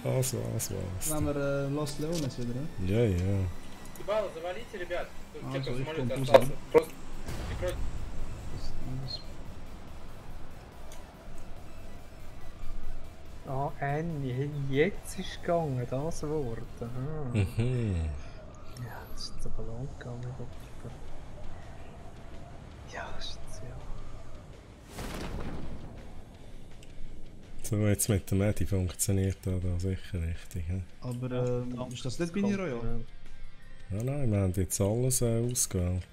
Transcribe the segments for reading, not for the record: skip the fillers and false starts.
Was? Nehmen wir Los Leones wieder, ne? Ja, ja. Ебало, завалите, ребят. Тут А, где-то за их самолет композит. остался. Просто прикройте. Ah, Annie, jetzt ist es gegangen, das Wort. Aha. Mhm. Ja, das ist jetzt aber lang gegangen. Ja, das ist jetzt ja. So, jetzt mit dem Medi funktioniert da sicher richtig. He? Aber ist das nicht Mini Royal? Ja, nein, wir haben jetzt alles ausgewählt.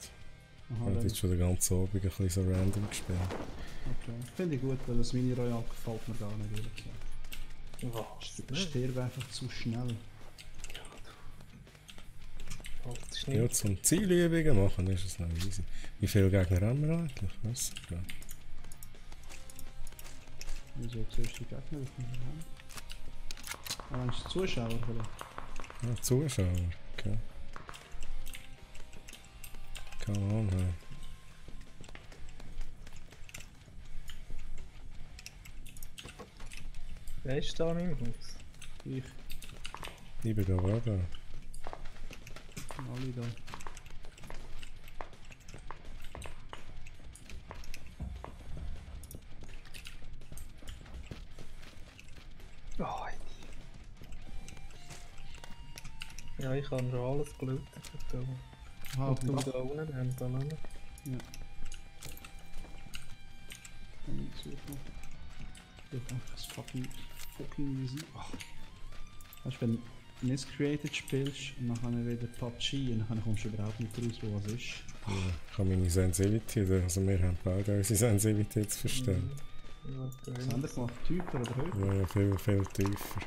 Aha, Wir haben jetzt schon den ganzen Abend ein bisschen so random gespielt. okay. Finde ich gut, weil das Mini Royal gefällt mir gar nicht, ehrlich gesagt. Was? Ich sterbe einfach zu schnell. Das ist Ja, nicht. zum Zielübungen machen ist es noch easy. Wie viele Gegner haben wir eigentlich? Was? Ja. Wieso zuerst die Gegner auf dem Raum? Ah, meinst du Zuschauer vielleicht? Ja, Zuschauer, okay. Keine Ahnung. Hey. Wer ist da im Haus? Ich, Ich bin da auch da. alle da. Oh, ja, ich habe schon alles gelötet. Aha, Und du Dach. da unten haben da noch. Ja. Kann ich suchen. Ich hab einfach das fucking Musik. Weißt du, wenn du Miscreated spielst und dann kann ich wieder PUBG und dann kommst du überhaupt nicht raus, wo was ist. Ja, ich habe meine Sensitivity, also wir haben beide unsere Sensitivity zu verstehen. Was haben wir gemacht? Tiefer oder höher? Ja, viel, viel tiefer.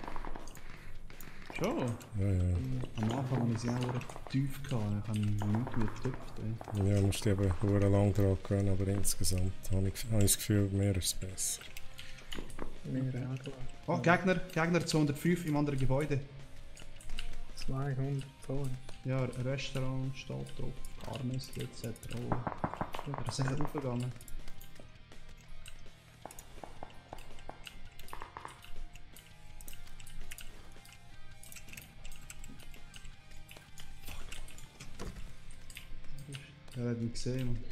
Schon? Ja, ja. Am Anfang hatte ich sie auch tief gehabt, dann habe ich nichts mehr getüpft. Ja, musst du eben sehr lang dran gehen, aber insgesamt habe ich das Gefühl, mehr ist besser. Mir auch. Oh, Gegner 205 im anderen Gebäude. 200 Zoll. Ja, ein Restaurant steht drauf, Armest etc. Oh, da sind wir raufgegangen. Er hat mich gesehen, man.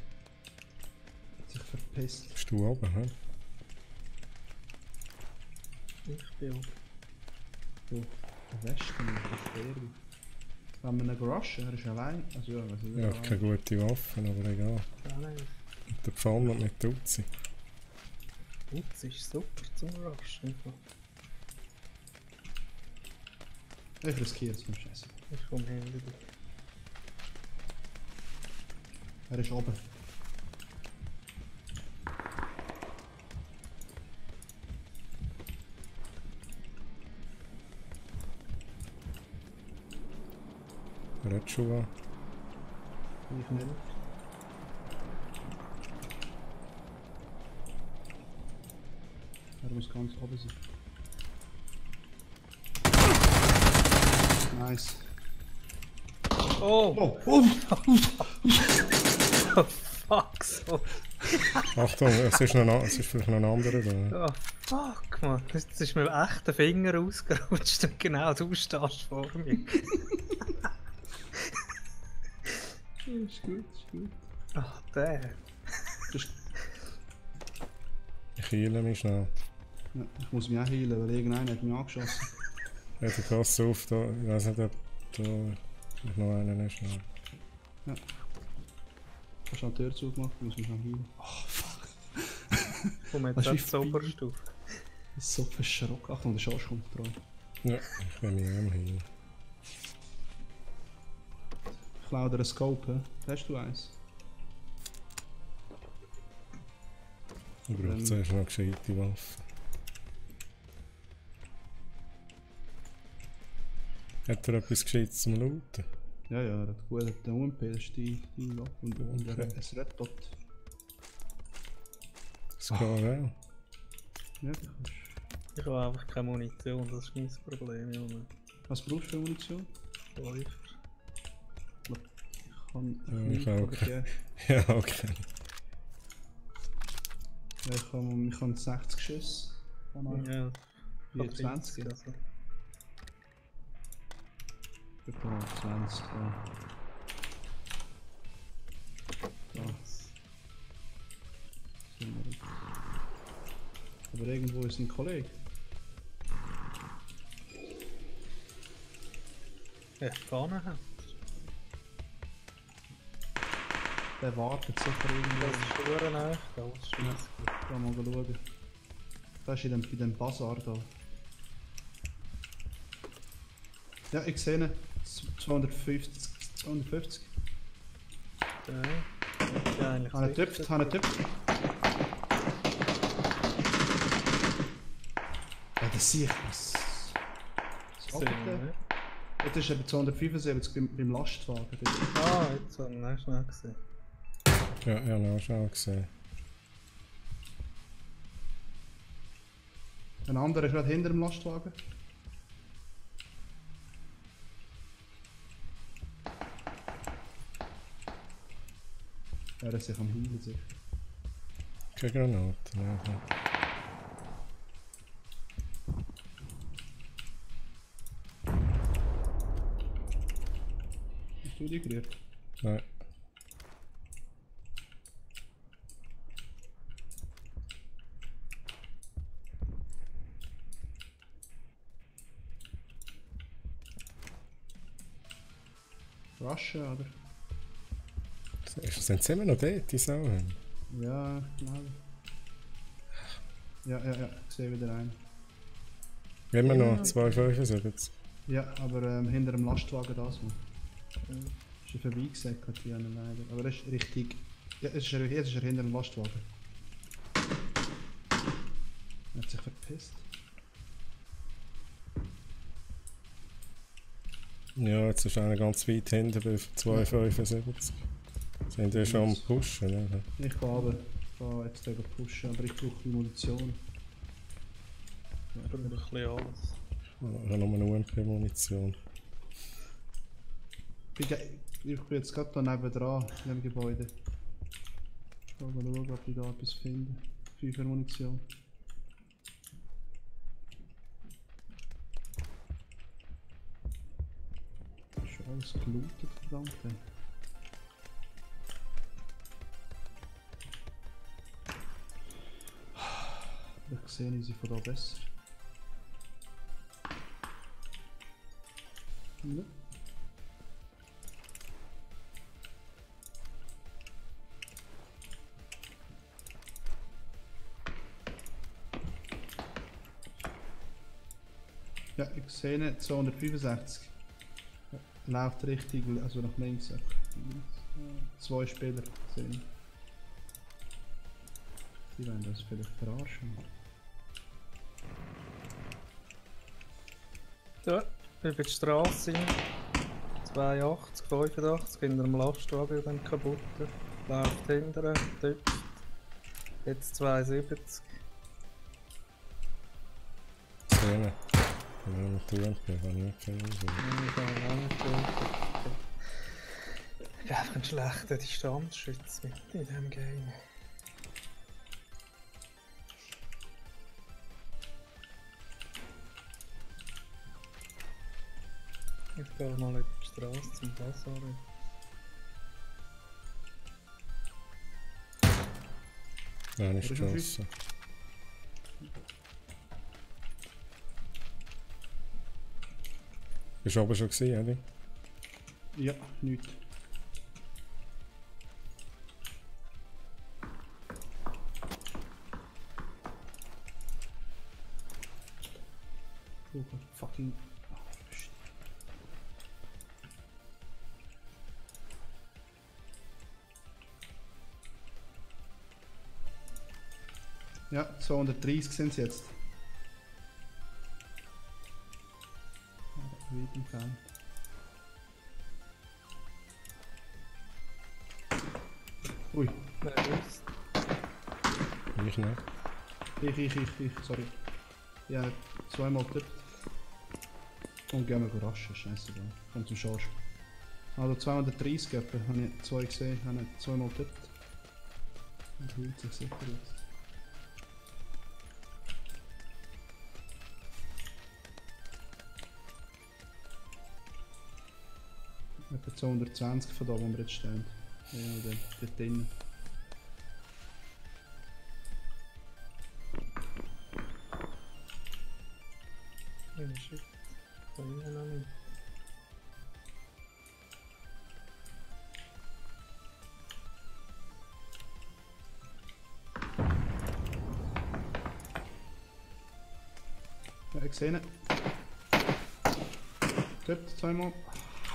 Hat sich verpisst. Bist du oben, hä? Ich bin oben. So, der Westen ist der Ferry. Wenn wir ihn rushen, er ist allein. Also ja, also Ich habe keine gute Waffen, aber egal. Nein, Mit der Pfanne und mit der Uzi. das ist super zum Rushen. Ich riskiere es nicht, Scheiße. Ich komme hinter dir. Er ist oben. Er hat schon was. Ich nicht. Er muss ganz oben sein. Nice. Oh! Oh! Oh! Fuck so! Achtung, es ist vielleicht noch ein anderer da. Oh fuck man! Jetzt ist mir echt der Finger ausgerutscht und genau du stehst vor mir. Ist gut, ist gut. Ach der! Ich heile mich schnell. Ja, ich muss mich auch heilen, weil irgendeiner hat mich angeschossen. Ja, du pass auf, da, ich weiß nicht, ob da noch einer ist. Noch. Ja. Hast du auch die Tür zugemacht? Ich muss mich noch heilen. Oh fuck. Komm jetzt Das ist auf wie die Oberstufe. Ich bin so verschrocken. Achtung, der Schorsch kommt dran. Ja, ich bin mich auch heilen. Ich klaue dir einen Scope, hä? Hast du eins? Ich brauche zuerst noch gescheite Waffen. Hat er etwas Gescheites zum Looten? Ja, ja, er hat gut. Der UMP ist die Waffe und es Red Dot. Das geht auch. Ja, du kannst. Ich habe einfach keine Munition, das ist mein Problem, Junge. Was brauchst du für Munition? Läufer. Ich kann. Ja, ich auch. Okay. Ja, okay. Ja, ich kann 60 Schüsse. Ja, 24. also. Etwa 20 da. Da. Aber irgendwo ist ein Kollege. Ja, vorne hat. Der wartet sicher irgendwo. Das ist verdammt nah, da ist Scheiße. Da mal schauen. Da ist bei dem Bazar da. Ja, ich sehe ihn. 250. 250. Ja, eigentlich Habe ich getüpft, habe ich getüpft. Ja, das sehe ich. Was macht der? Jetzt ist er bei 275 beim Lastwagen. Ah, jetzt habe ich ihn schnell gesehen. Ja, ich habe auch schon gesehen. Ein anderer ist gerade hinter dem Lastwagen. Er ist sich am Heilen sicher. Keine Granate. Ja. Hast du die gerührt? Nein. Rushen, oder? Sind sie immer noch dort, die Sachen? Ja, genau. Ja, ich sehe wieder einen. Immer noch 275. Ja, aber hinter dem Lastwagen das mal. Ist er vorbeigesäckert, die einen leider. Aber er ist richtig. Ja, jetzt ist er hinter dem Lastwagen. Er hat sich verpisst. Ja, jetzt ist einer ganz weit hinten bei 275. Sind die schon am Pushen, oder? Ich gehe runter. Ich gehe jetzt eben pushen, aber ich brauche Munition. Ich bin ein bisschen alles. Ich habe nur eine UMP-Munition. Ich bin jetzt gerade da neben dran, in dem Gebäude. Ich will mal schauen, ob ich da etwas finde. 5 Munition. Ist schon alles gelootet, verdammt. Ich sehe sie von da besser. Ja. Ja, ich sehe ihn, 265. Läuft richtig, also nach links. 2 Spieler sehen. Sie wollen das vielleicht verarschen. Ja, über die Straße. 82, 85, hinter dem Lastwagen dann kaputt. Läuft hinterher, dort. Jetzt 72. Szene. Ich habe mit der UMP, ich habe nicht viel gesehen. Ich habe auch nicht gehört. Ich bin einfach ein schlechter Distanzschütze mit in diesem Game. Ich gehe mal über die Straße zum Bazar. Nein, nicht geschossen. Bist du oben schon gesehen, Eddie? Ja, nichts. Oh Gott, fucking. Oh, shit. Ja, 230 sind es jetzt. Weit entfernt. Ui, Wer ist? Ich nicht. ich, sorry. Ja, zweimal getippt. Und gehen wir raschen, scheißegal. Kommt zum Charge. Also 230 etwa, habe ich 2 gesehen, habe ich zweimal getippt. Und hielt sich sicher jetzt. Etwa 220 von da, wo wir jetzt stehen. Ja, dort drinnen. Oh shit. Kann ich noch nicht. Ja, ich sehe ihn. Dort, zweimal.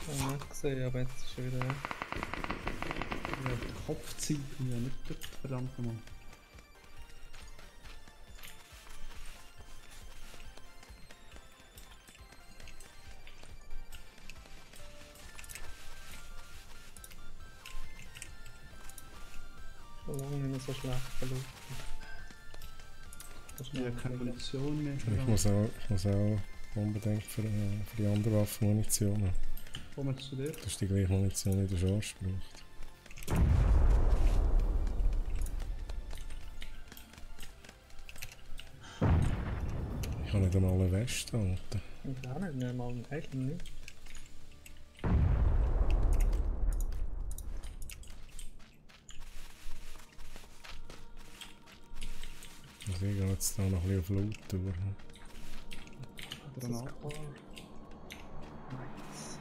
Ich habe nicht gesehen, aber jetzt ist er wieder. Ja, auf den Kopf ziehen. Ja, nicht dort, verdammt nochmal. Schon lange nicht mehr so schlecht verlaufen. Das ist Ja, keine Munition mehr. Ich muss auch unbedingt für die andere Waffe Munition haben. Kommen wir zu dir. Das ist die gleiche Munition, die der Schorsch braucht. Ich habe nicht einmal eine Weste, Alter. Ich auch nicht mal einen Helm nicht. Also ich gehe jetzt da noch ein bisschen auf Loot-Tour. Granate. Nice.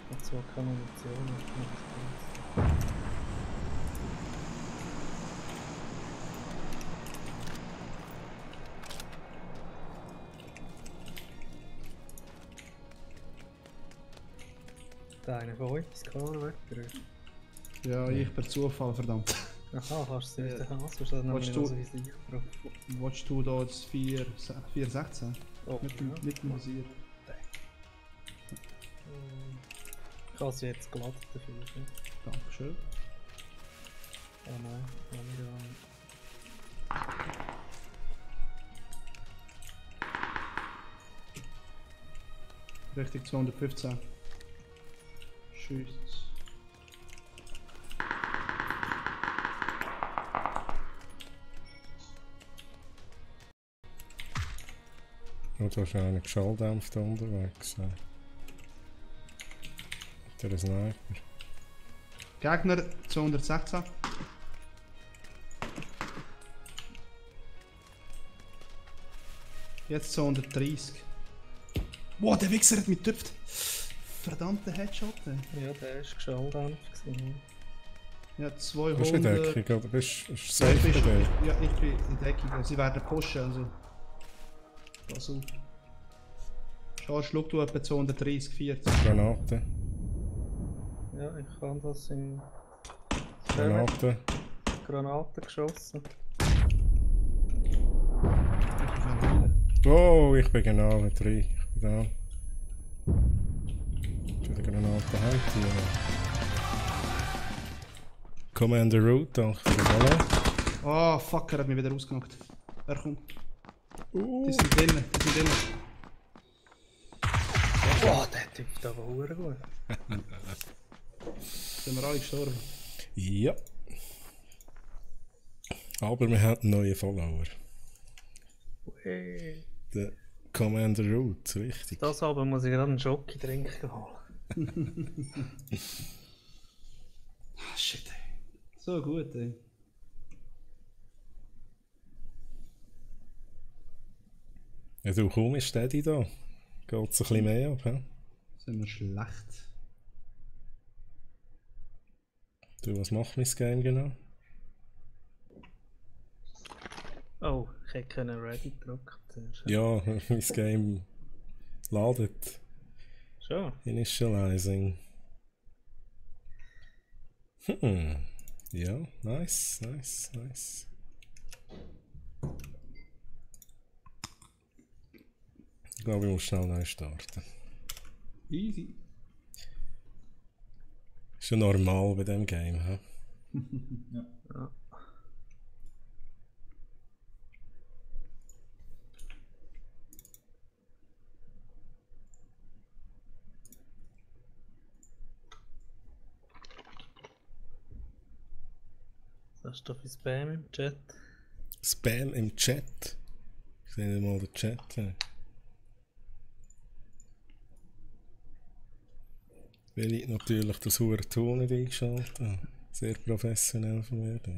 Ich habe zwar keine Munition, der eine von euch ist keiner weggerückt. Ja, ich per Zufall, verdammt. Aha, kannst du es nicht haben, sonst hat er Willst nämlich du- noch so Visier drauf. Willst du da das 416? Oh, Mit dem Visier. Ich habe sie jetzt glatt dafür. Ne? Dankeschön. Oh nein, andere. Richtig 215. Tschüss. Und wahrscheinlich Schalldämpft unterwegs. Der Sniper. Gegner 216. Jetzt 230. Wow, der Wichser hat mich getöpft. Verdammter Headshot, ey. Ja, der war geschalldämpft. Ja, Bist du in 200. Deckung oder bist du Ja, safe ich bei bin, dir? ja, ich bin in Deckung. Sie werden pushen, also. Pass auf. Schau, schluck du etwa 230, 40. Granate. Ja, ich kann das in Granate. Granaten geschossen. Oh, ich bin genau mit 3. Ich bin da. Für die Granate halt hier. Commander Root, danke für den Ballon. Oh, fuck, er hat mich wieder rausgenockt. Er kommt. Uh. Die sind drinnen, die sind drinnen. Oh, der Typ da war verdammt gut. Sind wir alle gestorben. Ja. Aber wir haben einen neuen Follower. Hey. Der Commander Root, richtig. Das aber muss ich gerade einen Schoki trinken holen. Ah, shit, ey. So gut, ey. Ja, du komm, ist Steady da. Geht's ein bisschen mehr ab, hä? Sind wir schlecht. Du, was macht mein Game genau? Oh, ich hätte können Ready gedrückt. Ja, mein Game ladet. Schon. Initializing. Ja, nice, nice, nice. Ich glaube, ich muss schnell neu starten. Easy. Ist ja normal bei dem Game, hä? Ja. Was hast du für Spam im Chat? Spam im Chat. Ich sehe nicht mal den Chat. Weil ich natürlich das hure Ton nicht eingeschaltet habe. Sehr professionell von mir. Da.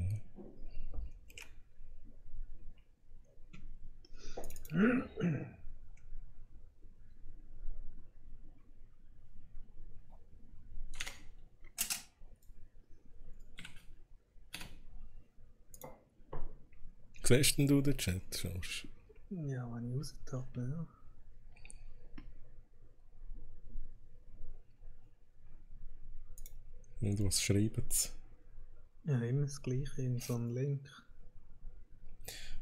Siehst denn du den Chat, Schorsch? Ja, wenn ich raustappe, ja. Und was schreiben sie? Ja, immer das Gleiche in so einem Link.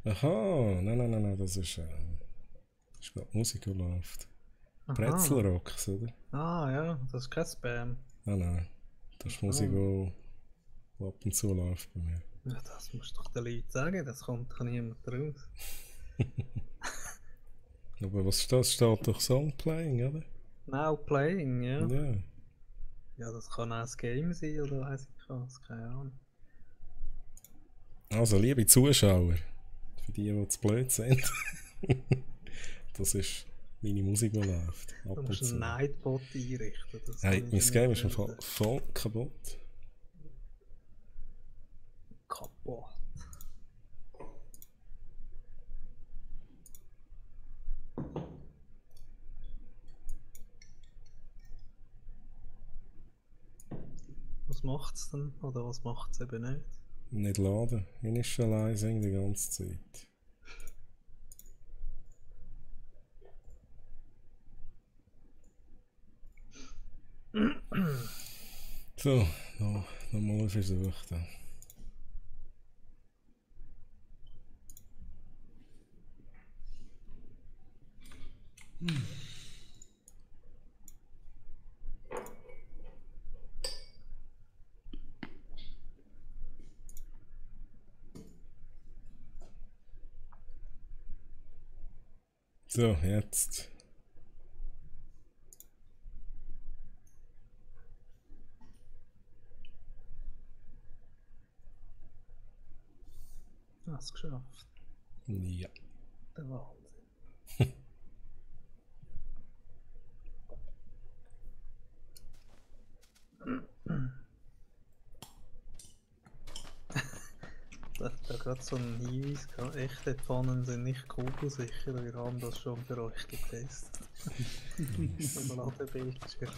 Aha, nein, das ist gerade Musik, die läuft. Aha. Brezelrocks, oder? Ah ja, das ist kein Spam. Ah nein, das ist Musik, die ab und zu läuft bei mir. Ja, das musst du doch den Leuten sagen, das kommt doch niemand raus. Aber was steht? Steht doch Songplaying, oder? Now playing, ja. Ja. Ja, das kann auch ein Game sein oder weiss ich was, keine Ahnung. Also, liebe Zuschauer, für die zu blöd sind, das ist meine Musik, die läuft. Ab Du und musst zu. einen Nightbot einrichten. Das Hey, kann ich mein dir Game nicht ist im Fall sagen. voll kaputt. Kaputt. Was macht's denn? Oder was macht's eben nicht? Nicht laden. Initializing die ganze Zeit. So, nochmal ein Versuch dann. So, jetzt. Hast du geschafft. Ja. Der Wahnsinn. Da hat da gerade so einen Hinweis gehabt. Echte Pfannen sind nicht kugelsicher. Wir haben das schon für euch getestet. Im Ladebildschirm.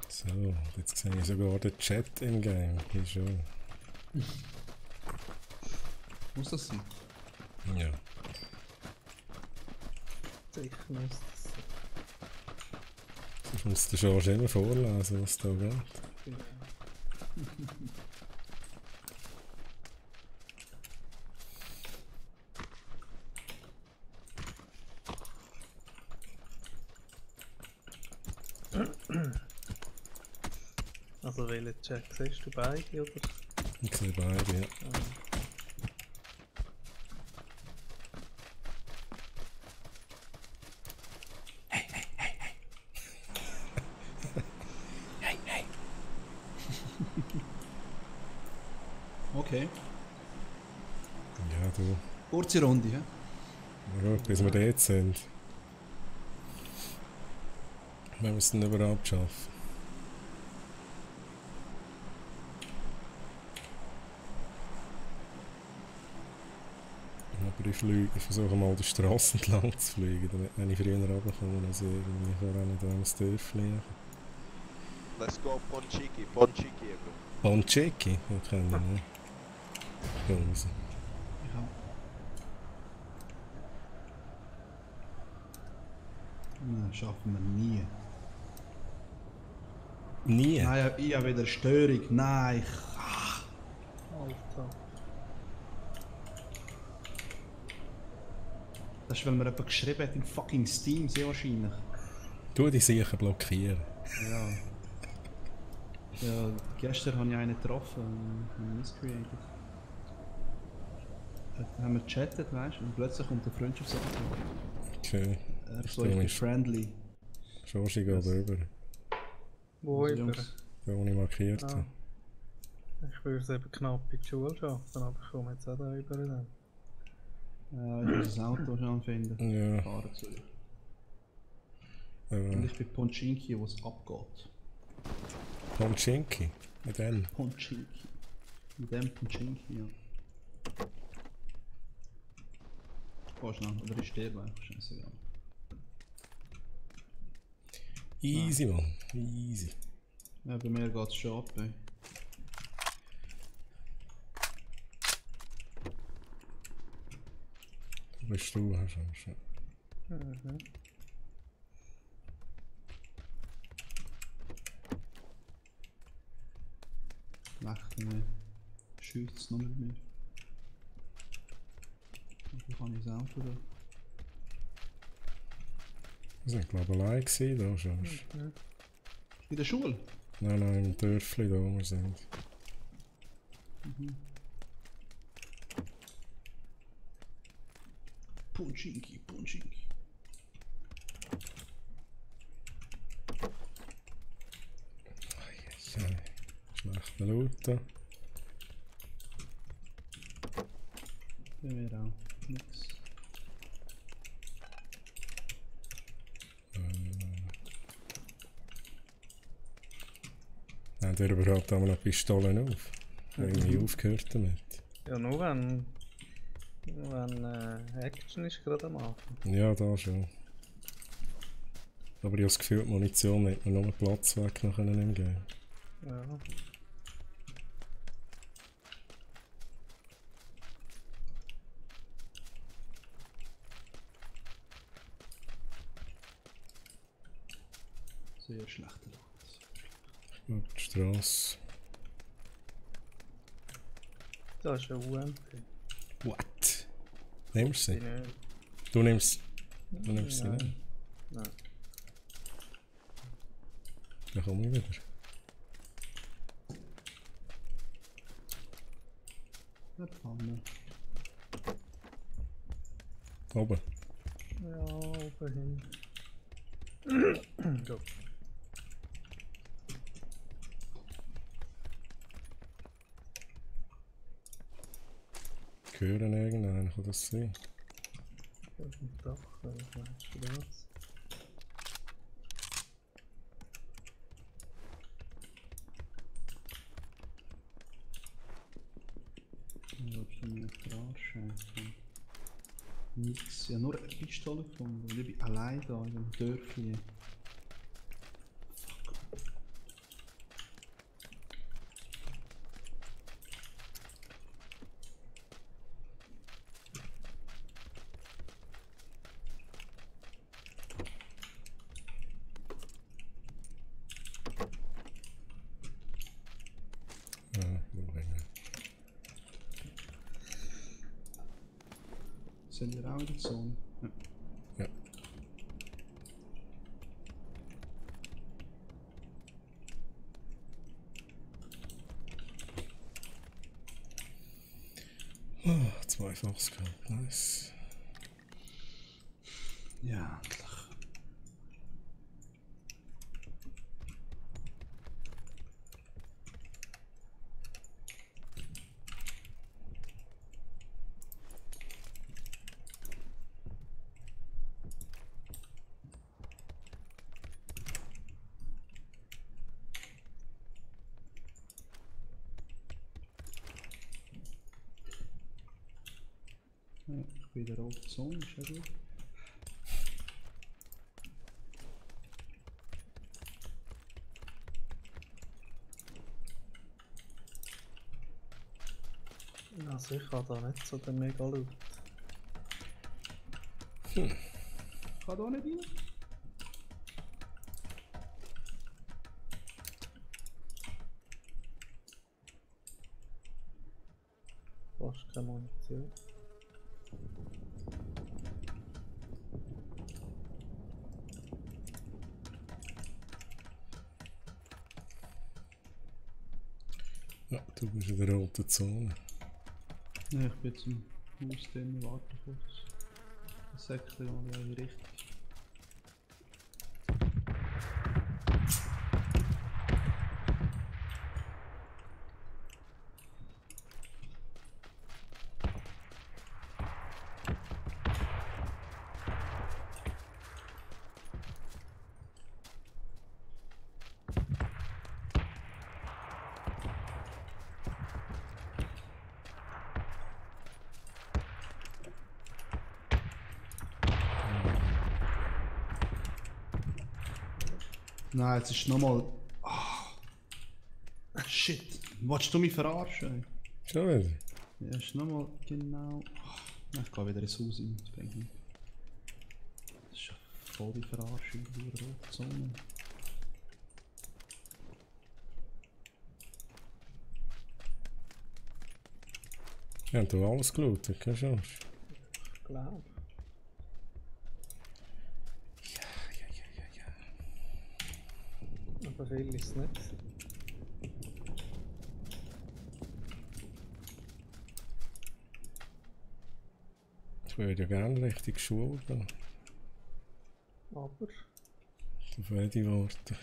So, jetzt sehe ich sogar den Chat im Game. Hier schon. Muss das sein? Ja. Sicher muss das sein. Sonst muss der George immer vorlesen, was da geht. Ja. Also welchen Check siehst du beide oder? Ich sehe beide, ja. Okay. Ja, du. Kurze Runde, hä? Na gut, bis wir dort sind. Wir müssen überhaupt schaffen. Aber ich versuche mal die Straße entlang zu fliegen, damit wenn ich früher runterkomme, also irgendwie vorher nicht ins Dorf fliegen. Let's go Ponchiki, Ponchiki. Ponchiki? Ich kenne ihn nicht. Ich gehe raus. Ja. Nein, schaffen wir nie. Nie? Nein, ich habe wieder Störung. Nein, Alter. das ist, weil mir jemand geschrieben hat in fucking Steam, sehr wahrscheinlich. Du die sicher blockieren. Ja. Ja, gestern habe ich einen getroffen, miscreated. Da haben wir gechattet, weißt du, und plötzlich kommt der Freundschaftsantrag. Okay. Er Das so, ich bin ist- friendly. George geht rüber. Wo Also, über? Jungs, Da wo ich markiert Ah. habe. Ich würde es eben knapp in die Schule schaffen, aber ich komme jetzt auch da über dann. Ich muss das Auto schon finden. Ja. Fahren zu dir. Und Äh, ich bin Ponchinki, wo es abgeht. Ponchinki. Mit dem. Ponchinki. Mit dem Ponchinki, ja. Oh, schnell, oder ich sterbe einfach, scheißegal. Easy, Mann. Easy. Ja, bei mir geht es schon ab, ey. Du bist du, hast du schon. Mhm. Lacht mir. Schießt es noch mit mir. Wie kann ich das Auto da? Wir sind, glaube ich, allein gewesen, da schon. In der Schule? Nein, nein, im Dörfli, da wo wir sind. Ponchinki, Ponchinki. Ja, schlechter Looten. Bei mir auch. Nix. Haben ihr überhaupt einmal noch Pistolen auf? Irgendwie aufgehört damit. Ja, nur wenn Action ist gerade am Anfang. Ja, da schon. Aber ich habe das Gefühl, die Munition hat mir nur Platz weg noch im Game. Ja. Sehr schlechte Lacht. Ich glaube, die Strasse. Da ist ein UMP. What? Nimmst du Die sie? nicht. Du nimmst sie Nein. nicht? Nein. Dann komme ich wieder. Eine Pfanne. Oben. Ja, oben hin. Go. Hören irgendeinen, kann das sein? Auf dem Dach, was meinst du das? Ich habe schon eine Straße. Nix. Ich habe nur eine Pistole gefunden. Und ich bin allein da in dem Dörfli. Ja, wo hängen. Sind wir auch in der Zone? Ja. Ja. Oh, zweifaches gehabt, nice. Ja, endlich. Ja, ich bin in der roten Zone, ist ja gut. Also ich habe da nicht so den mega Loot. Kann da nicht rein? Fast keine Munition. Ja, du bist in der roten Zone. Ja, ich bin zum Haus drin, warte kurz. Ein Sektor, mal in die Richtung. Nein, jetzt ist nochmal. Ah. Shit. Wolltest du mich verarschen? Schon wieder. Ja, ist nochmal genau. Nein, ich gehe wieder ins Haus rein. Das bringt nichts. Das ist ja voll die Verarschung, die rote Zone. Ja, und du alles gelootet, keine Chance. Ich glaube. Aber viel ist es nicht. Ich würde ja gerne richtig Schule gehen. Aber Auf beide Worte.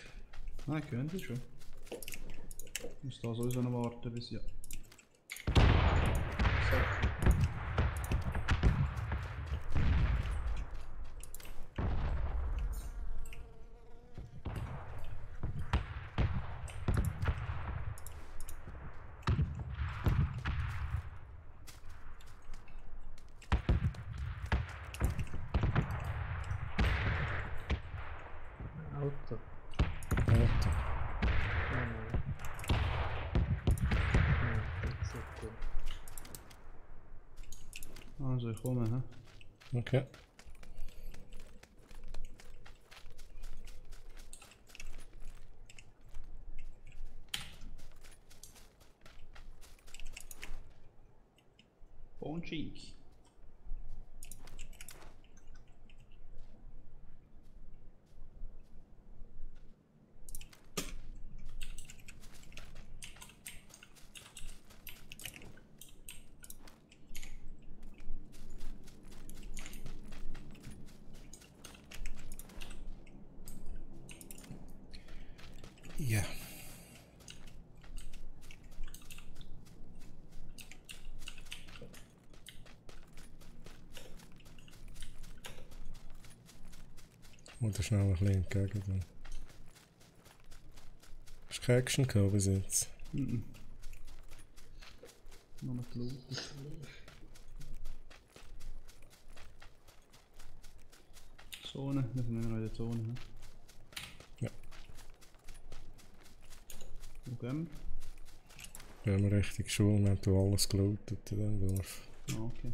Nein, können Sie schon. Ich muss da sowieso noch warten, bis ja. So. Auto. Auto. Nein. Das ist gut. Also, ich komme, hä? Okay. Bon cheek. Ja. Oder schnell ein bisschen entgegen. Dann. Hast du keine Action gehabt bis jetzt? Mhm. Noch mal gelootet. Zone, wir sind immer noch in der Zone, hä? Ja. Wo gehen Wenn wir richtig Schule haben, du alles gelootet in diesem Dorf. wir? Ah, okay.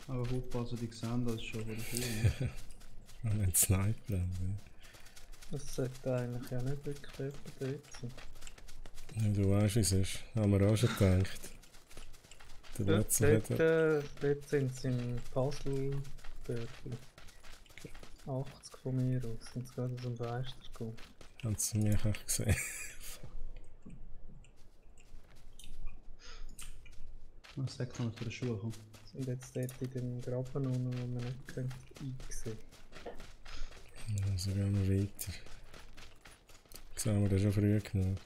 Aber aufpassen, die sehen das schon vor der Schule. Und nicht Sniper. Das sollte eigentlich ja nicht wirklich jemand dort sein. Ja, du weißt, wie es ist. Haben wir auch schon gedacht. Der letzte hat Dort sind sie im Puzzle-Dörfli. 80 von mir aus sind sie gerade aus dem Fenster gekommen. haben sie mich auch gesehen. Was sagt man für die Schule kommen? Sind jetzt dort in dem Graben unten, wo man nicht könnte einsehen. Also gehen wir weiter. Das haben wir dann schon früh genug.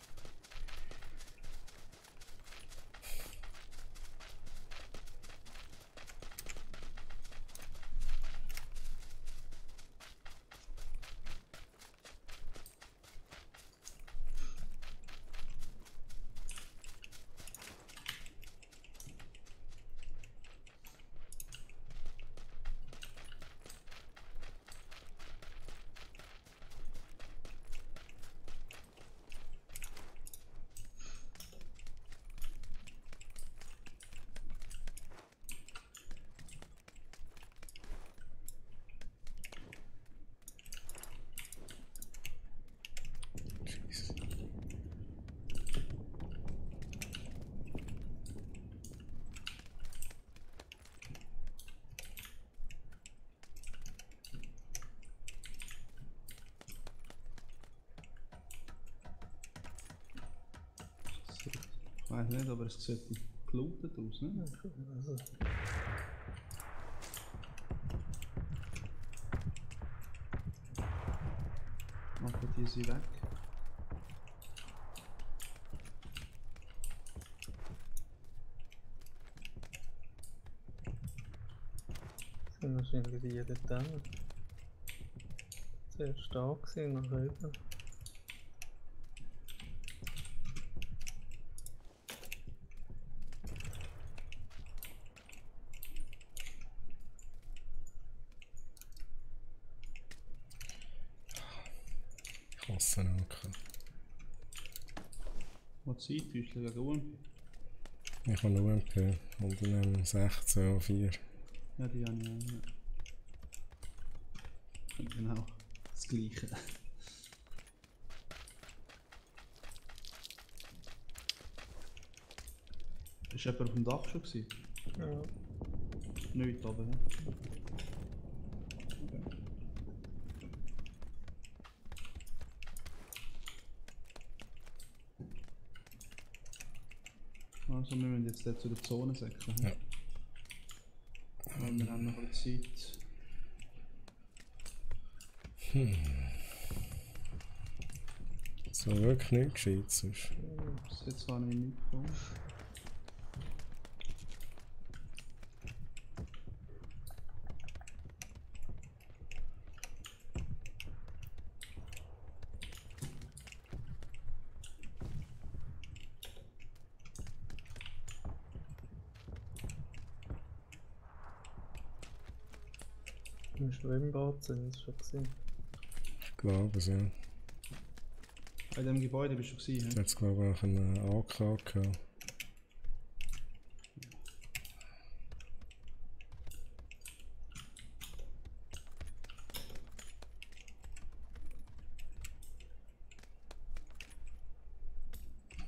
Jesus. Ich weiß nicht, aber es sieht gelootet aus, ne? Also, easy weg. Sind wahrscheinlich die dort drin. Zuerst da gewesen, nach oben. Ich hasse ihn auch. Was Zeit, Füßchen gegen UMP. Ich habe noch UMP und dann 16 an 4. Ja, die habe ich auch. Ja. Genau, das Gleiche. Ist jemand auf dem Dach schon gewesen? Ja. Nicht oben, ne? Okay. Also wir müssen jetzt dort zu der Zone säckeln. Ja. Weil wir haben noch ein bisschen Zeit. So wirklich nicht gescheit sonst. Bis jetzt habe ich nichts gefunden. Im Schwimmbad sind es schon gesehen. Ich glaube es, ja. In diesem Gebäude bist du gewesen, Jetzt hat glaube ich auch einen AK gehabt.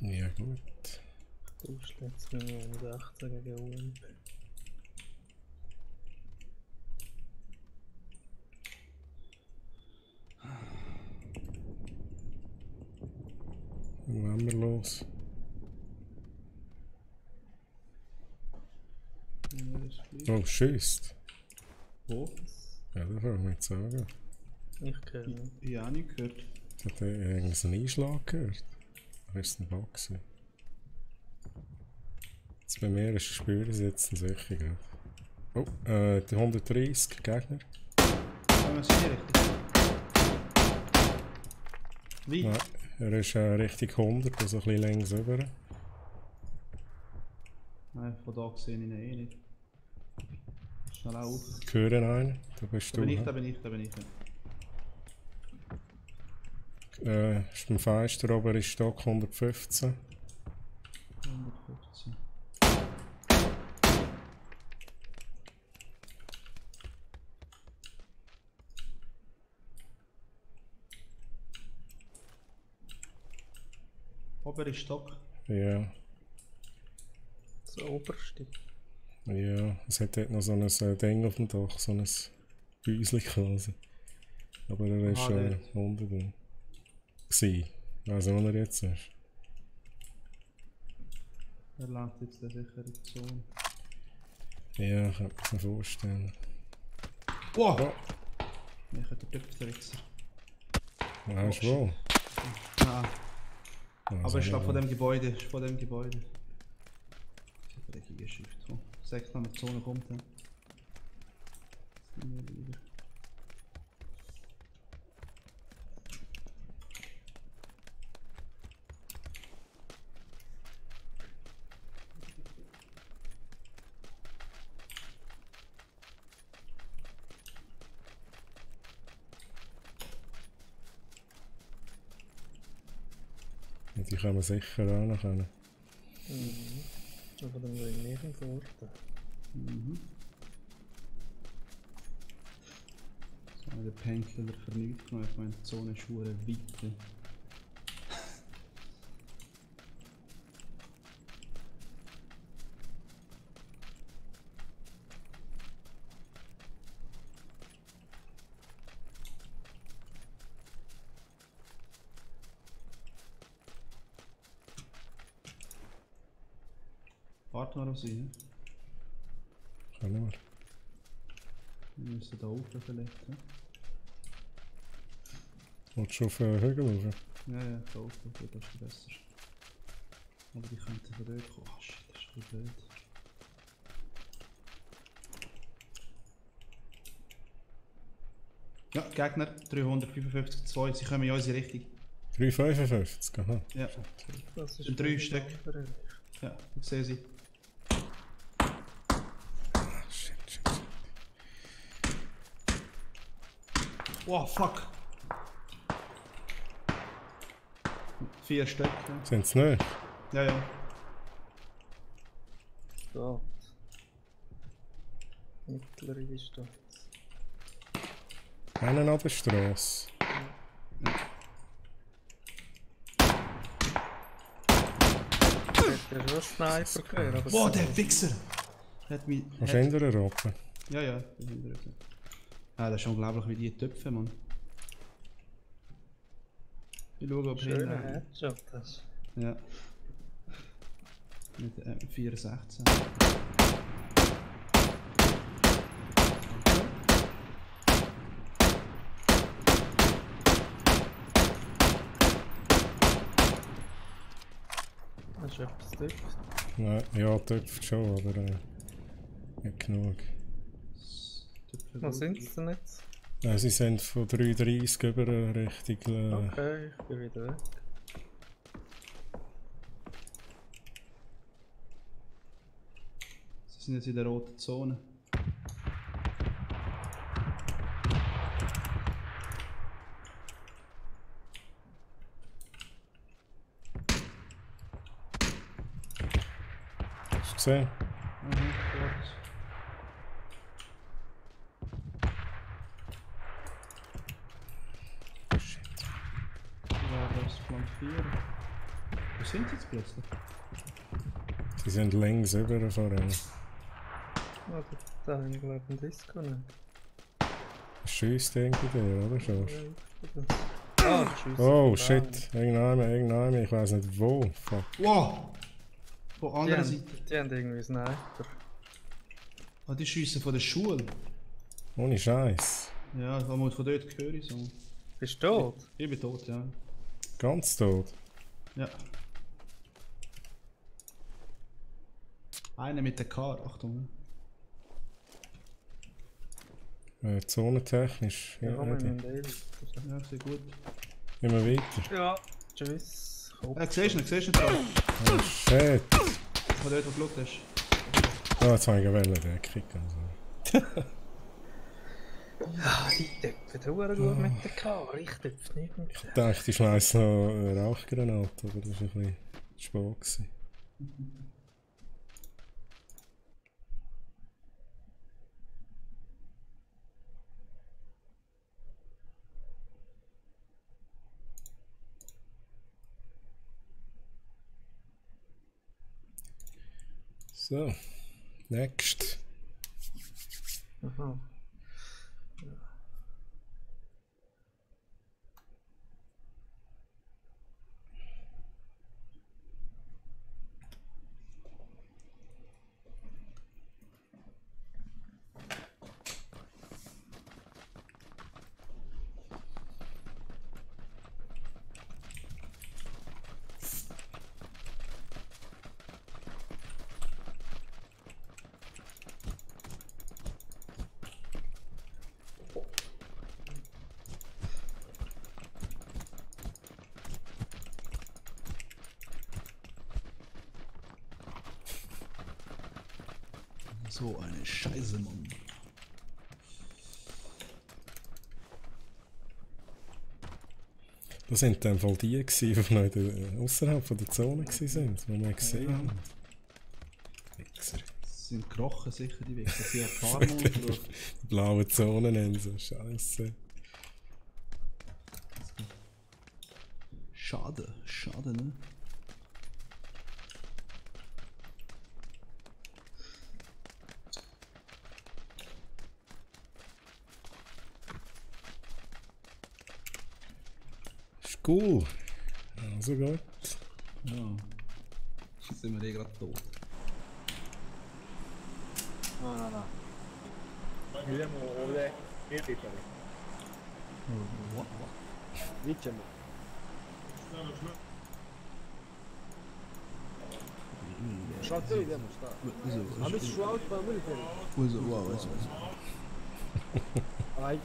Ja gut. Du schlägst mir um 16 gegen UMP. Wo wollen wir los? Ja, das ist Oh, schießt. Wo? Ja, das kann ich nicht sagen. Ich kenne ihn. Ich habe auch nicht gehört. Hat er irgendeinen Einschlag gehört? Oder ist es ein Bug gewesen? Jetzt bei mir ist der Spürer sitzen sicher. Gell? Oh, die 130 Gegner. Kann man sehen, richtig? Wie? Nein, er ist richtig 100, also ein bisschen längs rüber. Nein, von da sehe ich ihn eh nicht. Schnell auf. Ich höre einen, da bist Da du. bin ich, hä? da bin ich, da bin ich. Ist beim Fenster oben ist Stock 115. 115. Obere Stock. Ja, Das oberste. ja, es hat dort noch so ein Ding auf dem Dach, so ein Häuschen quasi. Aber er ist Ah, dort. unten drin. Gsi. Ich weiss nicht, wo er jetzt ist. Er läuft jetzt da sicher in die Zone. Ja, ich kann mir das vorstellen. Wow! Oh. Ich hätte den Töpftrickser. Weißt du wo? Nein, Also aber ist nicht von wo. dem Gebäude. Ist von dem Gebäude. Das ist ein dreckiger Shift. So. Sag dann, wenn die Zone kommt. Dann. Das sind wir wieder. Die kommen sicher auch noch können. Mhm. Aber dann will ich nicht im Vorteil. Mhm. So, der Pendler vernünftig genommen. Ich meine, die Zone ist verdammt weit. Warten wir auf sie, ne? Können wir. Wir müssen da oben vielleicht. Ne? Willst du auf den Hügel rauf? Ja, voll, das ist besser. Aber die könnten von dort kommen. Oh shit, das ist so blöd. Ja, Gegner 355 2, sie kommen in unsere Richtung. 3,55, aha. Ja, Das sind 3 Stück. andere. Ja, ich sehe sie. Shit. Oh, fuck! 4 Stück. Sind sie nicht? Ja. Gott. Mittlere Distanz. Einen an der Strasse. Der ist schon ein Sniper gehört, aber... Wow, der Wichser! Hat mich... Kannst du hinterher rocken? Ja, dahinter. Ah, das ist unglaublich, wie die töpfen, Mann. Ich schaue, ob Schöner Headshot, das. Ja. Mit 416. Das ist etwas dick. Nein, ja, dürft schon, aber nicht genug. Was sind sie denn jetzt? Sie sind von 3,30 über Richtung... Okay, ich bin wieder weg. Sie sind jetzt in der roten Zone. Hast du gesehen? Gut. Ja, das ist flankieren. Wo sind sie jetzt plötzlich? Sie sind links über vorhin. Ah, da habe ich glaube ich einen Disco nicht. Schießt irgendwie der, oder schon? Ah, tschüss. Oh shit, irgendeiner, ich weiß nicht wo. Fuck. Wow! Von Die anderer haben, Seite. die haben irgendwie einen Sniper. Ah, die schiessen von der Schule. Ohne Scheiß. Ja, da muss von dort höre ich so. Bist du tot? Ich bin tot, ja. Ganz tot. Ja. Einer mit der Kar, Achtung. Zonentechnisch. Ja, Ja, komm, wir ready. müssen Daily. Ja, sehr gut. Immer weiter. Ja, tschüss. Siehst du ihn da? Oh shit. Von dort, wo du geschaut hast. Oh, jetzt habe ich eine Welle wegkicken. Ah, die töpfen verdammt gut mit der Kamera. Ich töpfe nicht mit Ich dachte, ich schmeiße noch eine Rauchgranate, aber das war ein bisschen spät gewesen. So, next. Aha. So eine Scheiße, Mann. Das sind dann wohl die gewesen, die noch außerhalb von der Zone waren, die wir gesehen haben. Wichser. Sie sind gekrochen, sicher, die Wichser. Sie haben ein paar Mal drauf. Die blauen Zonen nennen sie, scheiße. Schade, ne? Ist cool. Also gut. Ja. Jetzt sind wir gerade tot. Idemo ovdje, vidite li? What? Vincem. Schaut dir idemo, šta? A misliš u autima militari? Aj.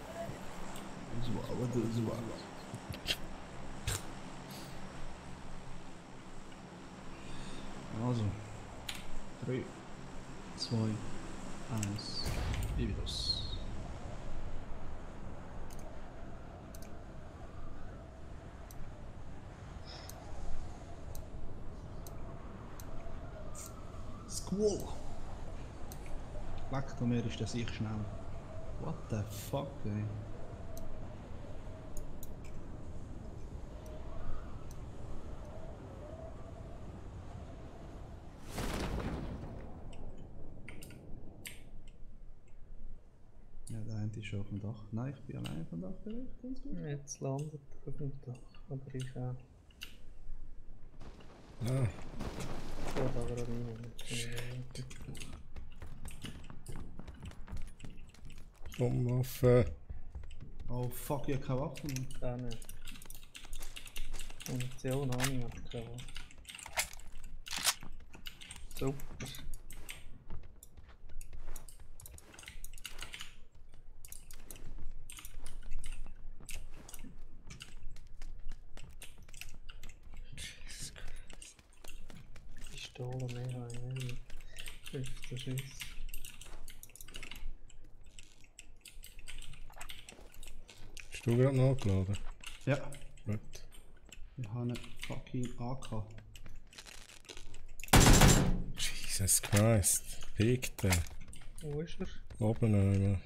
Also. 3, 2, 1. Evidos. Squall! Leck, mir ist das ich schnell. What the fuck, ey? Ja, der eine ist schon auf dem Dach. Nein, ich bin allein auf dem Dach, vielleicht ganz gut. Jetzt landet er auf dem Dach, aber ich auch. Ah, Oh, da war er niemand. Waffe. Oh fuck, ich habe keine Waffe mehr. Da nicht. Munition habe ich noch keine. Super. Pistole mehr habe ich nicht. 15 Schuss. Hast du gerade nachgeladen? Ja, Gut. ich habe einen fucking AK. Jesus Christ. Biegt der. Wo ist er? Oben einmal.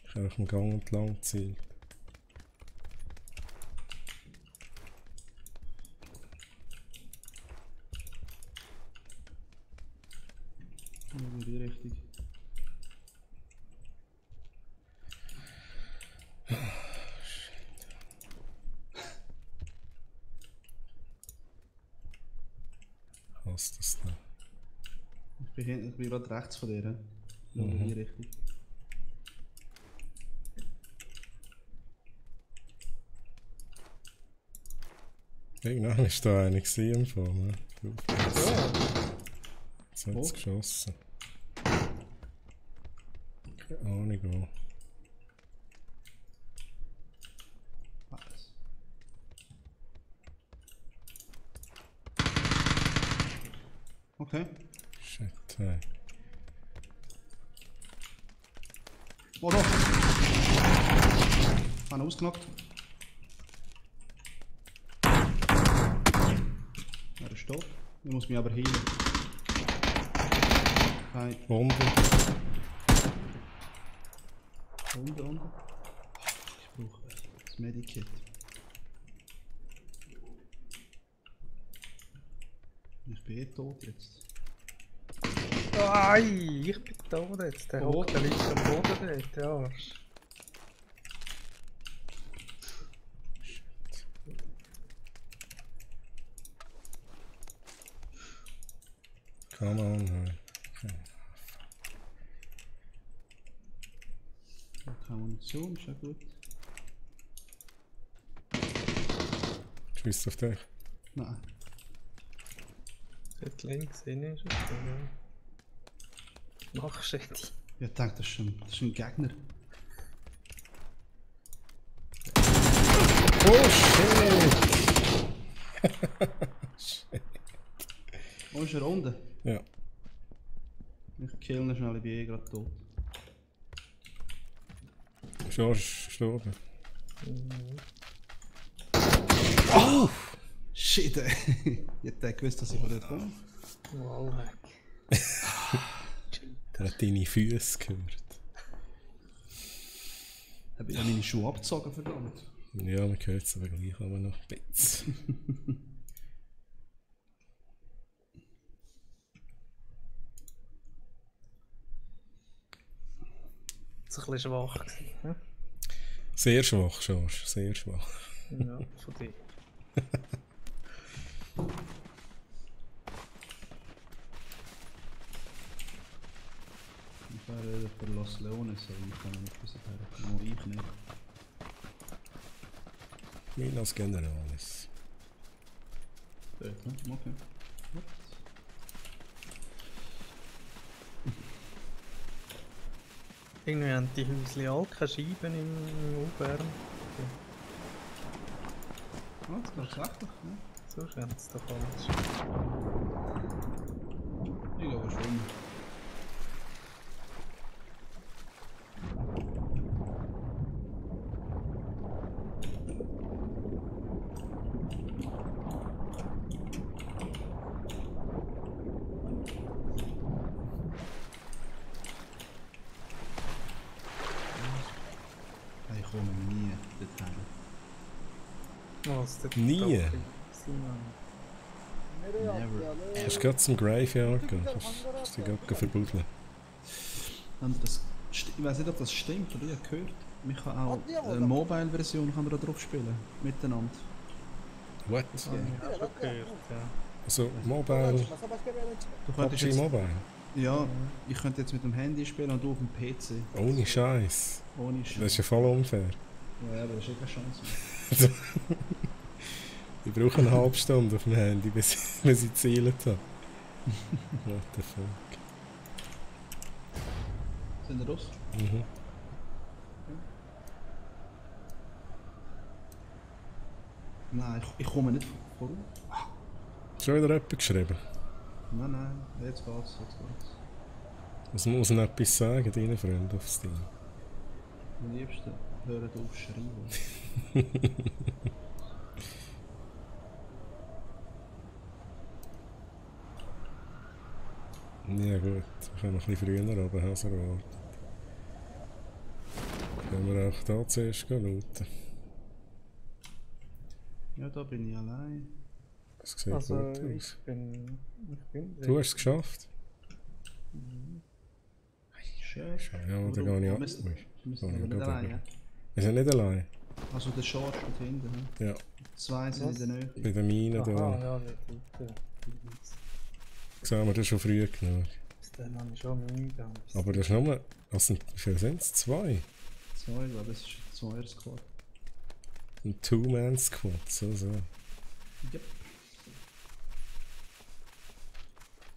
Ich habe auf dem Gang entlang gezielt. In die Richtung. Was ist das da? Ich bin gerade rechts von dir. In die Richtung. Irgendwann war da einer im Fall, ne? Jetzt hat Wo? es geschossen. Keine Ahnung wo. Was? Okay. Shit, hey. Oh doch! Einen ausgenockt. Er ist tot. Ich muss mich aber heilen. Okay. Bombe. Unten. Ich brauche das Medikit. Ich bin eh tot jetzt. Ei, ich bin tot jetzt. Der Wo? hockt, der liegt am Boden dort, der Arsch. Come on, hey. Okay. Keine Munition, ist ja gut. Schießt auf dich. Nein. Dort links innen ist es, ja. Mach Schädi. Ich dachte, das ist ein Gegner. Oh shit! Oh, ist er unten? Ja. Ich kill ihn schnell, ich bin eh gerade tot. Schon gestorben. Oh! Shit, ey. Ich hätte gewusst, dass ich von dort komme. Wallhack. Der hat deine Füße gehört. Habe ich meine Schuhe abgezogen, verdammt. Ja, man hört es aber gleich aber noch ein bisschen. Das war ein bisschen schwach gewesen, hm? Sehr schwach, Schorsch, sehr schwach. Ja, von dir. Ich wäre für Los Leones, aber ich kann nicht bis dahin. Nur ich nicht. Minas Generalis. Dort, ne? Okay. Gut. Irgendwie haben die Häuschen alle keine Scheiben im U-Bern. Ah, das geht tatsächlich, ne? Sonst haben sie doch alles. Ich glaube schon. Ich komme nie dorthin. Was denn? Nie? Never. Hast du gerade zum Graveyard gehen? Hast du dich gerade verbuddeln? Und das, ich weiß nicht, ob das stimmt, oder ich habe gehört, man kann auch eine Mobile-Version kann man da drauf spielen, miteinander. What? Das habe ich auch schon gehört, ja. Also, Mobile, Du könntest PUBG jetzt, Mobile? ja, ich könnte jetzt mit dem Handy spielen und du auf dem PC. Ohne Scheiß. Ohne Das Scheiß. ist ja voll unfair. Ja, aber das ist eh keine Chance. Ich brauche eine halbe Stunde auf dem Handy, bis ich gezielt habe. What the fuck. Sind wir raus? Mhm. Nein, ich komme nicht voran. Schon wieder jemand geschrieben? Nein, jetzt geht's. Also muss man etwas sagen, deinen Freunden auf Steam. Am liebsten hören auf schreiben. Ja gut, wir können noch ein bisschen früher runter, als erwartet. Können wir auch da zuerst looten. Ja, da bin ich allein. Das sieht Also gut aus. ich bin Du hast es geschafft? Schön. Ja, da gehe ich ab. Wir müssen Oh, ja, aber nicht geht allein, aber. ja? Wir sind nicht allein. Also der Schorsch dort hinten, ne? Ja, Zwei sind in der Nähe. bei den Minen Aha, da. ja, nicht weiter. Sehen wir das schon früh genug. Bis dann habe ich schon Mühe gehabt. Aber das ist nur... Also, wie viele sind es? Zwei? Zwei, glaube ich, das ist ein Zweier-Squad. Ein Two-Man-Squad, so. Yep.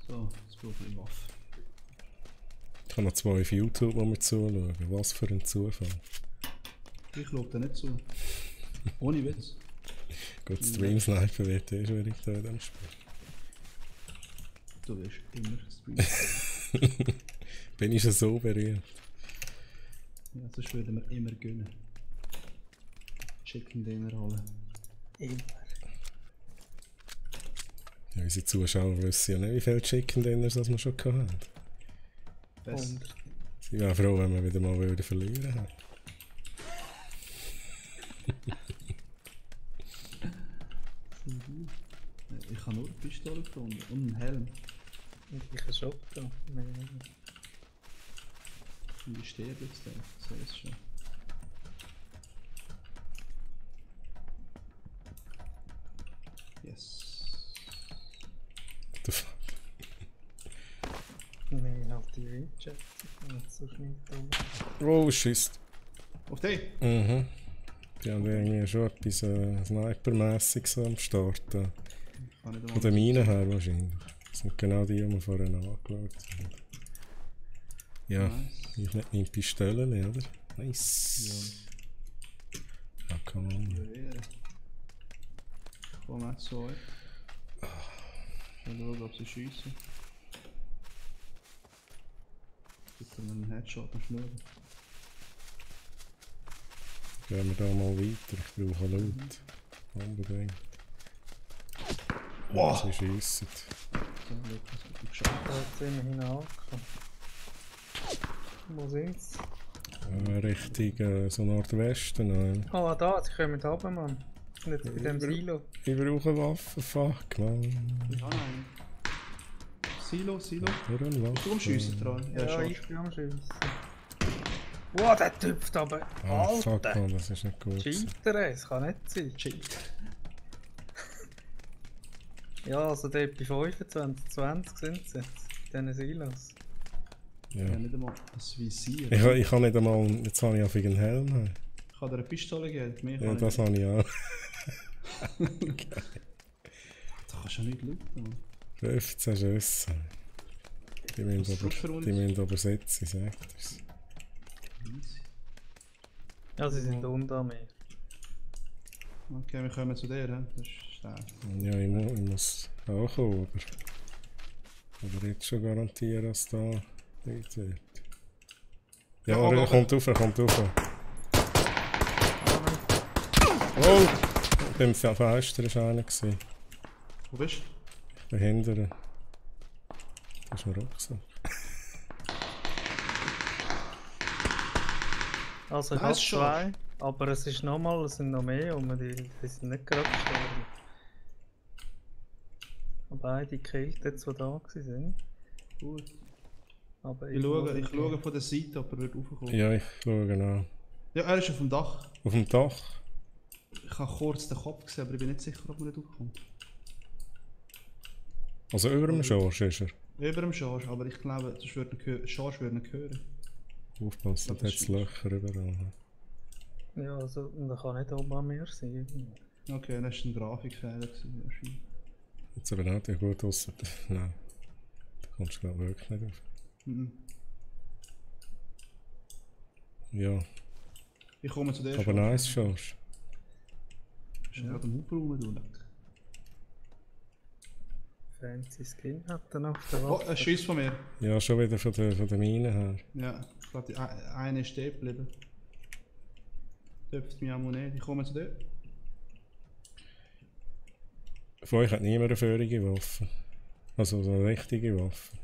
So, jetzt brauche ich Waffe. Ich habe noch zwei auf YouTube, wo wir zuschauen. Was für ein Zufall. Ich schaue da nicht zu. Ohne Witz. Gut, Stream Sniper wird eh schwierig da in dem Spiel. Du wirst immer Stream. Bin ich schon so berührt. Ja, sonst würden wir immer gönnen. Chicken Dinner holen. Immer. Ja, unsere Zuschauer wissen ja nicht, wie viele Chicken Dinners das wir schon hatten. Besser. Und Ich wäre froh, wenn wir wieder mal würden verlieren hätten. Ich habe nur eine Pistole gefunden und einen Helm. ich habe Shotgun. Nein. Und ich sterbe jetzt da. Ich sehe es schon. Yes. What the fuck? Nein, halt die Widget. Und so schnell da. Oh, schießt. Auf dich! Mhm. Die haben irgendwie schon etwas Sniper-mässiges am Start. Kann nicht Von einmal- den Minen her wahrscheinlich. Das sind genau die, die wir vorhin angeschaut haben. Ja, Nice. ich nicht meine Pistolen mehr, oder? Nice. Ja, come on. Probieren. Ich komme auch zu euch. Mal schauen, ob sie schiessen. Gibt mir einen Headshot am Schnur. Gehen wir da mal weiter. Ich brauche Loot. Unbedingt. Wow. Sie schiessen. So, schau, was hab ich geschafft. Da sind wir hinangekommen. Wo sind's? Richtung so Nordwesten. Nein. Ah, da, sie kommen da oben, Mann. Nicht bei dem Silo. Ich brauche Waffen. Fuck, man. Ich habe einen. Silo. Für eine Waffe. Bist du am Schiessen dran? Ja, schon. ich bin am Schiessen. Wow, der Typ da oben. Ah, fuck, Alter! man, das ist nicht gut. Cheater, es kann nicht sein. Cheat. Ja, also dort bei 25, 20 sind sie jetzt. In diesen Silos. Ja. Ja, nicht einmal das Visier. Ich kann nicht einmal. Jetzt habe ich auf einen Helm. Ich kann dir eine Pistole geben, mehr Ja, kann das ich habe ich auch. nicht. Da kannst du ja nicht looten. 15 Schüsse. Die müssen aber setzen, sagt er's. Ja, sie sind unter mir. Okay, wir kommen zu dir, he? Das ist stark. Ja, ich muss auch kommen, aber jetzt schon garantieren, dass da nichts wird. Ja, Ja, er kommt rauf, Oh! Beim Fenster war einer. Wo bist du? Behindern. Das ist mir auch gesagt. Also ich Nice habe 2, aber es ist nochmal, es sind noch mehr und die sind nicht gerade gestorben. Beide gekillt, jetzt, die da waren. Gut. Aber Ich schaue von der Seite, ob er wird raufkommen. Ja, ich schaue genau. Ja, er ist auf dem Dach. Auf dem Dach? Ich habe kurz den Kopf gesehen, aber ich bin nicht sicher, ob er nicht raufkommt. Also über dem Schorsch ist er. Über dem Schorsch, aber ich glaube, Schorsch würde nicht hören. Aufpassen, da hat es Löcher überall. Ja, also da kann nicht oben an mir sein. Okay, das war ein Grafikfehler wahrscheinlich. Jetzt aber nicht ja gut aus. Nein. Da kommst du glaube wirklich nicht auf. Mhm. Ja. Ich komme zu dir. Aber nice Schorsch. Ist er gerade am Hubraum, du? Fancy Skin hat er noch auf der Oh, Waffe. er schießt von mir. Ja, schon wieder von der Mine her. Ja, ich glaube, eine ist stehen geblieben. Dürft mich auch nicht. Ich komme zu dir. Von euch hat niemand eine feurige Waffe. Also so eine richtige Waffe.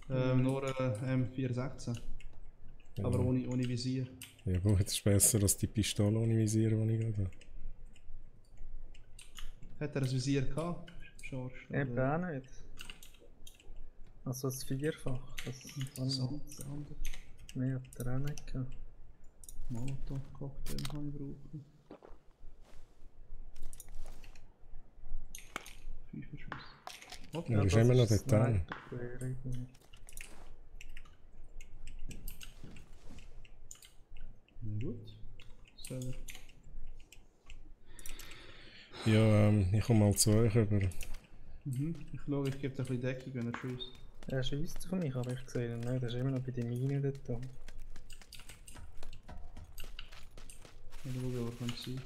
Nur M416. Ja. Aber ohne Visier. Ja gut, es ist besser als die Pistole ohne Visier, die ich gerade habe. Hat er ein Visier gehabt? Schorsch? Eben auch nicht. Also das Vierfach. Das kann Das andere. mehr hat er auch nicht gehabt. Molotov-Cocktail kann ich brauchen. 5 Schuss. Ja, er ist immer noch dort dran. Sniper-Gewehr irgendwie. Na gut. Selber. Ja, ich komme mal zu euch rüber. Ich schaue, ich gebe dir ein bisschen Deckung, wenn er schießt. Er schießt auf mich, aber ich sehe ihn nicht. Er ist immer noch bei den Minen dort. Dann schaue ich, wo er kann sein.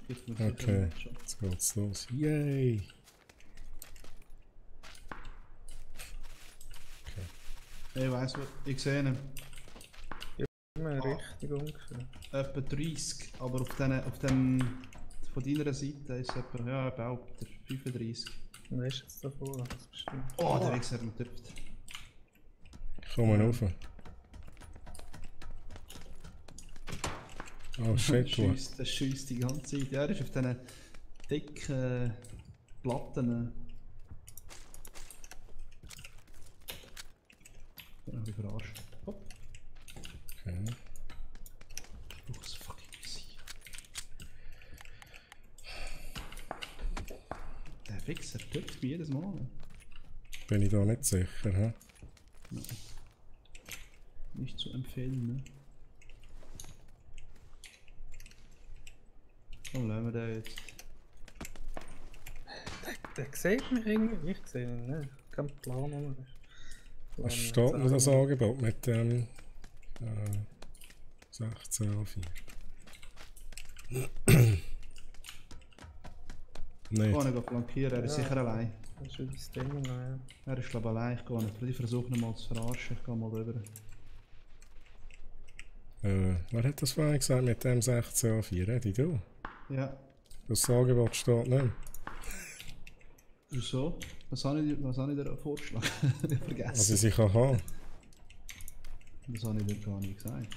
Ich gebe mir Okay, jetzt geht's los. Yay! Ich weiss, ich sehe ihn. Immer richtig ungefähr. Etwa 30, aber auf dem von deiner Seite ist es etwa, ja, überhaupt 35. Wer ist jetzt davor? Das bestimmt. Oh, der Wichser hat mich getrüpft. Ich komme rauf. Oh shit, was? Der schießt die ganze Zeit. Ja, er ist auf diesen dicken Platten. Ich bin ein bisschen verarscht. Hopp. Okay. Ich brauche das fucking Visier. Der Wichser tötet mich jedes Mal. Bin ich da nicht sicher, hä? Nein. Nicht zu empfehlen, ne? Komm, lassen wir den jetzt. Der sieht mich irgendwie. Ich sehe ihn nicht. Kein Plan, aber Was steht mir das Angebot mit dem 16A4? Ich Nicht. kann ihn flankieren, er ist Ja. sicher allein. Das ist das Ding, ja. Er ist glaube ich allein, ich gehe nicht. Ich versuche ihn mal zu verarschen, ich gehe mal rüber. Wer hat das vorhin gesagt mit dem 16A4? Eddie, du? Ja. Das Angebot steht nicht. Wieso? Was habe ich dir vorgeschlagen? Ich habe vergessen. Also sie kann haben. Das habe ich dir gar nicht gesagt.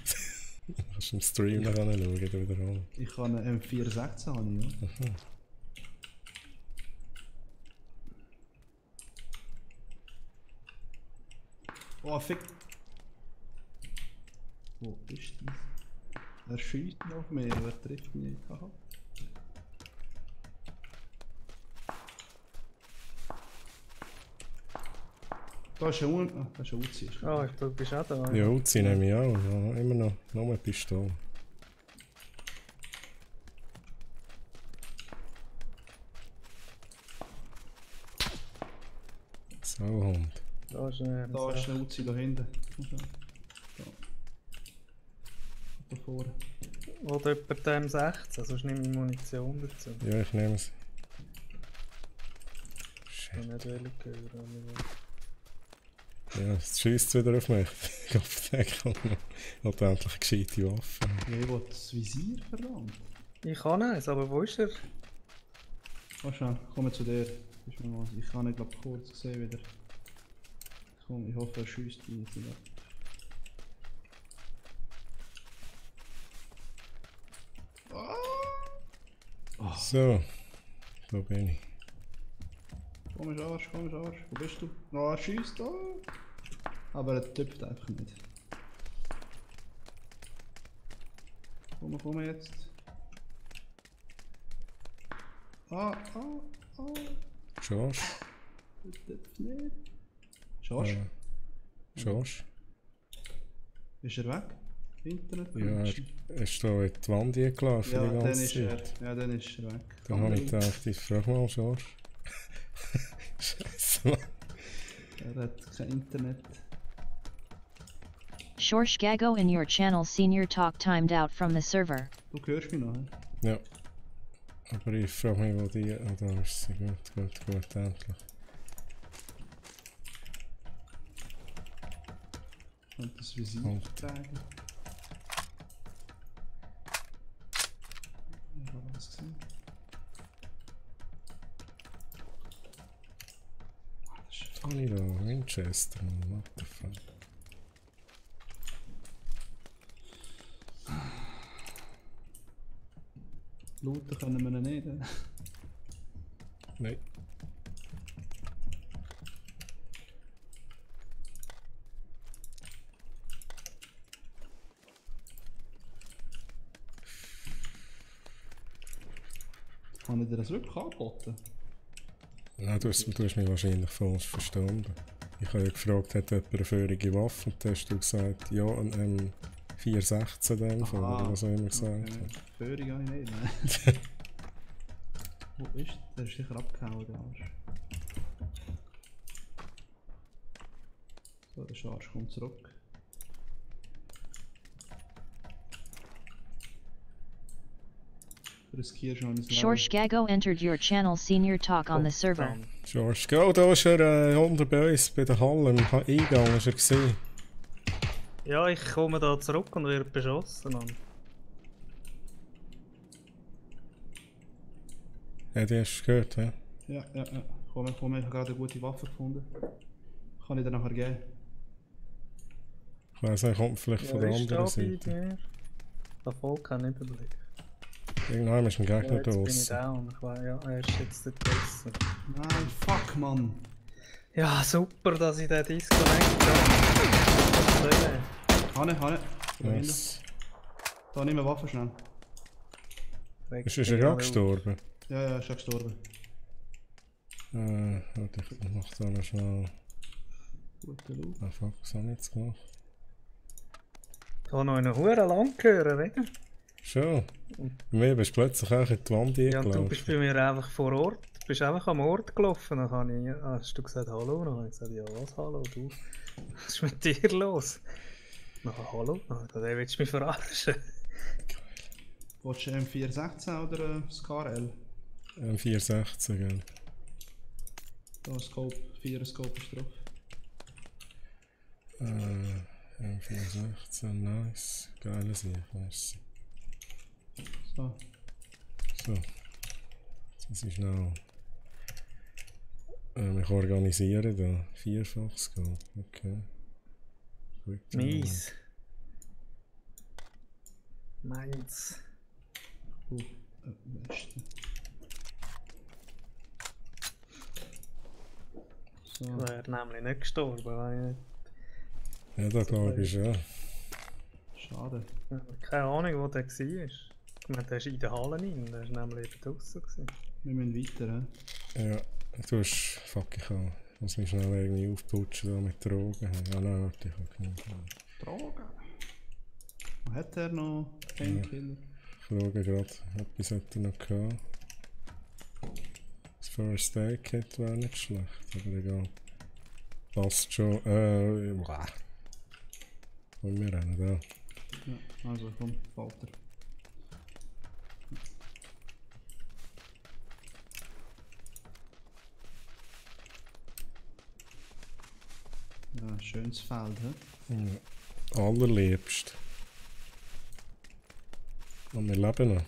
Kannst du im Stream noch anschauen, wiederholen. Ich habe eine M416, habe ich, ja. Aha. Oh, fick! Wo ist das? Er schießt noch auf mich, aber er trifft mich nicht. Aha. Da ist ein da ist ein Uzi. Ah, du bist auch da. Ja, Uzi nehme ich auch. Ja, immer noch. Nur eine Pistole. Sauhund. Da ist ein Da ist ein Uzi da hinten. Da. Da vorne. Oder jemand dem 16, sonst nehme ich Munition dazu. Ja, ich nehme es. Ich kann nicht hören. Ja, es schießt wieder auf mich. Ich hoffe, der kann noch endlich eine gescheite Waffe. Ja, ich will das Visier verdammt. Ich kann eins, aber wo ist er? Warte schnell, komm zu dir. Ich kann ihn glaube kurz sehen wieder. Komm, ich hoffe er schießt mich jetzt nicht. So, da bin ich. Komm Arsch, wo bist du? Oh, er schießt da. Aber er tippt einfach nicht. Komm jetzt. Josh? Er tippt nicht. Josh? Josh? Ist er weg? Internet? Ja, er ist da in die Wand gelaufen Ja, die dann ganze ist er. Zeit. Ja, dann ist er weg. Dann habe ich gedacht, ich frage mal Josh. Scheiße, Mann. Er hat kein Internet. Shorsh Gago in your channel senior talk timed out from the server. Du hörst mich noch, hä? Ja. Aber ich frage mich, wo die... Oh, da ist sie. Gut, endlich. Und das Visier Halt. tragen. Ich habe was gesehen. Was habe ich da? Winchester, what the fuck? Looten können wir ihn nicht, hä? Nein. Habe ich dir das wirklich angeboten? Nein, du hast mich wahrscheinlich falsch verstanden. Ich habe ja gefragt, hat jemand eine feurige Waffe? Und dann hast du gesagt, ja, ein 416 in dem Fall, oder was auch immer gesagt hat. Föhrig habe ich nicht, ne? Wo ist der? Der ist sicher abgehauen, der Arsch. So, der Arsch kommt zurück. Riskierst du noch ein Shorsh Gago entered your channel senior talk on the server. George, geh, da ist er unter bei uns, bei der Halle, im Eingang ist er gesehen. Ja, ich komme da zurück und werde beschossen, Mann. Ja, die hast du gehört, hä? Ja. Komm, ich habe gerade eine gute Waffe gefunden. Kann ich dir nachher geben? Ich weiss nicht, kommt vielleicht von der anderen Seite. Da voll kein Überblick. Irgendwann ist ein Ja, Gegner jetzt bin ich draussen. down. Ich weiß, ja, er ist jetzt dort draussen. Nein, fuck, Mann! Ja, super, dass ich den Disconnect habe. Hanne. Yes. Da nimm eine Waffe schnell. Ist er gerade gestorben? Ja, ist schon gestorben. Warte, ich mach da noch schnell. Guter Loot. Ah fuck, was habe ich jetzt gemacht? Ich habe noch einen Huren lang gehört, oder? Schon. Bei mir bist du plötzlich auch in die Wand Ja, und du eingelaufen. bist bei mir einfach vor Ort. Du bist einfach am Ort gelaufen. Dann habe ich, hast du gesagt Hallo? Dann habe ich gesagt, ja was Hallo, du? Was ist mit dir los? Na Hallo? Dann willst du mich verarschen. Willst du M416 oder SCAR-L? M416, gell? Da Scope, 4 Scope ist drauf. M416, nice. Geile Sicht, merci. So. So. Jetzt muss ich schnell mich organisieren da. Vierfach Scope, okay. Gut, Mies. Meins. Westen. So. Ich wäre nämlich nicht gestorben, weil Ja, da glaube ich schon. Schade. ich keine Ahnung, wo der war. Ich meine, der ist in der Halle rein, der war nämlich eben draussen. Wir müssen weiter, hä? Ja, du hast. Fuck, ich habe Muss mich schnell irgendwie aufputschen da mit Drogen. Ja, nein, warte, ich hab genug. Drogen. Was hat er noch? Painkiller? Ich schaue gerade, etwas hätte er noch gehabt. Das First Aid Kit wäre nicht schlecht, aber egal. Passt schon. Boah. Wollen wir rennen, da. Ja, also komm, Falter. Ja, schönes Feld, hä? Ja. Allerliebst. Und wir leben noch.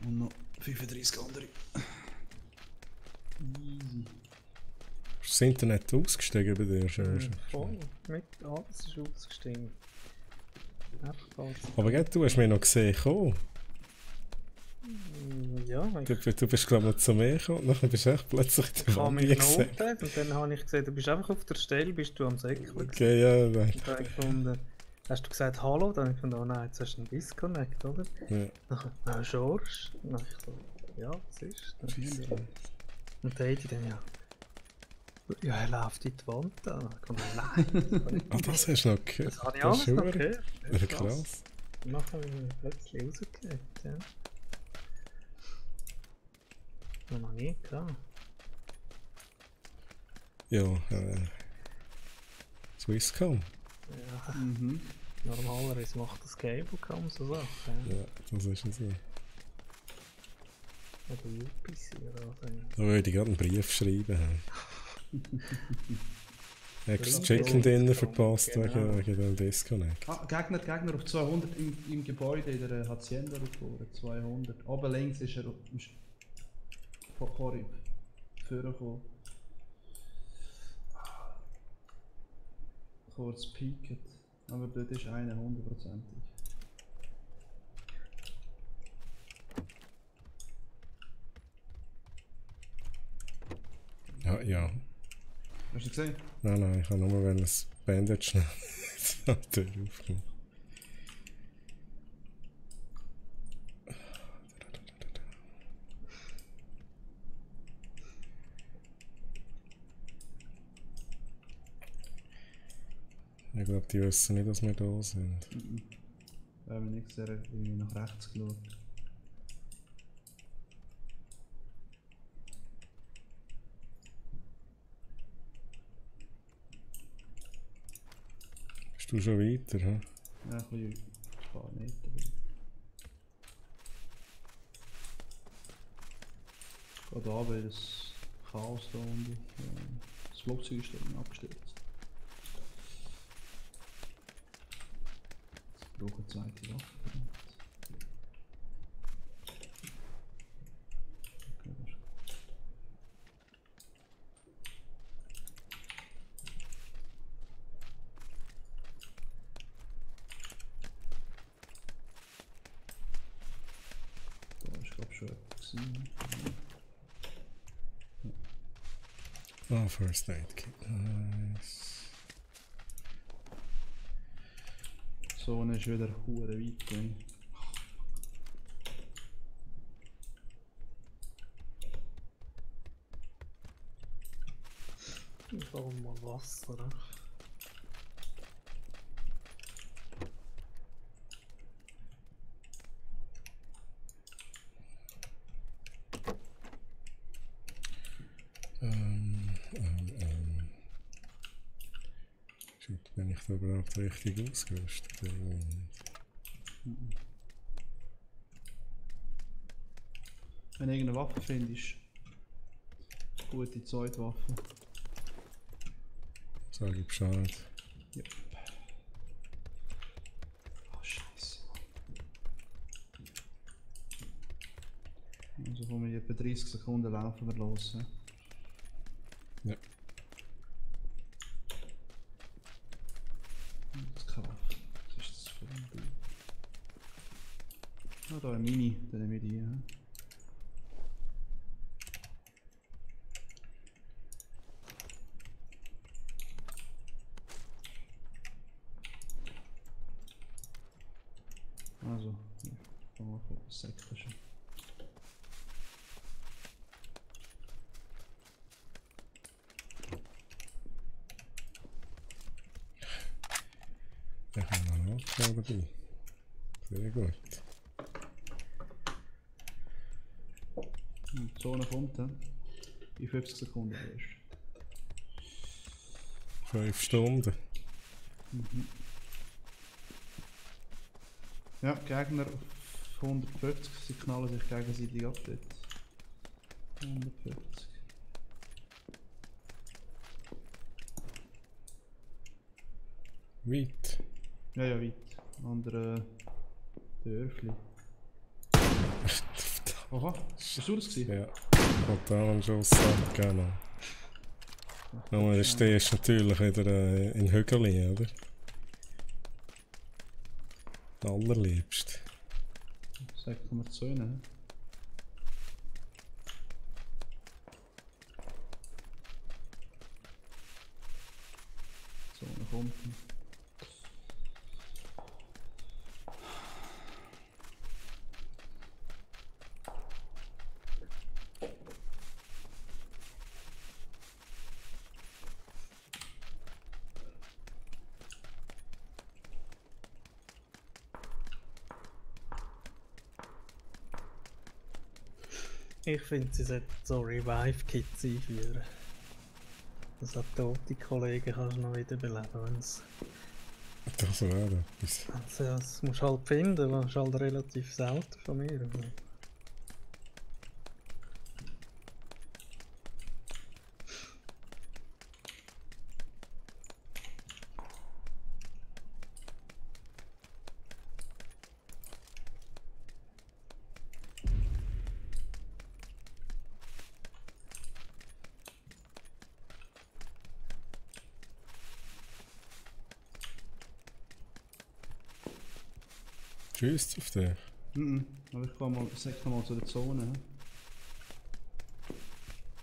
Und noch 35 andere. Easy. Ist das Internet ausgestiegen bei dir schon? Voll, mit alles ist ausgestiegen. Echt alles. Aber gell, du hast mich noch gesehen, komm. Ja, Du bist glaube ich noch zu mir gekommen und dann bist du echt plötzlich in der ich habe Wand mich gesehen. genotet und dann habe ich gesehen, du bist einfach auf der Stelle, bist du am Säckeln. Okay, ja, nein. Und dann habe ich gefunden, hast du gesagt Hallo? Dann habe ich gefunden, oh nein, jetzt hast du einen Disconnect, oder? Ja. Dann George. Dann habe ich so, ja, was ist das? Und der Eddie dann, ja, er läuft in die Wand an. Ich gefunden, nein. Ah, das hast du noch gehört? Das habe ich Das alles ist noch super. gehört. Ja, krass. Dann nachher habe ich mich plötzlich rausgelegt, ja. Das noch nie gehabt. Ja, Swisscom. Ja, Mhm. normalerweise macht das Cablecom so Sachen. Ja. Ja, das ist es so. Oder UPC oder was. Da würde ich gerade einen Brief schreiben. Extra Chicken Dinner verpasst Genau. wegen dem Disconnect. Ah, Gegner auf 200 im Gebäude in der Hacienda gefahren. 200. Oben links ist er von Korib vorgekommen. Kurz pieket. Aber dort ist einer 100%. Ja, ja. Hast du gesehen? Nein, ich habe nur ein Bandage schnell die Tür aufgemacht. Ich glaube, die wissen nicht, dass wir da sind. Wir haben nicht sehr irgendwie nach rechts geschaut. Bist du schon weiter? He? Ja, ein bisschen ein paar Meter. Gerade da weil das Chaos da unten. Das Flugzeug ist da abgestürzt. Ich brauche eine zweite Waffe. Okay, das ist gut. Da ist glaube ich schon etwas gewesen. Ah, First Aid Kit. Nice. So, dann ist wieder hure weit gegangen. Ich hole mal Wasser. Shit, bin ich da überhaupt richtig ausgerüstet? Wenn du irgendeine Waffe findest, gute Zeitwaffe. Sag ich Bescheid. Oh, Scheiße. Also kommen wir etwa 30 Sekunden laufen wir los. He? Ja. Das kann. Was ist das für ein Bild? Ah, da eine Mini, dann nehmen wir die. He? Also, ja, fangen wir von Säckchen schon. schnell dabei. Sehr gut. Die Zone kommt dann. In 50 Sekunden erst. 5 Stunden. Ja, Gegner auf 150, sie knallen sich gegenseitig ab dort. 150. Weit. Ja, weit. Andere Dörfli. Oha, bist du das gewesen? Ja. Total am Schuss abgegeben. Aber der stehst natürlich wieder in Hügeli, oder? Allerliebst. Sagt man zu ihnen. So, nach unten. Ich finde, sie sollten so Revive-Kits einführen. Dass auch tote Kollegen kannst du noch wiederbeleben, wenn's... Das wäre etwas. Also, das musst du halt finden, das ist halt relativ selten von mir. Tschüss auf dich. Aber ich komme mal, sag mal zu der Zone.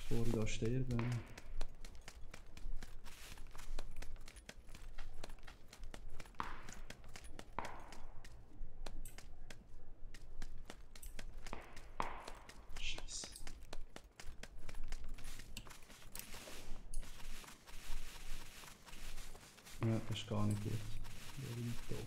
Bevor ich da sterbe. Scheiße. Ja, das ist gar nicht gut. Ich bin tot.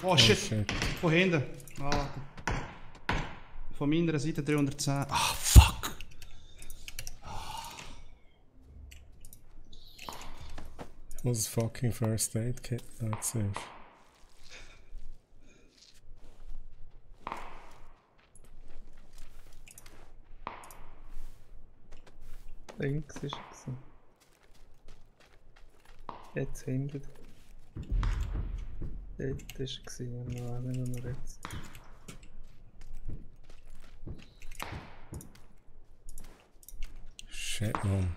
Oh shit! Von hinten! Ah, von meiner Seite 310. Ah, fuck! Ich muss ein fucking First Aid Kit anziehen. Links ist es. Jetzt hinten. Dort war er, ich weiß nicht, wo er jetzt ist. Shit, man.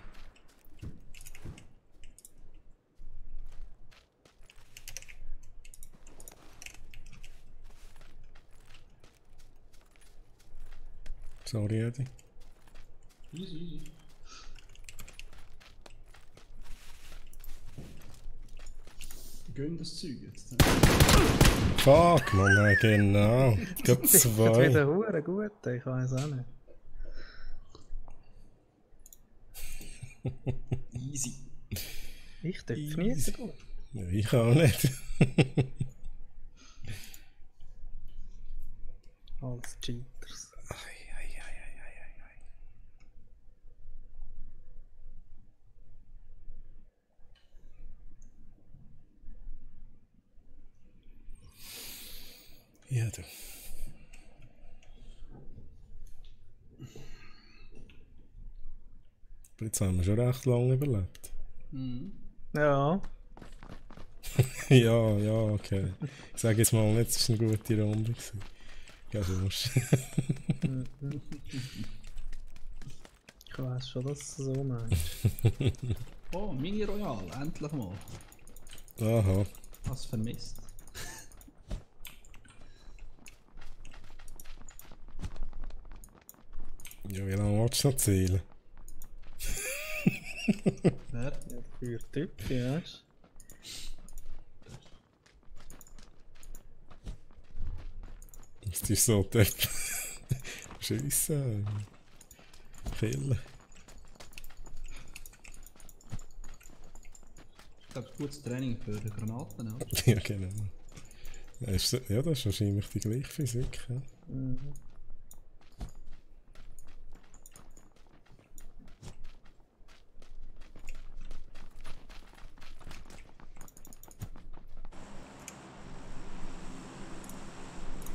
Sorry, Eddie. Easy. Gönn das Zeug jetzt. Fuck, man, genau. Gibt Das ist zwei. wieder hure gut, ich weiß auch nicht. Easy. Ich darf nie so gut. Ja, ich auch nicht. Als Cheaters. Ja, du. Aber jetzt haben wir schon recht lange überlebt. Ja. Ja, okay. Ich sage jetzt mal nicht, es war eine gute Runde. Ja, du musst. Ich weiß schon, dass du so meinst. Oh, Mini Royal, endlich mal. Aha. Hast vermisst. Ja, wie lange willst du noch zählen? Wer? Ja, 4 Typen, weißt Das ist so Depp. Scheisse. Killen. Ich glaube, gutes Training für die Granaten, oder? Ja, genau. Ja, das ist wahrscheinlich die gleiche Physik. Ja. du? Mhm.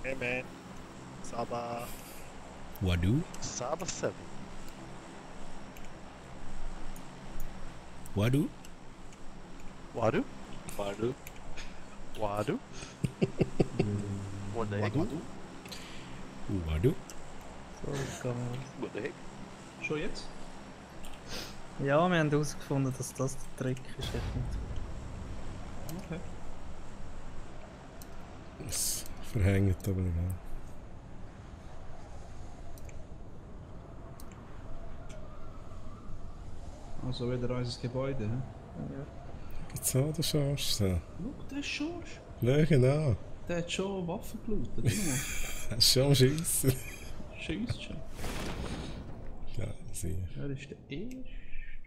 Hey man. Saba. Wadu? Saba 7. Wadu? Wadu? Wadu? Wadu? What the heck? Wadu? Wadu? So gegangen. What the heck? Schon jetzt? Ja, wir haben herausgefunden, dass das der Trick ist. Okay. Das verhängt aber egal. Also wieder unser Gebäude, hä? Ja. Gibt's auch den Schorsch? So. Schau, der ist Schorsch. Ja, genau. Der hat schon Waffen gelootet, Das ist schon am Schiessen. Schießt schon. Ja, sicher. Ja, das ist der erste,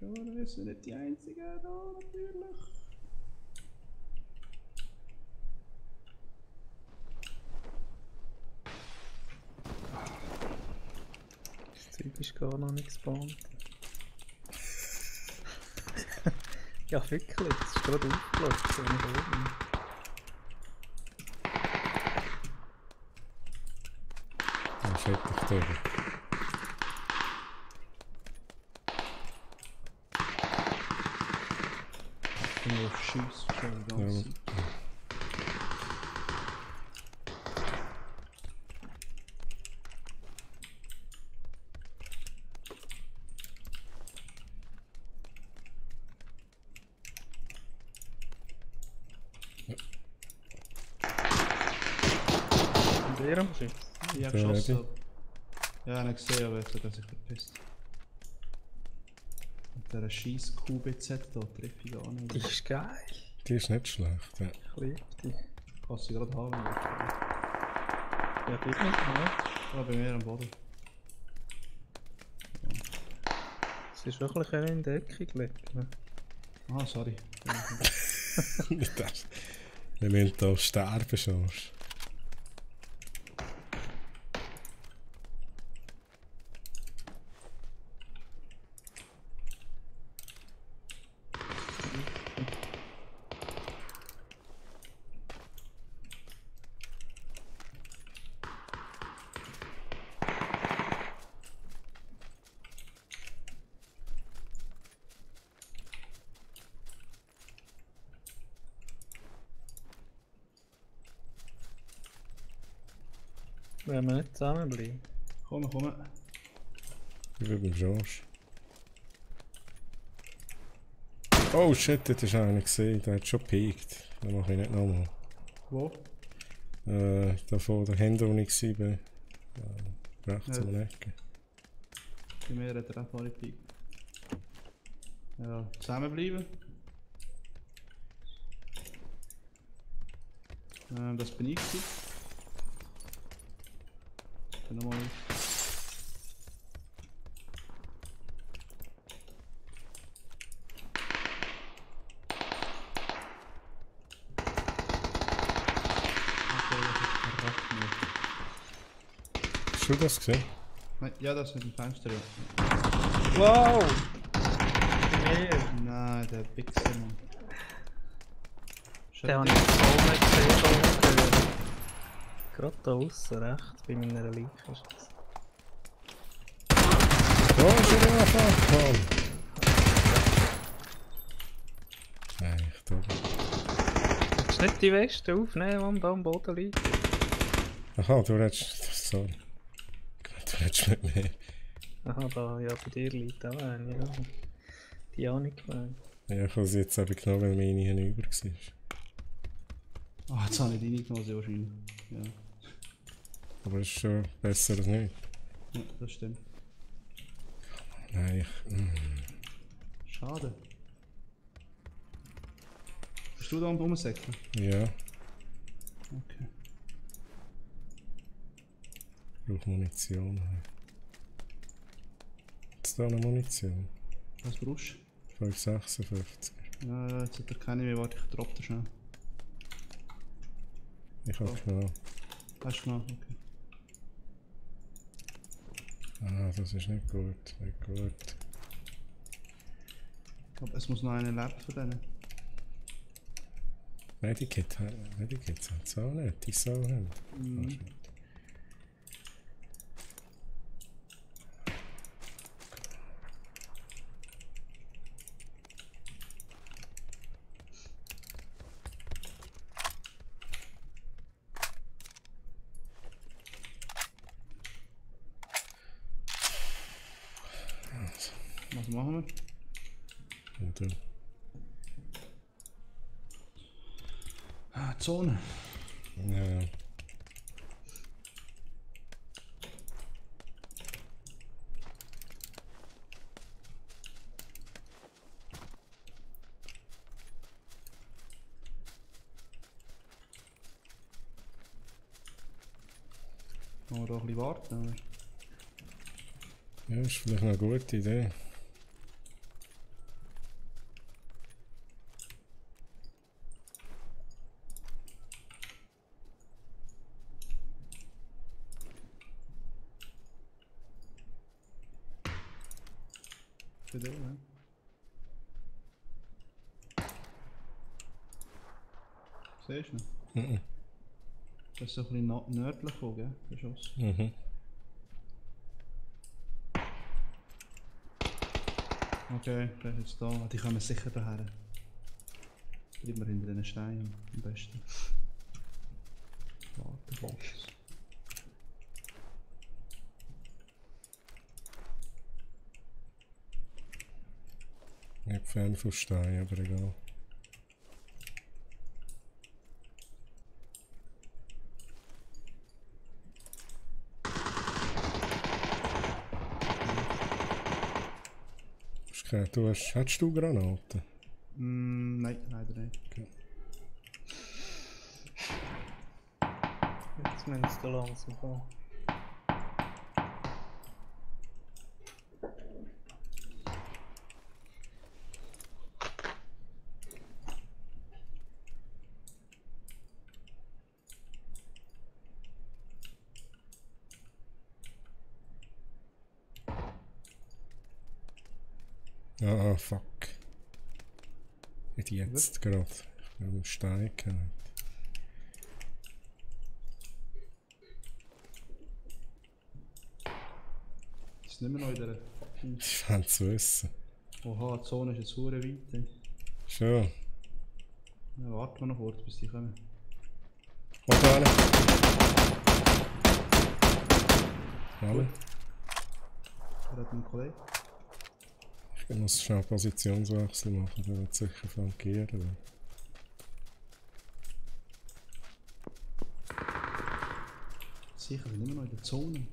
oder? Wir sind nicht die einzigen da, natürlich. Das Zeug ist gar noch nicht gespawnt. Ja, wirklich, es ist gerade aufgelöst. Dann fällt dich drüber. Ich bin nur auf Schuss schon die ganze Zeit. Und ihr am Schiff? Ich hab Der geschossen. Ready? Ja, ich gesehen, aber jetzt hat er sich verpisst. Mit dieser scheiß QBZ da treffe ich gar nicht. Die ist geil. Die ist nicht schlecht, ja. Ich liebe die. Kannst du gerade haben. Ja, bitte nicht, ne? Ja, bei mir am Boden. Es ist wirklich ein in Deckung gelegt. Ne? Ah, sorry. Das. Wir müssen hier sterben, Schorsch. Wenn wir nicht zusammenbleiben. Komm, komm. Ich bin beim Schorsch. Oh shit, das ist einer gesehen, der hat schon gepiekt. Das mache ich nicht nochmal. Wo? Da vor der Hände, wo ich war. Rechts Ja. um die Ecke. Bei mir hat er auch mal gepickt. Ja, zusammenbleiben. Das bin ich gewesen. Dann nochmal. Hast du das gesehen? Nein, ja, das mit dem Fenster. Ja. Wow! Mehr! Nein, der Wichser, Mann. Den habe ich so nicht gesehen. Gerade da aussen rechts bei meiner Leiche ist das. Da ist er angefangen! Nein, ich glaube. Willst du nicht die Weste aufnehmen, die da am Boden liegt? Aha, du redest. Sorry. Du redest mit mir. Aha, da, ja, bei dir liegt auch eine, ja. Die auch nicht gemeint. Ja, ich habe sie jetzt eben genommen, weil meine hinüber war. Ah, jetzt habe ich die nicht genommen, sehr wahrscheinlich. Ja. Aber es ist schon besser als nicht. Ja, das stimmt. Schade. Bist du da am Rumsäckeln? Ja, Okay. ich brauche Munition. Jetzt da noch Munition. Was brauchst 556. du? Ja, jetzt hat er keine mehr. Warte, ich droppe den schnell. Ich hab Oh. genommen. Hast du genommen? Okay. Ah, das ist nicht gut. Nicht gut. Aber es muss noch einer leben von denen. Medikits hat es auch nicht. Die Sau haben. Mhm. Ah, shit. Was machen wir? Und du? Ah, Zone. Ja. Wollen wir da ein bisschen warten? Oder? Ja, ist vielleicht noch eine gute Idee. Für den, ne? Siehst du noch? Mhm. Das ist so ein bisschen nördlich gekommen, gell? Der Schuss. Mhm. Okay, der ist jetzt da. Die kommen sicher daher. Bleiben wir hinter den Steinen am besten. Warte, Box. Nicht Fan von Steinen, aber egal. Hättest du Granaten? Nein, leider nicht. Okay. Jetzt müssen wir langsam kommen. Ah, fuck. Nicht jetzt gerade. Ich bin am Stein gehabt. Das ist nicht mehr noch in der fucking... Ich fände es wissen. Oha, die Zone ist jetzt sehr weit. Ey. Schon. Ja, warten wir noch kurz, bis die kommen. Mach da eine. Alle. Er hat einen Kollegen. Ich muss schnell Positionswechsel machen, der wird sicher flankieren. Sicher, wir sind immer noch in der Zone.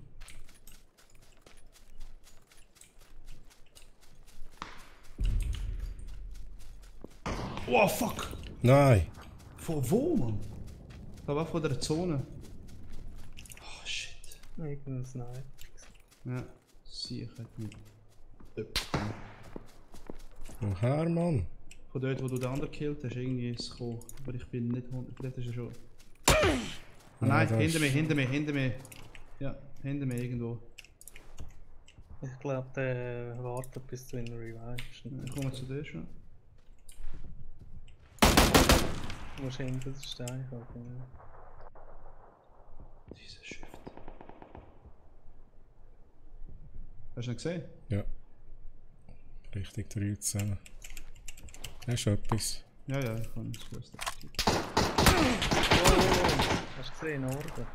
Oh fuck! Nein! Von wo, Mann? Da war von der Zone. Oh shit. Irgendein Sniper. Ja, sicher nicht. Woher, Mann? Von dort, wo du den anderen gekillt hast, irgendwie ist es gekommen. Aber ich bin nicht 100%. Vielleicht ist er schon. Ah, nein, das hinter mir, ist- hinter mir. Ja, hinter mir irgendwo. Ich glaube, der wartet bis du ihn revivest. Ich komme zu dir schon. Du musst hinter den Stein kommen. Ja. Dieser Shift. Hast du ihn gesehen? Ja. Richtig 13. Hast du etwas? Ja, ja, ich kann es gewusst. Hast du gesehen, Norden?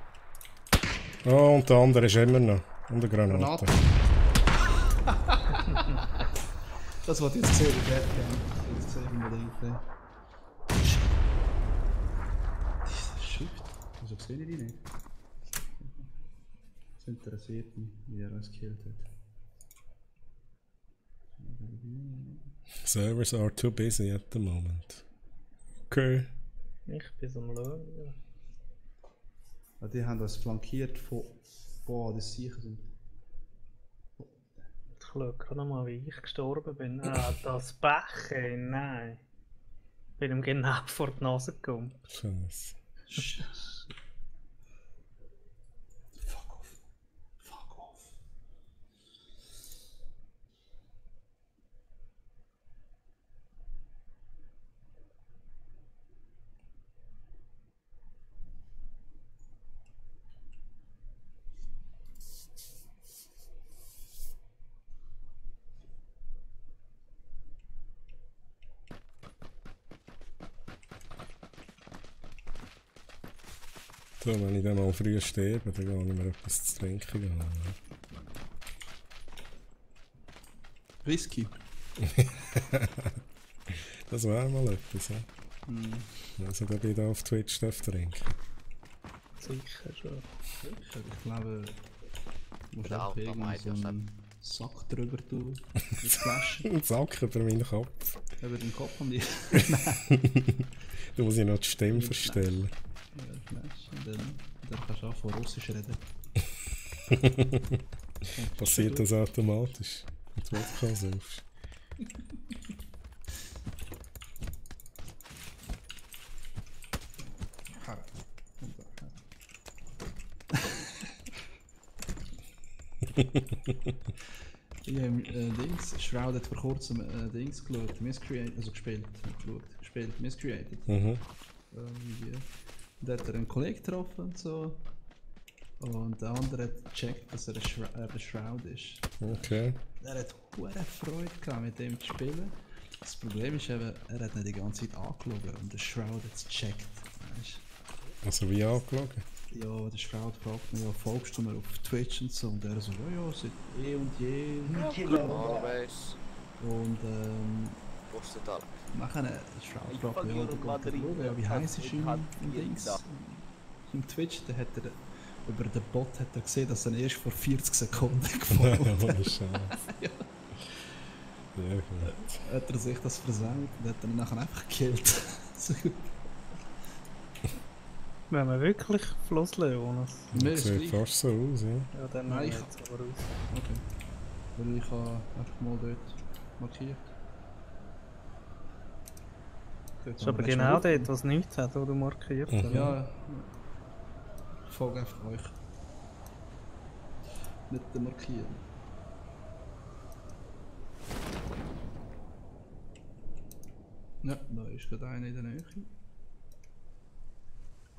Oh, und der andere ist immer noch. Und eine Granate. Das wollte ich jetzt sehen, der jetzt sehe ich unbedingt. Dieser Shift. Wieso sehe ich die nicht? Das interessiert mich, wie er uns gekillt hat. Servers are too busy at the moment. Okay. Ich bin am Schauen. Ja, die haben uns flankiert von... Boah, das sicher sind. Ich schaue gerade noch mal, wie ich gestorben bin. Ah, das Bechen, nein. Ich bin ihm genau vor die Nase gekommen. Scheiße. Scheiße. Fuck off. Fuck off. So, wenn ich dann mal früh sterbe, dann gehe ich mir etwas zu trinken holen. Whisky. Das wäre mal etwas, ja? Also, da bin ich da auf Twitch trinken. Sicher schon. Sicher, ich glaube... Du musst Ja, auch da irgendwie meint so ja einen Sack drüber tun. Die Flasche Ein Sack über meinen Kopf. über den Kopf und die Da muss ich noch die Stimme verstellen. Flasche. Und dann kannst du auch von Russisch reden. Passiert das automatisch? Mit Wodka saufst. Ich habe Dings, Shroud hat vor kurzem Dings geschaut, Miscreated, also gespielt, Miscreated. Mhm. Irgendwie. Und da hat er einen Kollegen getroffen und so. Und der andere hat gecheckt, dass er ein Shroud ist. Okay. Er hat hohe Freude gehabt, mit dem zu spielen. Das Problem ist eben, er hat nicht die ganze Zeit angeschaut und der Shroud hat es gecheckt. Weißt? Also wie angeschaut? Ja, der Shroud fragt mich, ja, folgst du mir auf Twitch und so? Und er so, ja, seit eh und je. Always. Und Posted da. nachher, der Shroud fragt mich, ja, du kannst schauen, ja, wie heiß ist im Dings? Im Twitch, da hat er, über den Bot hat er gesehen, dass er erst vor 40 Sekunden gefolgt hat. Ohne Scheiße. Ja. Ja, gut. Hat er sich das versaut und hat er ihn nachher einfach gekillt. So gut. Wenn wir wirklich Flussleones. Mir Das ist sieht gleich. fast so aus, ja. Ja, dann Nein, nehmen ich- wir jetzt aber aus. Okay. Weil ich habe einfach mal dort markiert. Dort Das ist haben aber wir genau letztes Mal dort, was nichts hat, wo du markiert hast. Ja. Ich folge einfach euch. Nicht den markieren. Ja, da ist gerade einer in der Nähe.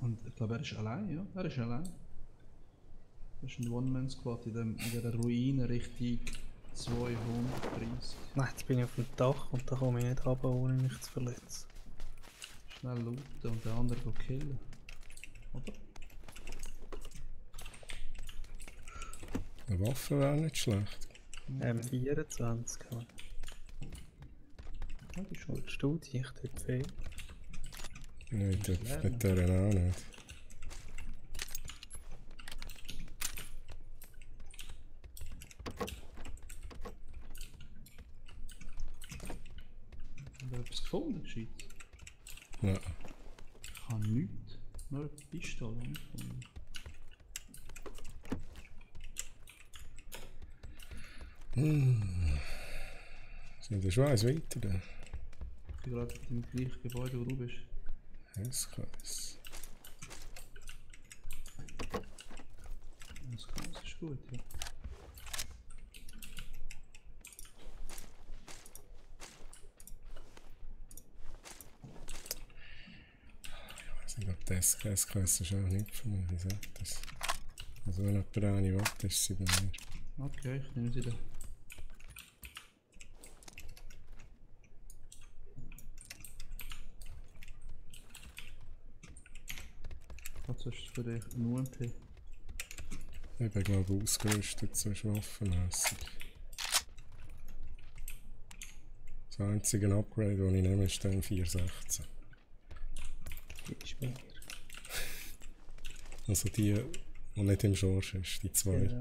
Und ich glaube, er ist allein, ja? Er ist allein. Das ist ein One-Man-Squad in der Ruine Richtung 230. Nein, jetzt bin ich auf dem Dach und da komme ich nicht runter, ohne mich zu verletzen. Schnell looten und den anderen go killen. Oder? Eine Waffe wäre nicht schlecht. M24. Ja. Ja, das ist schon. Willst du dich dort fehlen? Nein, mit der auch nicht. Haben wir etwas gefunden, gescheit? Ja. Ich habe nichts. Nur eine Pistole gefunden. Sind in der Schweiz weiter da? Ich bin gerade im gleichen Gebäude, wo du bist. Heißkreis. Das ist gut, ja. Ich weiß nicht, ob das Heißkreis ist auch nicht von mir, wie sagt das? Also wenn jemand eine will, ist sie bei mir. Okay, ich nehme sie da. Was ist für dich ein UMP? Ich bin glaube ich ausgerüstet, so waffenmässig. Das einzige Upgrade, das ich nehme, ist dann 416. Ist mir. Also die nicht im Schorsch ist, die zweite.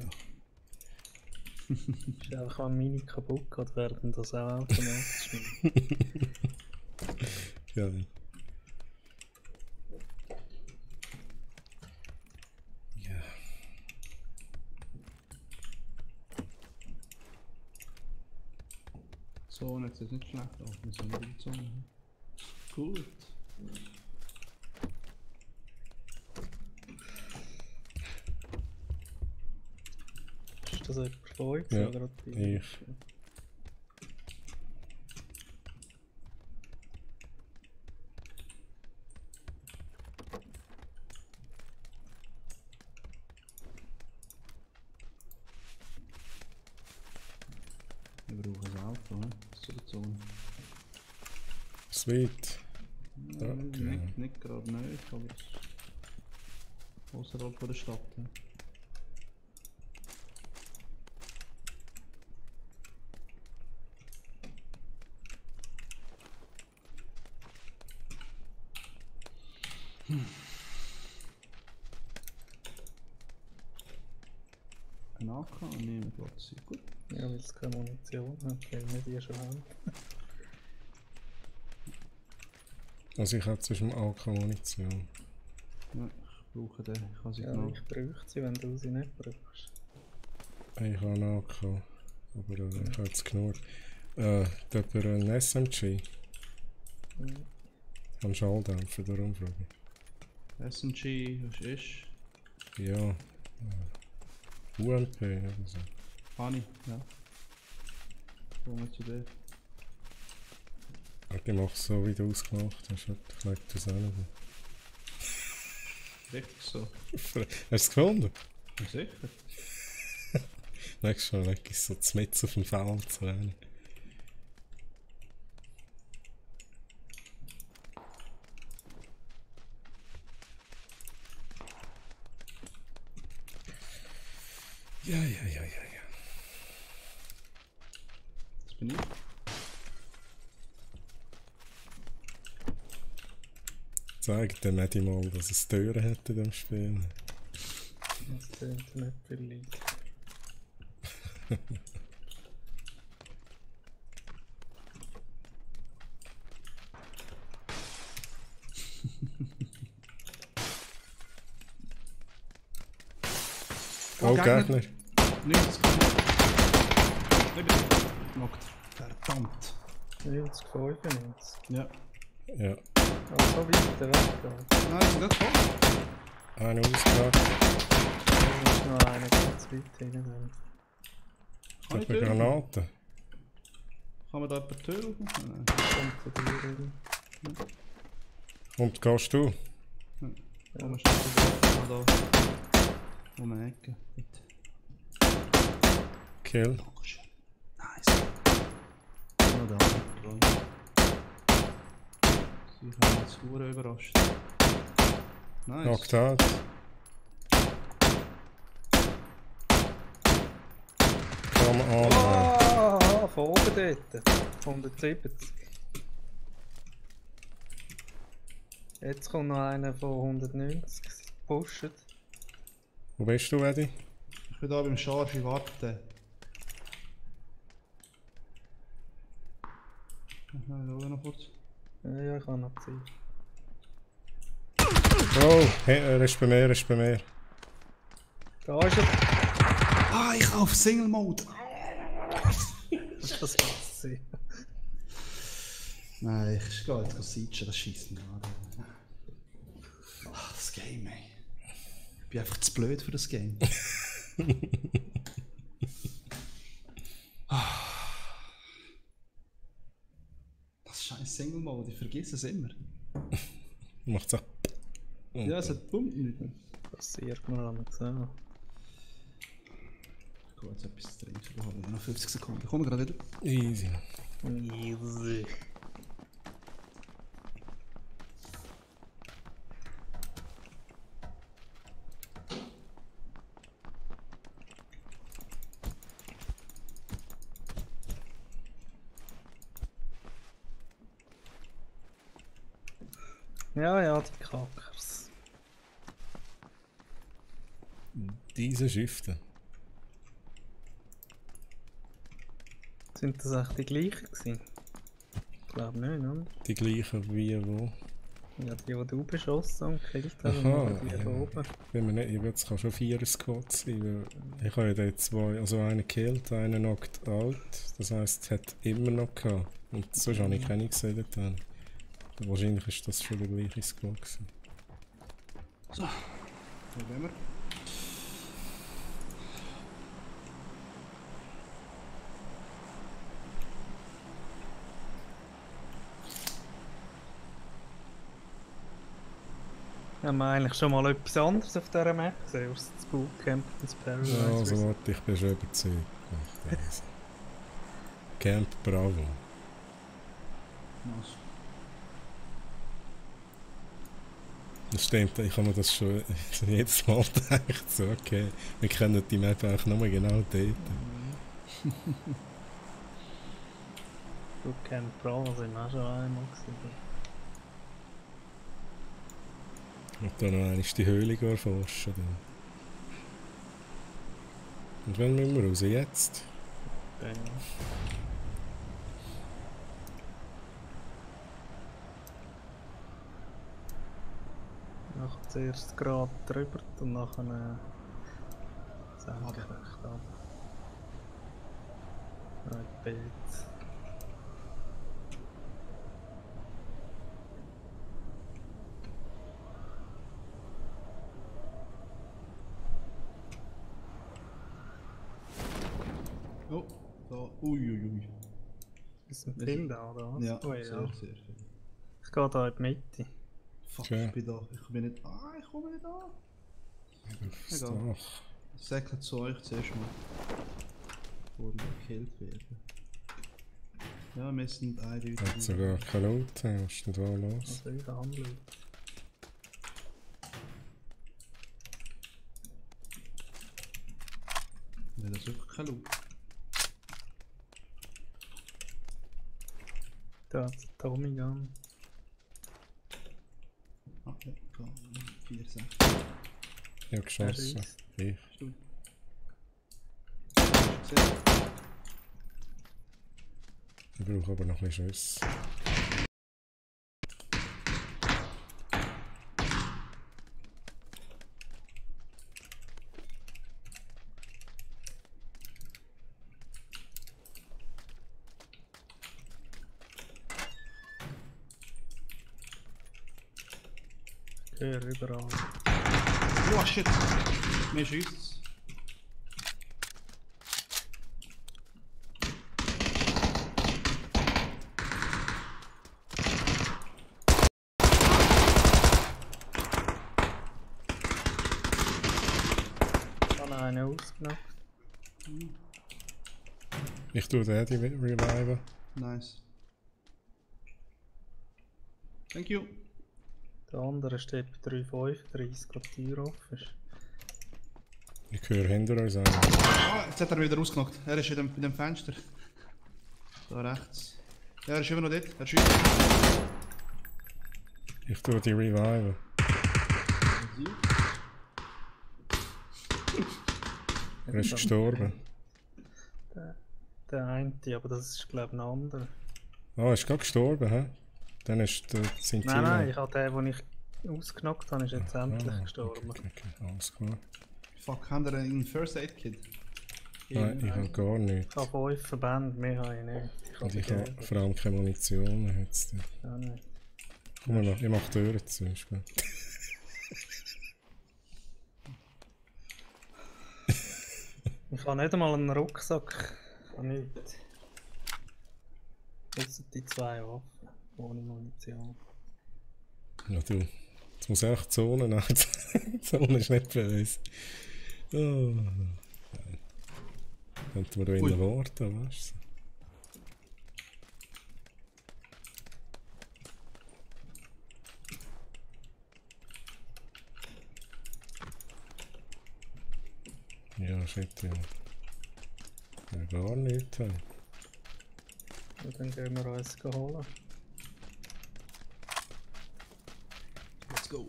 Ja. Ist einfach am Mini kaputt gegangen, werden das auch automatisch machen. Ja. Ja. So, jetzt ist nicht schlecht aus. Wir sind in der Zone. Gut. Ist das jemand von euch? Ja, oder ich. Wir brauchen ein Auto, ne? Zur Zone. Sweet. Ja, Okay. nicht gerade neu, aber außerhalb von der Stadt. Ja. Ein AK und nehmen Platz. Gut. Ja, weil es keine Munition hat, weil wir die schon haben. Also ich habe zwischen AK-Munition. Ja, ich brauche den. Ich kann sie Ja, genau. ich bräuchte sie, wenn du sie nicht brauchst. Ich habe einen AK. Aber ich habe jetzt genug. Dort ein SMG. Mhm. Ein Schalldämpfer, darum frage ich. SMG, was ist? Ja. UMP oder so. Hani, ja. Kommen wir zu dir. Ich mache es so, wie du es gemacht hast. Ich leg das auch nicht. Richtig so. Hast du es gefunden? Ja, sicher. Nächstes Mal leg ich es so mitten auf dem Feld zu rennen. Ja. Das bin ich. Zeig dem Medi mal, dass es Türen hat in dem Spiel. Das klingt nicht billig. Oh, Gegner. 90. Knockt. Verdammt. 90, 95. Ja. Ja. Also weiter weg. Nein, ist nicht voll. Einer ausgehakt. Da ist noch einer ganz weit hinten. Kann Ich habe ich eine Tür? Granate. Kann man da jemand die Tür aufmachen? Nein. Kommt von dir rein. Und gehst du? Ja, man steht da. Um eine Ecke. Gut. Kill. Dankeschön. Nice. Noch da. Sie haben jetzt Uhr überrascht. Nice. Knocked out. Come on, man. Ah, von oben dort. 170. Jetzt kommt noch einer von 190. Pushen. Wo bist du, Eddie? Ich bin da beim Charge warten. Schau noch kurz. Ja, ich kann noch Zeit. Oh, hey, er ist bei mir, er ist bei mir. Da ist er. Ah, ich auf Single Mode! Das war's sein. Nein, ich gehe jetzt siegen, das schießt mich an. Ach, das Game, ey. Ich bin einfach zu blöd für das Game. Das scheiß Single Mode, ich vergesse es immer. Macht's auch. Ja, es hat Pumpen nicht mehr. Passiert mir einmal so. Ich gehe jetzt etwas zu trinken, wir haben noch 50 Sekunden. Ich komme gerade wieder. Easy. Easy. Ja, die Kackers. Diese Schifte. Sind das echt die gleichen gewesen? Ich glaube nicht, oder? Die gleichen wie wo. Ja, die du beschossen und gekillt hast, Aha, und die ja. da oben. Bin mir nicht, es kann schon 4 Squad sein, weil ich habe ja dort 2, also einen gekillt, einen knocked out, das heisst, es hat immer noch gehabt. Und sonst habe ich keine gesehen dort. Wahrscheinlich ist das schon der gleiche Squad gewesen. So, wo gehen wir? Haben wir eigentlich schon mal etwas anderes auf dieser Map gesehen, als das Bootcamp und das Paradise? Ja, also warte, ich bin schon überzeugt. Camp Bravo. Nice. Das stimmt, ich habe mir das schon jedes Mal gedacht. So, okay, wir kennen die Map eigentlich nur genau dort. Bootcamp Pro sind wir auch schon einmal gesehen. Und dann noch einmal die Höhle erforschen. Und wann müssen wir raus? Jetzt? Ja. Nachher zuerst gerade drüber und nachher senkrecht ab. Right bit. Oh, da. Uiuiui. Ist ein Film da, oder was? Ja, Oh, ja. sehr, sehr viel. Ich gehe da in die Mitte. Fuck, Okay. ich bin da. Ich bin nicht. Ah, ich komme nicht an. Aufs Egal. Dach. Ich sage zu euch zuerst mal. Bevor ich gekillt werde. Ja, wir sind eindeutig. Hat sogar keine Loot, was ist denn da los? Also ich handle. Weil das wirklich kein Loot. Da hat es Tommy Gun. Ah, ja, klar. 4, 6. Ich habe geschossen. Ich. Ich brauche aber noch ein bisschen Schuss. Ich höre überall. Oh shit! Mir schießt's. Ich habe einen ausgenommen. Ich tue den die reviven. Nice. Thank you. Der andere steht bei 3,35, wo die Tür offen ist. Ich höre hinter uns einen. Ah, jetzt hat er wieder rausgenockt. Er ist in dem Fenster. Da rechts. Ja, er ist immer noch dort. Er schießt. Ich tue die reviven. Er ist gestorben. Der eine, aber das ist glaube ich ein anderer. Ah, er ist gerade gestorben, hä? Dann ist der sein Team. Nein, ich habe den, den ich ausgenockt habe, ist jetzt endlich gestorben. Okay, alles klar. Fuck, haben wir einen First Aid Kit? Nein, ich habe gar nichts. Ich habe 5 Verbände, mehr habe ich nicht. Und ich habe vor allem keine Munition jetzt. Ja, nicht. Komm mal noch, ich mache Türen zu. Ist gut. Ich habe nicht einmal einen Rucksack. Ich habe nichts. Ausser die 2 Waffen. Ohne Munition. Ja, du. Jetzt muss auch die Zone nach. Die Zone ist nicht für uns. Oh. Könnten wir da innen warten, weißt du? Ja, shit, ja. Ja, gar nichts. Hey. Und dann gehen wir uns holen. Let's go.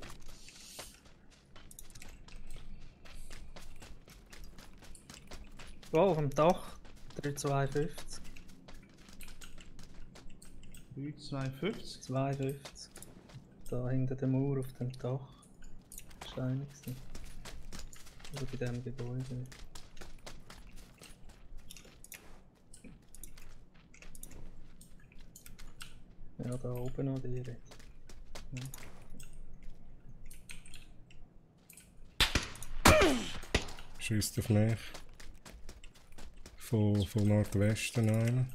Oh, auf dem Dach 352. 3,52. 52. Da hinter der Mauer auf dem Dach. Wahrscheinlich. Oder bei diesem Gebäude. Ja, da oben noch direkt. Schießt auf mich. Von Nordwesten einer.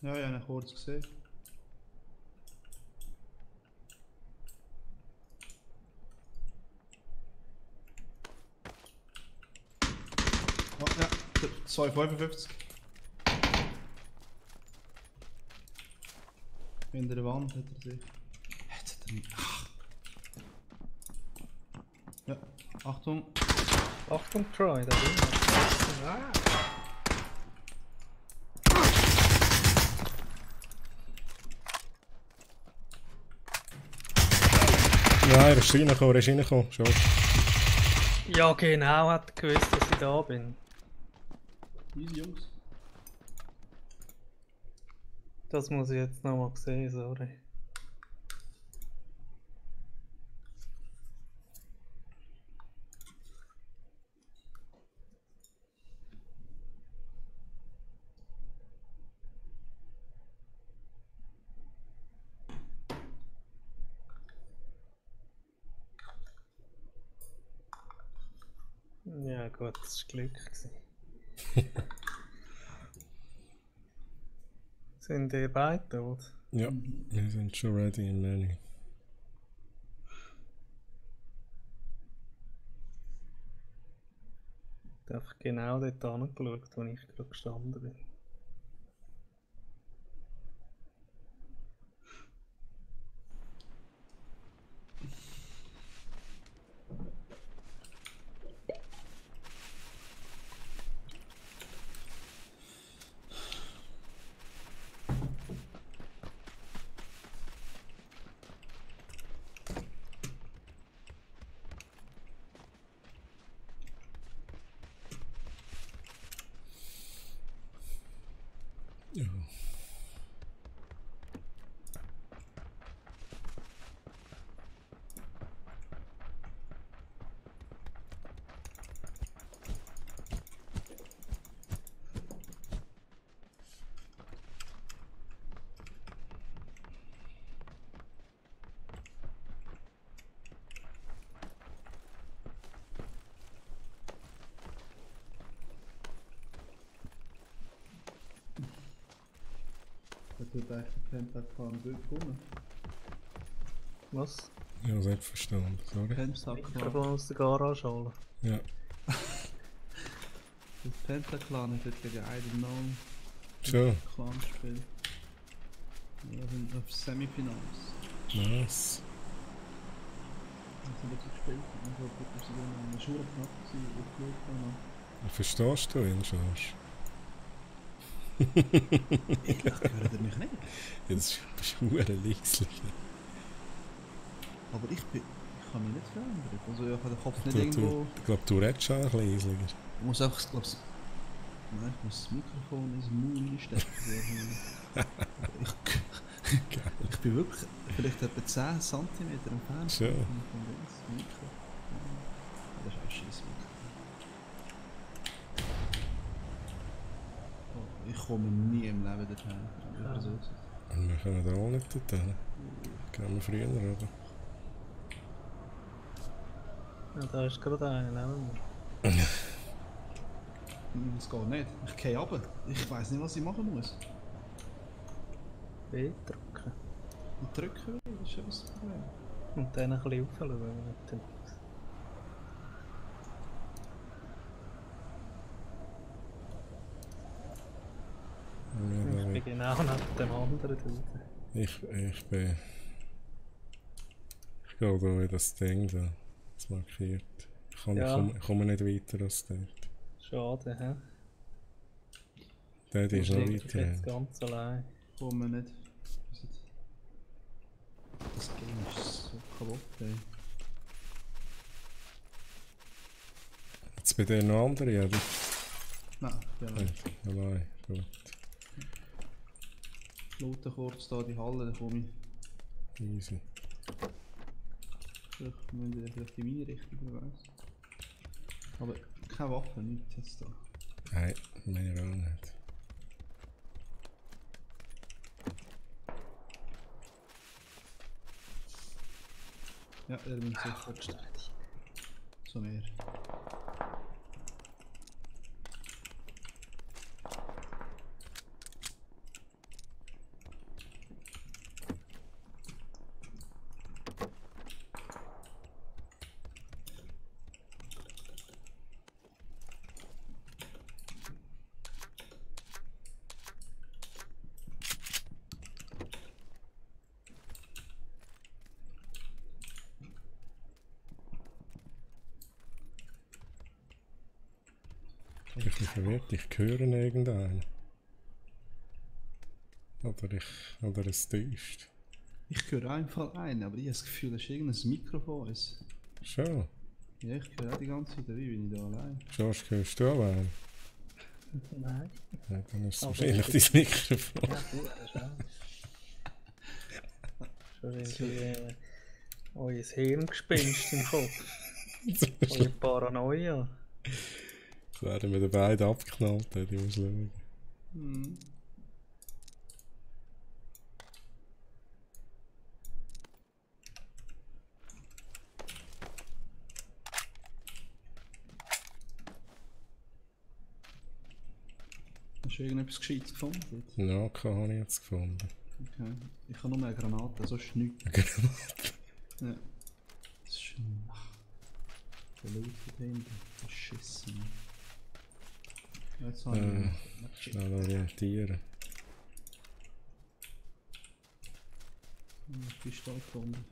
Ja, ja, ich kurz gesehen. Oh, ja, 2,55. Hinter der Wand hat er sich. Jetzt hat er nicht. Ach. Ja, Achtung. Achtung, Troy, da drin. Ah. Nein, er ist reingekommen, Schon. Ja, genau, hat er gewusst, dass ich da bin. Easy, Jungs. Das muss ich jetzt nochmal sehen, sorry. Ja gut, das war Glück. Sind die beide tot? Ja, wir sind schon ready in Menü. Ich habe einfach genau dort angeschaut, wo ich gerade gestanden bin. Ja. Das wird eigentlich der Pentagon gut kommen. Was? Ja, selbstverständlich, sorry. Pentagon. Mikrofon aus der Garage holen. Ja, Das Pentaclan hat gegen Iron Known schon. Clan gespielt. Wir sind auf Semifinals. Nice. Das haben wir gespielt. Und so gut, dass sie dann eine Schule knapp waren und Flug. Verstehst du ihn, Schorsch? Ich höre dir mich nicht. Jetzt bist du verdammt leislich. Aber ich kann mich nicht verändern. Also ich habe den Kopf nicht irgendwo... Ich glaube, du redest schon ein bisschen leislicher. Ich muss einfach, nein, ich muss das Mikrofon ins Maul stecken. Ich bin wirklich vielleicht etwa 10 cm entfernt Schon. vom Mikro. Das ist ein scheiß Mikro. Oh, ich komme nie im Leben dorthin. Ja. So. Und wir können da auch nicht dorthin. Gehen wir früher, oder? Ja, da ist gerade einer, nehmen wir. Das geht nicht. Ich gehe runter. Ich weiss nicht, was ich machen muss. B drücken. Ich drücke wieder, das ist eben das Problem. Und dann ein bisschen aufschauen mit dem. Ich bin genau neben dem anderen Dude. Ich bin... Ich gehe da in das Ding da. Das markiert. Ich komme nicht weiter als dort. Schade, hä? Der ist noch Ich bin jetzt weiter. ganz allein. Ich komme nicht. Das Game ist so kaputt, ey. Jetzt bei dir noch andere, oder? Nein, ja. Nein, gut. looten kurz da die Halle, dann komme ich. Easy. Vielleicht müssen wir vielleicht in meine Richtung, wer weiß. Aber keine Waffe, nichts jetzt da. Nein, mehr auch nicht. Ja, er muss sicher. So mehr. Ich bin verwirrt, ich höre irgendeinen. Oder es täuscht. Ich höre einfach einen, aber ich habe das Gefühl, das ist irgendein Mikrofon. Schon. Ja, ich höre auch die ganze Zeit, wie bin ich da allein? George, hörst du auch einen? Nein. Ja, dann ist es Aber wahrscheinlich ich- dein Mikrofon. Ja, gut, das ist auch. Schon irgendwie euer Hirngespinst im Kopf. Eure Paranoia. Jetzt werden wir beide abgeknallt, ich muss schauen. Hm. Hast du irgendetwas Gescheites gefunden? Dort? Naka habe ich jetzt gefunden. Okay. Ich habe nur eine Granate, sonst nichts. Ja. Das ist schon. Ach. Der Loot da hinten. Beschissen. Jetzt habe ich. Schnell orientieren. Eine Pistole gefunden.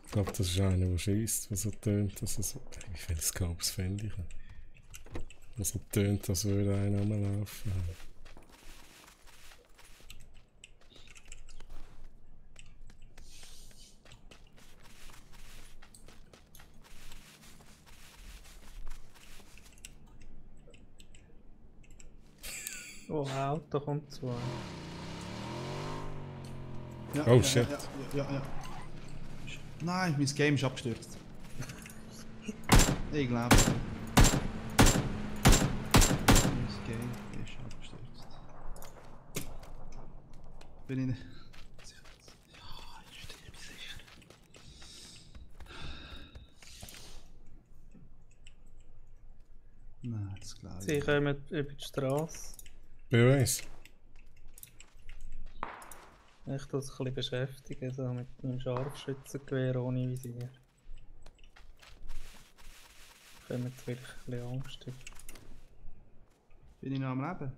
Ich glaube, das ist einer, der schießt, der so tönt, dass es so. Wie viele Scopes finde ich? Der so tönt, als würde einer rumlaufen. Oh, ein Auto kommt zu einem. Ja, Oh, ja, shit. Ja. Nein, mein Game ist abgestürzt. Ich glaube. Mein Game ist abgestürzt. Bin ich nicht. Ja, ich sterbe sicher. Nein, das glaube ich. Sie kommen über die Straße. Bei uns? Ich tue es ein bisschen beschäftigen, so mit einem Scharfschützengewehr ohne Visier. Ich habe jetzt wirklich ein bisschen Angst. Bin ich noch am Leben?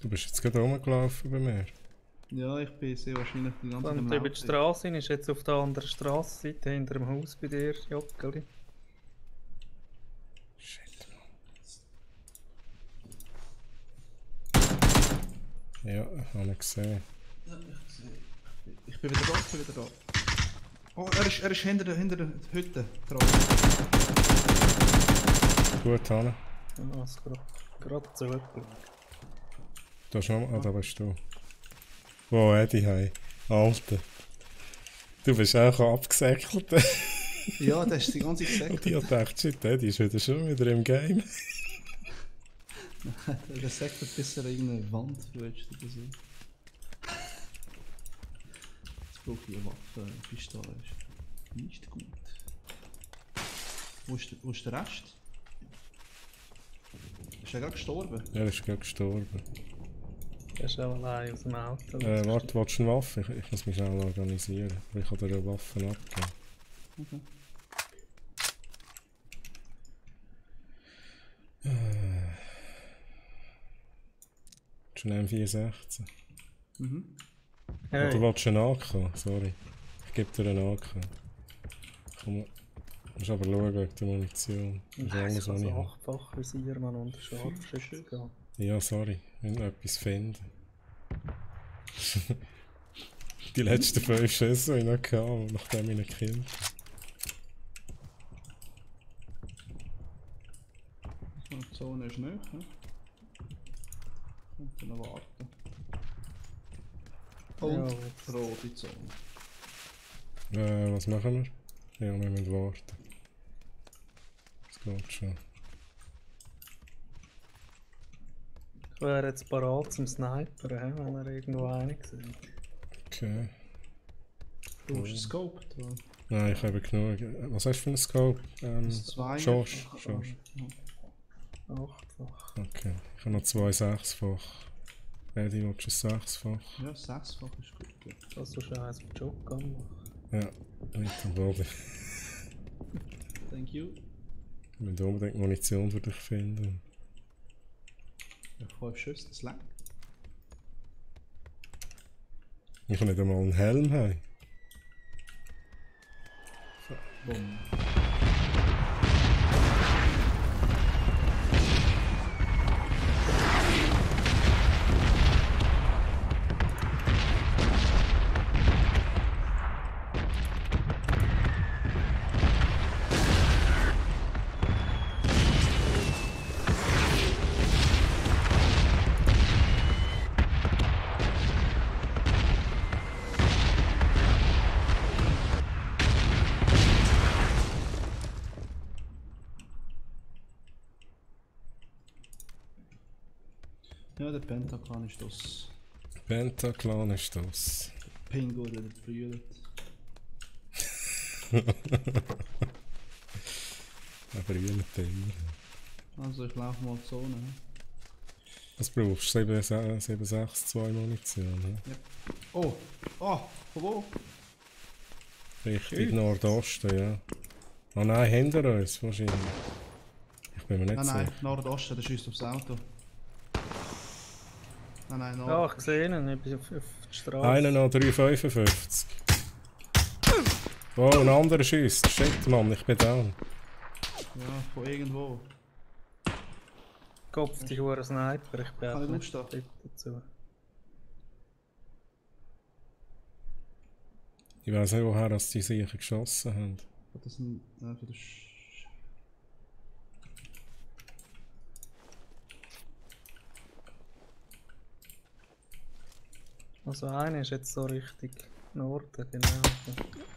Du bist jetzt gerade rumgelaufen bei mir. Ja, ich bin sehr wahrscheinlich die ganze Zeit am Und über die Laufen. Straße hin ist jetzt auf der anderen Strassenseite hinter dem Haus bei dir, Joggeli. Shit, Mann. Ja, habe ich gesehen. Ich bin wieder da, Oh, er ist hinter der Hütte drauf. Gut, Hanne. Ja, es gerade zurückgeschaut. Da ist noch. Ah, da bist du. Wow, Eddie, hey. Alter. Du bist auch abgesäckelt. Ja, das ist die ganze Zeit Und ich hab gedacht, shit, Eddie ist schon wieder im Game. Der sagt, bis er irgendeine Wand flutscht oder so. Jetzt brauche ich eine Waffe, eine Pistole. Ist nicht gut. Wo ist der Rest? Ist er gerade gestorben? Er ist gerade gestorben. Er ist auch allein aus dem Auto. Warte, willst du eine Waffe? Ich muss mich schnell organisieren. Ich kann dir eine Waffe abgeben. Okay. Schon M416. Mhm. Oder Hey, willst du einen AK? Sorry. Ich gebe dir einen AK. Komm, du musst aber schauen wegen der Munition. Das ist nein, alles, ich was kann ich so habe. 8-fach Visier man und Scharfschützen gehen. Ja, sorry. Ich will noch etwas finden. Die letzten 5 Schüsse, die ich noch hatte, nachdem ich ihn gekillt So, die Zone ist nicht, ne? Und dann noch warten. Und jetzt. rote Zone. Was machen wir? Ja, wir müssen warten. Das geht schon. Ich wäre jetzt parat zum Snipern, wenn er irgendwo einen sieht. Okay. Du hast einen Scope dran. Nein, ich habe genug. Was hast du für einen Scope? Zwei. Schorsch. Ja. 8-fach. Okay. Ich habe noch 2 6-fach. Eddie, willst du ein 6-fach? Ja, 6-fach ist gut. Ja. Das ist schon eins mit Shotgun machen. Ja, mit dem Body. Thank you. Ich will unbedingt Munition für dich finden. Ja, 5 Schüsse, das langt. Ich kann nicht einmal einen Helm haben. Bumm. Ja, der Pentaclan ist das. Pentaclan ist das. Pingo, der brüllt. Er brüllt immer. Also ich laufe mal die Zone. Was brauchst du? 7,62 Munition. Ne? Oh! Oh! Von wo? Richtig Nordosten, ja. Ah nein, hinter uns wahrscheinlich. Ich bin mir nicht Nein, sicher. nein, Nordosten, der schießt aufs Auto. Nein, Ja, Nord. ich sehe ihn, ich bin auf der Straße. Einer noch 3,55. Oh, ein anderer schießt. Shit, Mann, ich bin down. Ja, von irgendwo. Kopf, die Hure Sniper, ich bin Kann auch ich nicht aufstehen? fit dazu. Ich weiß nicht, woher dass die sicher geschossen haben. Hat das ein. Nein, für das. Also einer ist jetzt so richtig Norden, genau.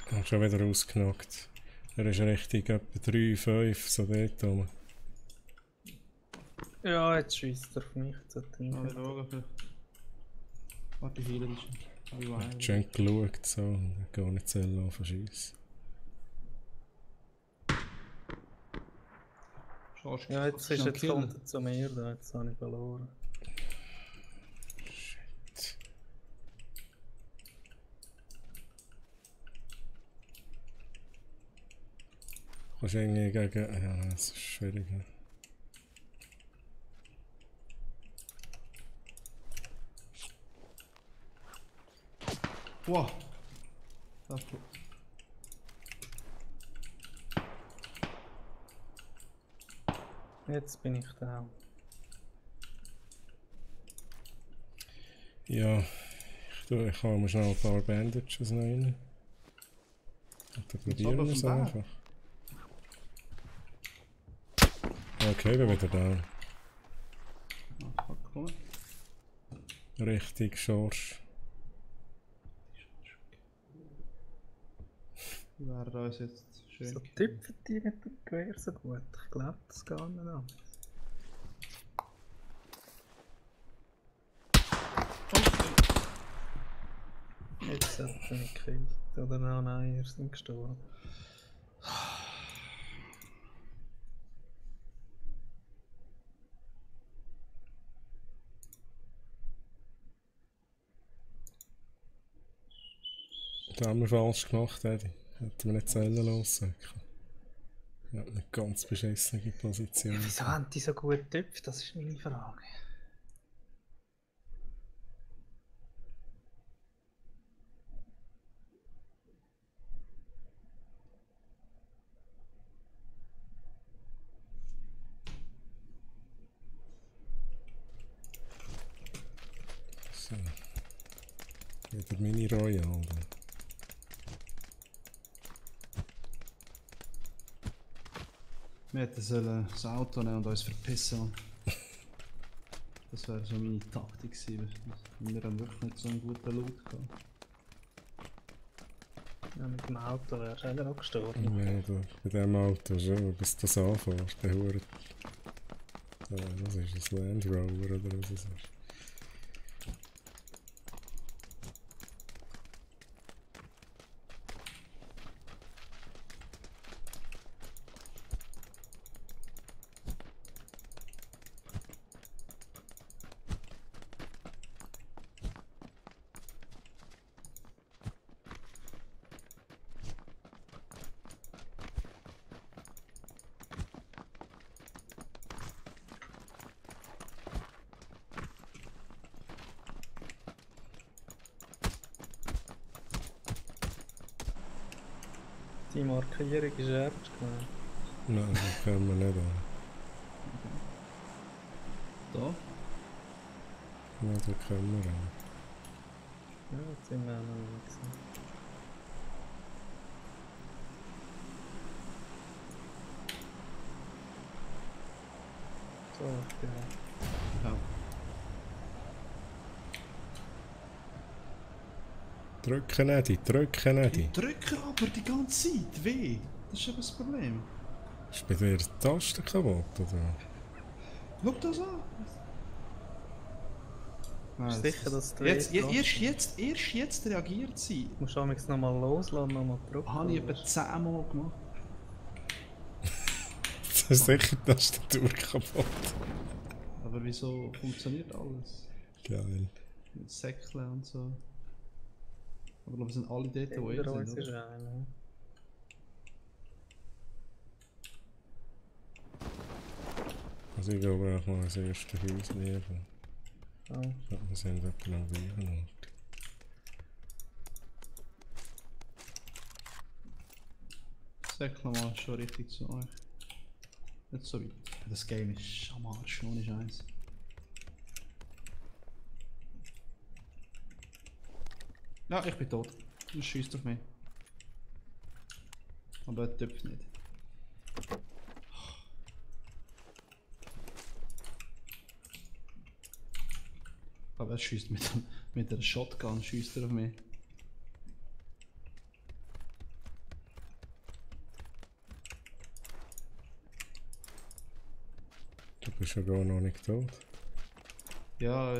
Ich habe schon wieder ausgenockt. Er ist richtig etwa 3, 5, so dort rum. Ja, jetzt schießt er auf mich. Jetzt hat er Mal mich. schauen, vielleicht. Warte, hier ist Ich habe schon geschaut, so, und gar nicht selber verschießen. Ja, jetzt ist jetzt kommt er zu mir da, jetzt habe ich verloren. Kannst du irgendwie gegen... Ja, das ist schwierig. Ne? Wow! Das Jetzt bin ich da. Ja, ich habe mir schnell ein paar Bandages noch rein. Und dann probieren wir es einfach. Okay, wir wieder da. Ah, fuck, komm. Richtig Schorsch. Die werden uns jetzt schön. So tippen die mit dem Gewehr so gut. Ich glaube das gar nicht an. Jetzt hat er mich gekillt. Oder nein, er sind gestorben. Das haben wir falsch gemacht, Eddie. Hätten wir nicht Zellen lossacken. Ja, eine ganz beschissene Position. Wieso haben die so gut getüpft? Das ist meine Frage. So. Wieder Mini Royal. Wir hätten sollen das Auto nehmen und uns verpissen. Das wäre so meine Taktik gewesen. Wir haben wirklich nicht so einen guten Loot gehabt. Ja, mit dem Auto wärst du auch noch gestorben. Nein, bei diesem Auto schon, bis das anfährst, der Hure. Was ist das? Land Rover oder was ist das? Die Markierung ist ernst gemeint. Nein, das können wir nicht an. Da? Ja, da können wir an. Ja, jetzt sind wir auch noch nicht gesehen. So, genau. Ja. Drücken nicht, drücken nicht. Ich drücke aber die ganze Zeit weh. Das ist eben das Problem. Ist bei dir die Taste kaputt, oder? Schau das an. Bist du sicher, dass du Erst jetzt reagiert sie. Du musst amigs nochmal loslassen, nochmal drücken. Habe ich etwa 10 Mal gemacht. Das ist sicher die Tastatur kaputt. Aber wieso funktioniert alles? Geil. Mit Säckchen und so. Aber ich glaube, es sind alle dort, die Hinter sind, uns ist oder? einer. Also ich glaube auch mal das erste Haus nehmen. Oh. Wir sind etwa am gleichen Ort. Säckchen mal schon richtig zu euch. Nicht so weit. Das Game ist am Arsch, ohne Scheiß. Ja, ich bin tot. Das schießt auf mich. Aber der Typ nicht. Aber er schießt mit der Shotgun schießt er auf mich. Du bist ja gar noch nicht tot. Ja,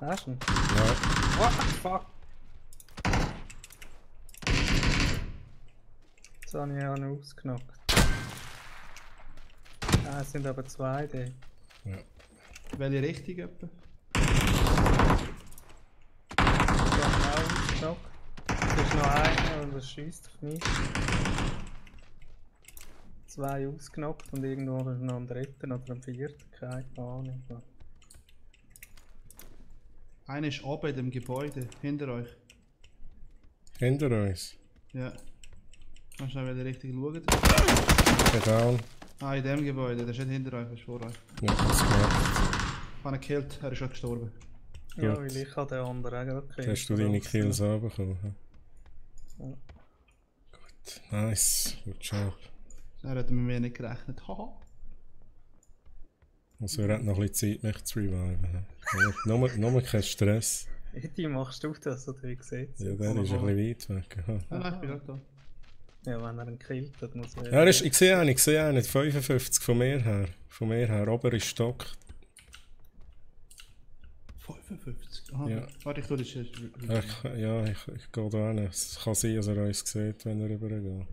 Hast du ihn? Ja, What the fuck? Jetzt habe ich einen ausgenockt. Ah, es sind aber zwei da. welche Richtung etwa? Ich habe auch ausgenockt. Es ist noch einer und er schießt auf mich. Zwei ausgenockt und irgendwo ist noch ein dritter oder ein vierter, keine Ahnung. Einer ist oben in dem Gebäude, hinter euch. hinter uns. Ja. Kannst du noch welche Richtung schauen? Geht down. Ah, in dem Gebäude, der ist nicht hinter euch, der ist vor euch. Ja, das gemacht. Ich habe ihn gekillt, er ist schon gestorben. Ja, Gut. weil ich habe den anderen auch gerade gekillt. Hast du deine Kills bekommen? Ja. Gut, nice. Gut Job. Er hat mit mir nicht gerechnet. Haha. Also er hat noch ein bisschen Zeit, mich zu reviven. Nur kein Stress. Die machst du das, oder wie sieht's? Ja, der ist ein bisschen weit weg. Aha. Ah, nein, ich bin gerade da. Ja, wenn er ihn killt hat, muss er... Ja, ich sehe einen, 55 von mir her, oberer Stock. 55? Aha. Ja. Warte, ich tue das jetzt. Ich gehe da hin. Es kann sein, dass er uns sieht, wenn er rübergeht.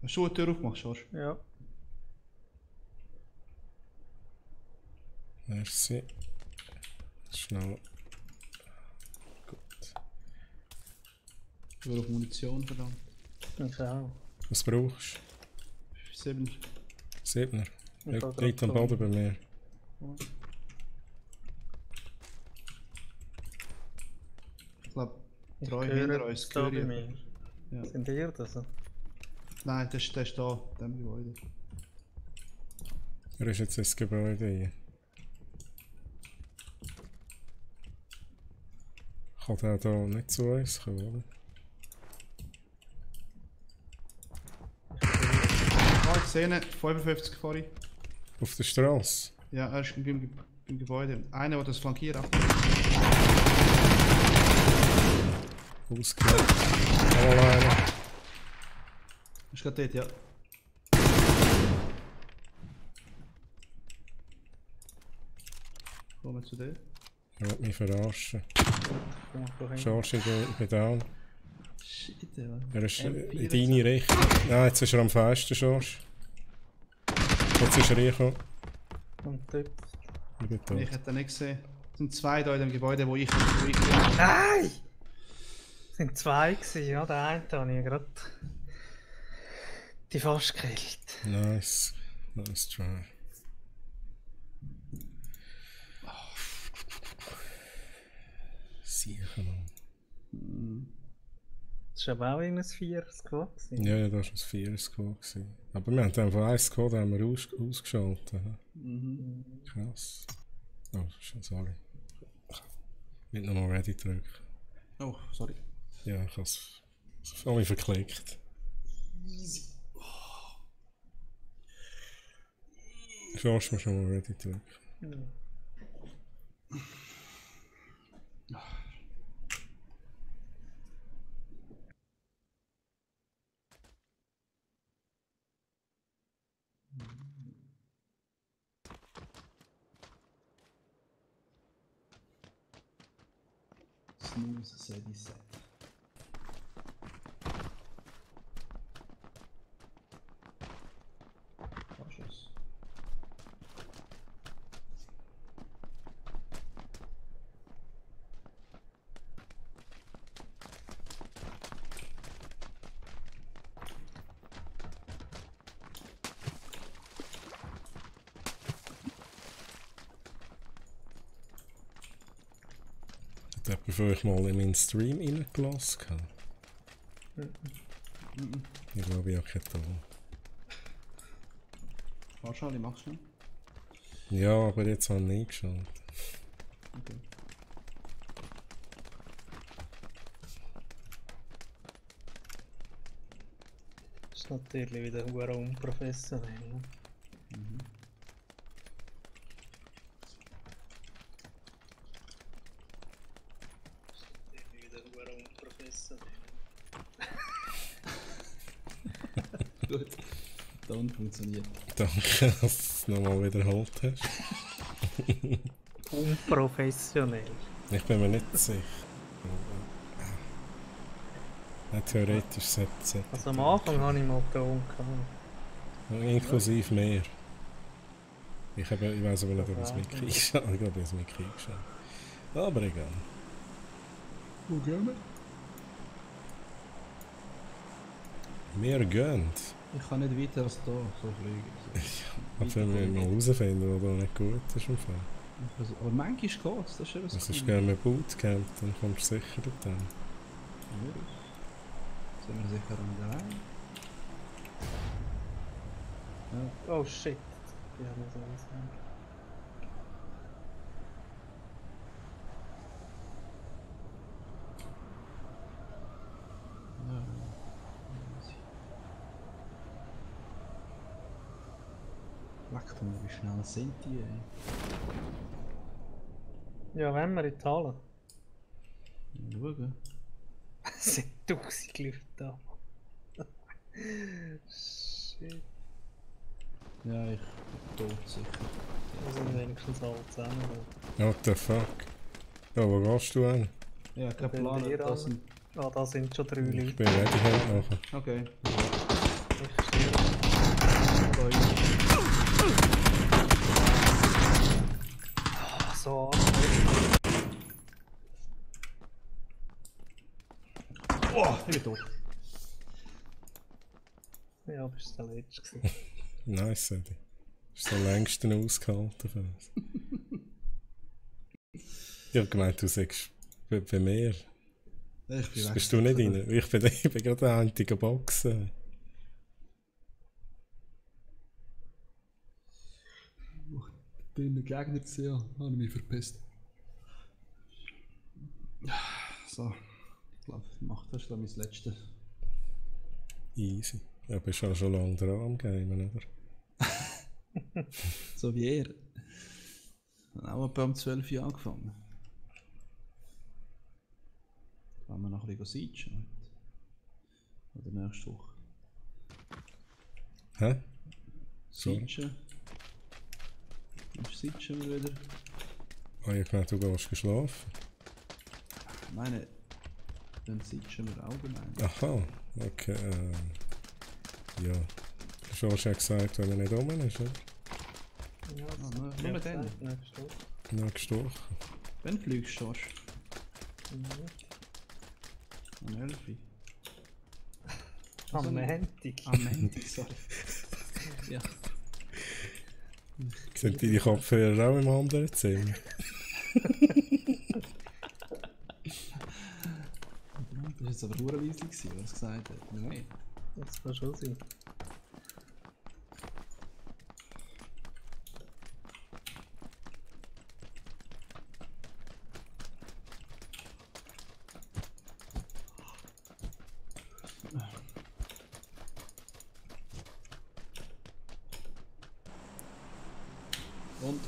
Hast du eine Tür aufgemacht, Schorsch? Ja. Merci. Schnell. Gut. Ich will auf Munition, verdammt. Ich auch. Was brauchst 7. du? 7er. Ich kann Liegt am grad Boden bei mir. Ich glaube, Ich drei höre hinter uns. es da bei höre mir. ich. Ja. Sind ihr das? Nein, der ist da, in dem Gebäude. Er ist jetzt ins Gebäude hier. Kann der da nicht zu uns kommen, oder? Ah, ich sehe ihn, 55 vorhin. Auf der Straße. Ja, er ist beim Gebäude. Einer, der das flankiert. Ausgelegt. Alleine. Ist gerade dort, ja. Kommen wir zu dir. Er will mich verarschen. Komm vorhin. Charge, ich bin down. Shit, Mann. Er ist in deine Richtung. Nein, jetzt ist er am festen, Charge. Jetzt ist er reingekommen. Und dort. Ich bin tot. Ich hätte ihn nicht gesehen. Es sind zwei da in dem Gebäude, wo ich bin. Nein! Es waren zwei gewesen, ja. Der eine habe ich gerade die fast gekillt. Nice. Nice try. Sicher noch. Das war aber auch in ein 4er-Squad. Ja, ja, das war ein 4er-Squad. Aber wir haben einfach einen Squad haben wir ausgeschaltet. Krass. Oh, sorry. Ich will nochmal Ready drücken. Oh, sorry. Ja, ich habe es alle verklickt. Schaust du mir schon mal Ready drücken? Snooze, steady set. Vorschuss. Hat jemand von euch mal in meinen Stream reingelassen? Ich glaube, ich habe keinen Ton. Wahrscheinlich machst du nicht. Ja, aber jetzt habe ich nicht geschaut. Okay. Das ist natürlich wieder sehr unprofessionell. Gut. Ton funktioniert. Danke, dass du es nochmal wiederholt hast. Unprofessionell. Ich bin mir nicht sicher. Ja, theoretisch sollte es. Also am Anfang hatte ich mal Ton gehabt. Inklusive mehr. Ich weiß aber nicht, ob ich das Mickey eingeschaut habe. Ich glaube, ich habe das Mickey eingeschaut. Aber egal. Wo gehen wir? Wir gehen. Ich kann nicht weiter als da, so fliegen. Aber wir müssen mal herausfinden, was da nicht gut ist im Fall. Aber manchmal geht es, das ist eben so. Das ist gerne ein Bootcamp, dann kommst du sicher dorthin. Sind wir sicher an der Reihe? Oh shit. Ja, muss ich sagen. Leck mir, wie schnell sind die, ey? Ja, wenn wir in die Halle. Schauen. Es sind 1000 Leute da. Shit. Ja, ich bin tot sicher. Wir sind wenigstens alle zusammen. What the fuck? Ja, wo gehst du hin? Ja, kein Wenn Plan, wir das an- sind... Ah, da sind schon 3 Ich Leute. bin ready halt nachher. Okay. Ich stehe. Ah, so Oh, ich bin tot. ja, bist du der Letzte gewesen. Nice, Eddie. Das ist der längste ausgehalten für uns. Ich hab gemeint, du sagst bei mir. Ich bin Bist du nicht rein? Ich bin gerade der einzige Boxen. Ich bin ein Gegner gesehen, habe ich mich verpisst. So, ich glaube, ich mache das dann mein letztes. Easy. Ja, bist ja schon lange dran am Gamen, oder? So wie er. Auch etwa um 12 Uhr angefangen. Wollen wir noch ein bisschen siechen? Oder nächste Woche? Hä? Sorry. Siechen. Siechen wir wieder. Ah, ich dachte, du gehst geschlafen. Ich meine, dann siechen wir allgemein. Aha, okay. Ja. Du hast ja gesagt, wenn er nicht rum ist, oder? Ja, Nur mit denen. nächste Woche. Nächste Woche. Wenn fliegst du? Mhm. An 11 Uhr. Am Montag. Am Montag, sorry. Ja. Sind deine Kopfhörer auch im anderen Zimmer? Das war jetzt aber urleislich, was er gesagt hat. Nein. Das kann schon sein. Und?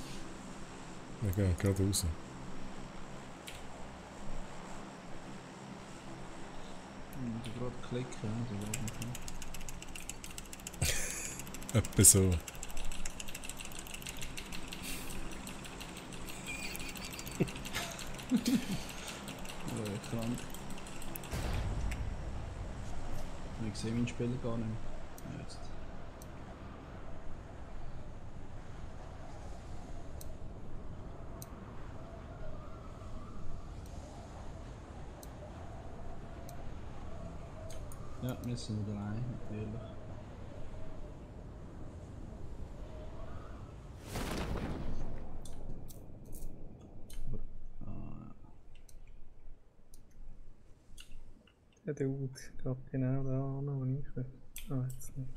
Wir gehen gerade raus. Ich muss gerade klicken. Etwa so. Krank. Ich sehe meinen Spieler gar nicht mehr. Jetzt. Ja, wir sind wieder allein, natürlich. Der Dude geht genau da an, wo ich will. Ah, jetzt nicht.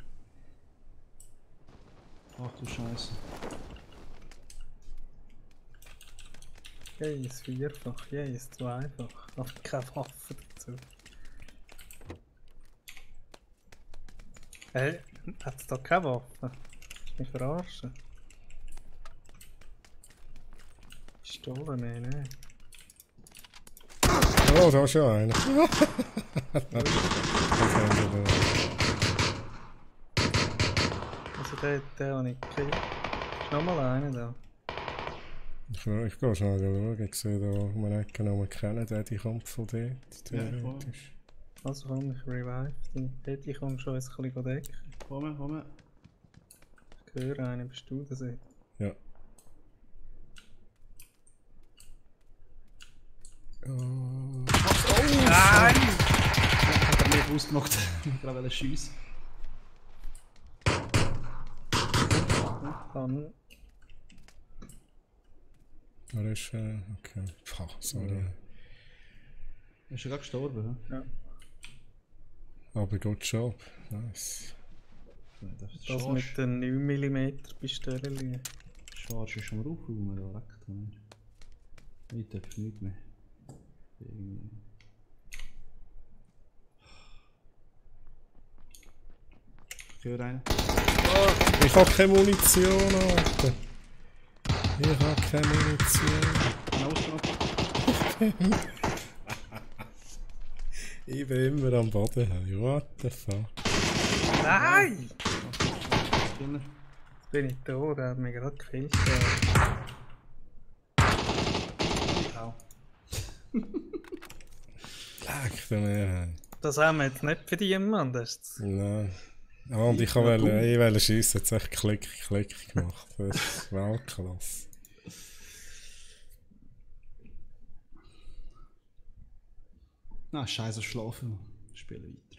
Ach du Scheiße. Jeis, vierfach, jeis, zweifach. Aber keine Waffe dazu. Hey, hat's da keine Waffe? Mich verarschen? Pistolen, nein. Oh, da ist schon einer. Also der habe ich gekillt. Ist nochmal einer da. Ich gehe schnell schauen. Ich sehe da um eine Ecke noch kennen, der kommt von dort. Theoretisch. Also komm, ich revive dich. Hätte ich schon ein bisschen decken. Komm. Ich höre einen, bist du das? Ja. Oh. Nein! Ich hab mich ausgemacht. Ich wollte schiessen. Dann. Da ist okay. Pah, sorry. Ist er gerade gestorben? Ja. Aber gut Job. Nice. Das mit den 9 mm Pistolen. Charge ist schon mal aufräumen, da leckt man. Ich darf nicht mehr. Irgendwie. Ich höre einen. Ich hab keine Munition, Alter. Ich hab keine Munition. Ich bin immer am Boden. Hey. What the fuck? Nein! Jetzt bin ich da, der hat mich gerade gekillt. Au. Leck den mir. Das haben wir jetzt nicht verdient, Mann. Das ist Nein. Ah, und ich wollte schiessen, jetzt echt Klick gemacht. Das ist Weltklasse. Na, scheiße, schlafen. Spiele weiter.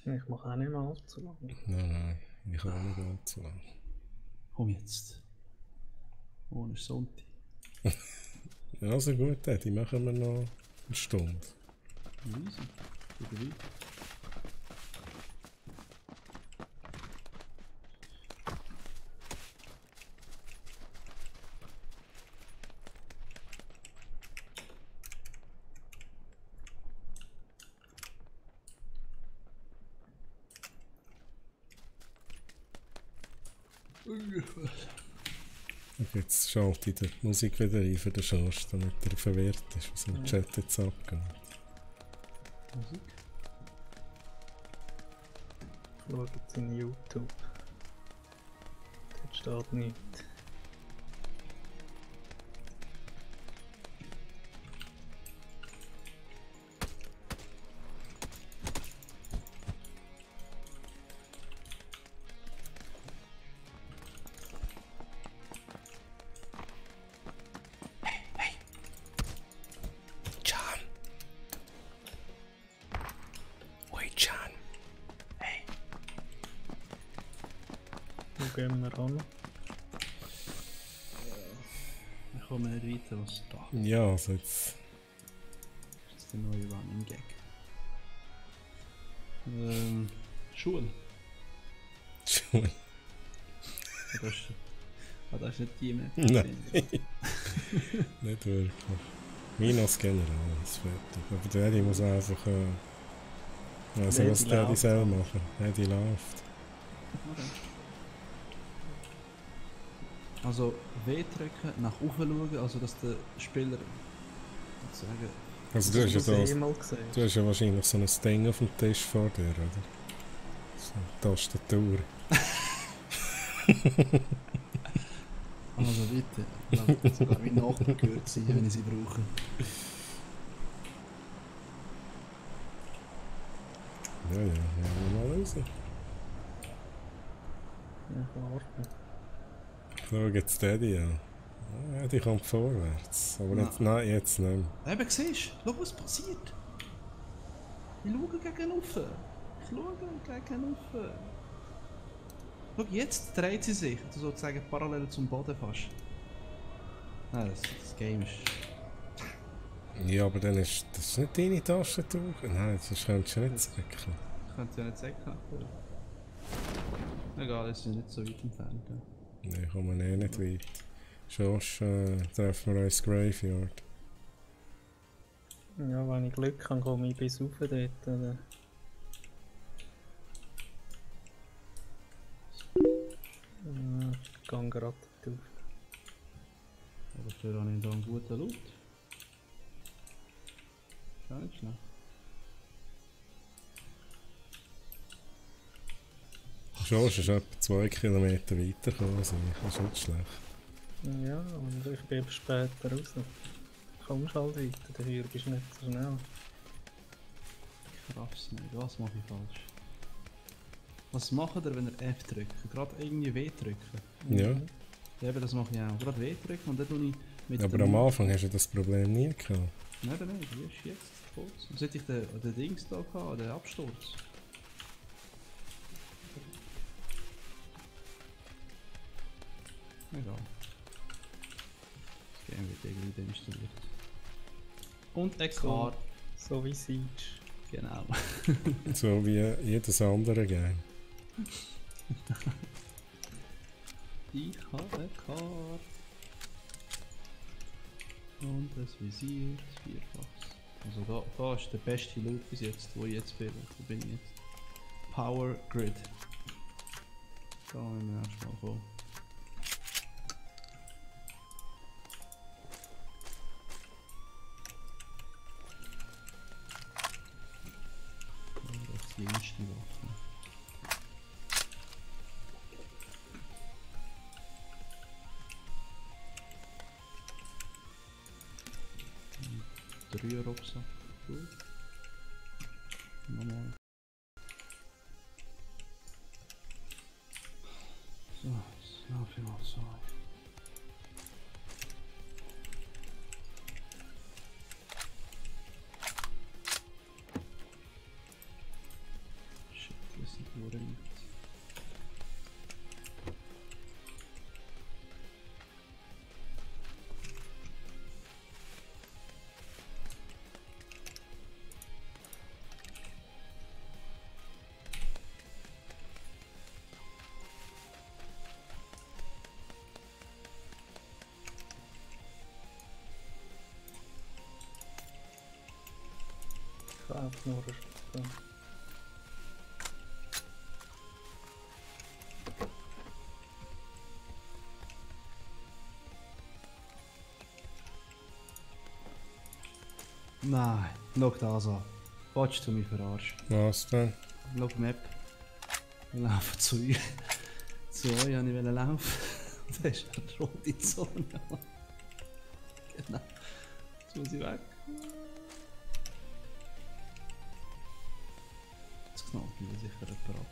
ich mache auch nicht mehr allzu lange. Nein, ich kann auch nicht allzu lang. Komm jetzt. Morgen ist Sonntag. Ja, also gut, die machen wir noch eine Stunde. Easy. Wieder weiter. Und jetzt schalte ich die Musik wieder ein für den Schorsch, damit er verwirrt ist, was im Chat jetzt abgeht. Musik? Schaut jetzt in YouTube. Dort steht nichts. Can. Oi, Can. Wo gehen wir an? Ich komme nicht weiter, was da Ja, also jetzt. ist. Das ist der neue Running Gag. Schule. Schon. Das ist nicht die mehr. Nein. Nicht wirklich. Minus generell ist fertig. Aber der Eddie muss einfach. Also, was der Eddie soll machen. Eddie läuft. Okay. Also W drücken, nach oben schauen, also dass der Spieler sozusagen. Also, du hast ja das da. mal gesehen. Du hast ja wahrscheinlich so ein Ding auf dem Tisch vor dir, oder? So eine Tastatur. Also bitte, lass mich sogar wie Nachbar gehört sein, wenn ich sie brauche. Ja, ja, ja, mal raus. Ja, warten. Schau jetzt den Eddie an. Ja, die kommt vorwärts. Aber jetzt, nein, jetzt nicht mehr. Eben, siehst du, schau, was passiert. Ich schaue gegen offen. Ich schaue gegen offen. Schau, jetzt dreht sie sich, sozusagen parallel zum Boden fast. Nein, das Game ist... Ja, aber dann ist das nicht deine Tastatur. Nein, sonst könntest du nicht sagen. Ich könnte ja nicht sagen. Egal, es ist nicht so weit entfernt. Ja. Nein, kommen wir nicht weit. Sonst treffen wir uns Graveyard. Ja, wenn ich Glück habe, komme ich bis rauf dort. Oder? Ich gehe gerade drauf. Aber dafür habe ich da einen guten Loot. Schau nicht schnell. Sonst ist etwa 2 Kilometer weitergekommen als ich. Das ist nicht schlecht. Ja, und ich bin eben später raus. Kommst halt weiter, dafür bist du nicht so schnell. Ich raff's nicht. Was mache ich falsch? Was macht ihr, wenn ihr F drückt? Gerade irgendwie W drücken. Ja, Ja, eben, das mache ich auch. Gerade W drücken und dann tue ich mit aber dem... am Anfang hast du das Problem nie gehabt. Nein, nein, wie ist jetzt kurz? Was hätte ich den Dings da gehabt, den Absturz? Egal. Das Game wird irgendwie deinstalliert. Und eine Karte. So wie Siege. Genau. So wie jedes andere Game. Ich habe eine Karte. Und das Visier, das Vierfachs. Also da ist der beste Loot bis jetzt, wo ich jetzt bin. Wo bin ich jetzt? Power Grid. Da müssen wir erstmal kommen. Das ist die jüngste Waffe. Rucksack. Gut. Nochmal. So viel Wasser. Shit, das ist nicht wo er liegt. Ich einfach nur eine Shotgun. Nein, schau das an. Wolltest du mich verarschen? Was denn? Schau die Map. Wir laufen zu euch. Zu euch wollte ich laufen. Da ist eine rote Zone. Genau. Jetzt muss ich weg. Jetzt knallt mich sicher jemand ab.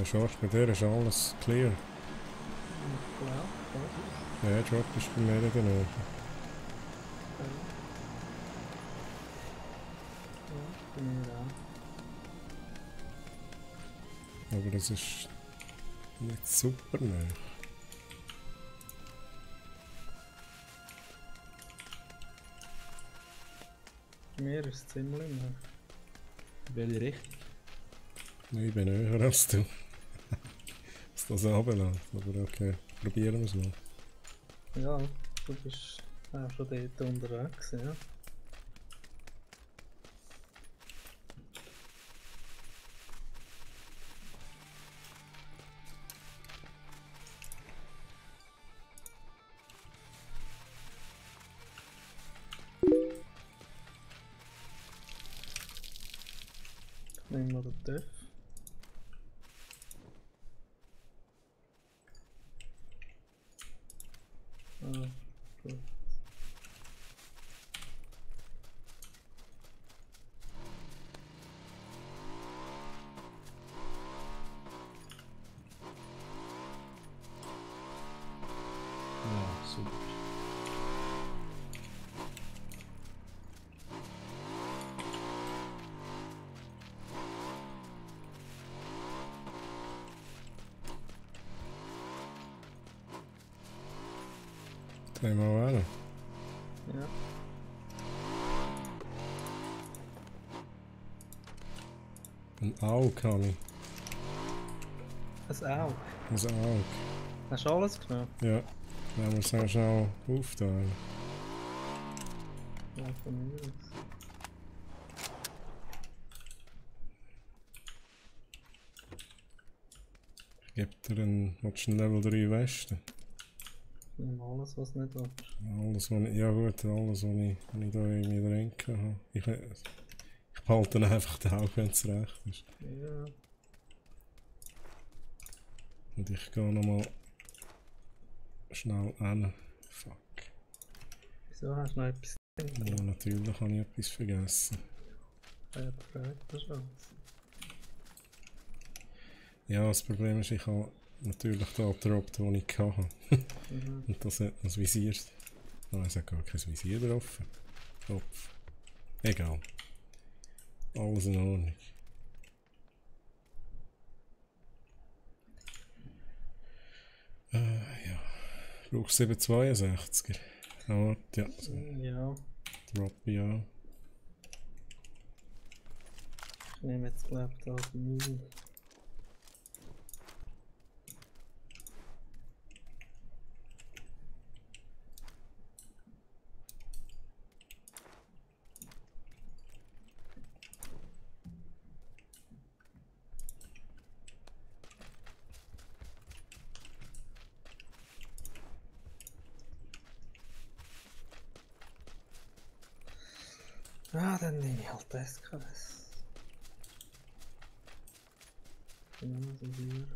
Schwarz, bei dir ist alles clear. Ja, Ja, Drop ist bei mir in der Nähe. bin ich da. Aber das ist nicht super nah. Bei mir ist es ziemlich nah. Welche Richtung? Ich bin näher als du. Was das anbelangt. Aber okay, probieren wir es mal. Ja, du bist auch schon dort unterwegs, ja. Nehmen wir den TÜV. Ah, gut. Ja, super. Gehen wir mal hin. Ja. Ein Auge habe ich. Ein Auge. Ein Auge. Hast du alles genommen? Ja. Dann müssen wir schnell aufteilen. Ja, von mir aus. Ich gebe dir einen, willst du einen Level 3 Weste. Ich nehme alles, was nicht willst. Alles, was ich, ja gut, alles, was ich da irgendwie drin habe. Ich behalte dann einfach den Auge, wenn es recht ist. Ja. Und ich gehe nochmal schnell hin. Fuck. Wieso hast du noch etwas drin? Ja, natürlich habe ich etwas vergessen. Ich habe gefragt, das ist alles. Ja, das Problem ist, ich habe natürlich da gedroppt, den ich hatte. Mhm. Und das hat das Visier. Nein, es hat gar kein Visier drauf. Kopf. Egal. Alles in Ordnung. Ja. Brauchst du 762er? Ah, warte, ja. So. Ja, Drop ja. ich nehme jetzt glaube ich da die Mühe. Ah, dann nehme ich halt das SKS. Genau so hier.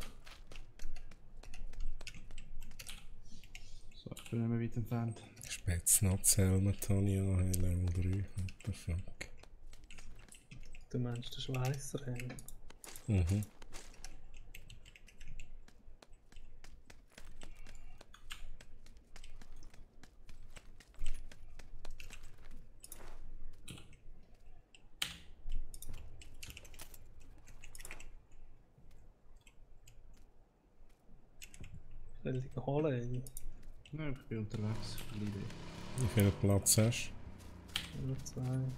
So, ich bin nicht mehr weit entfernt. Spätznatz-Helmet habe ich an, Level 3. What the fuck. Du meinst den Schweissrennen? Mhm. Will ich holen? Nein, ich bin unterwegs. Liebe. Wie viel Platz hast Nur 2. du?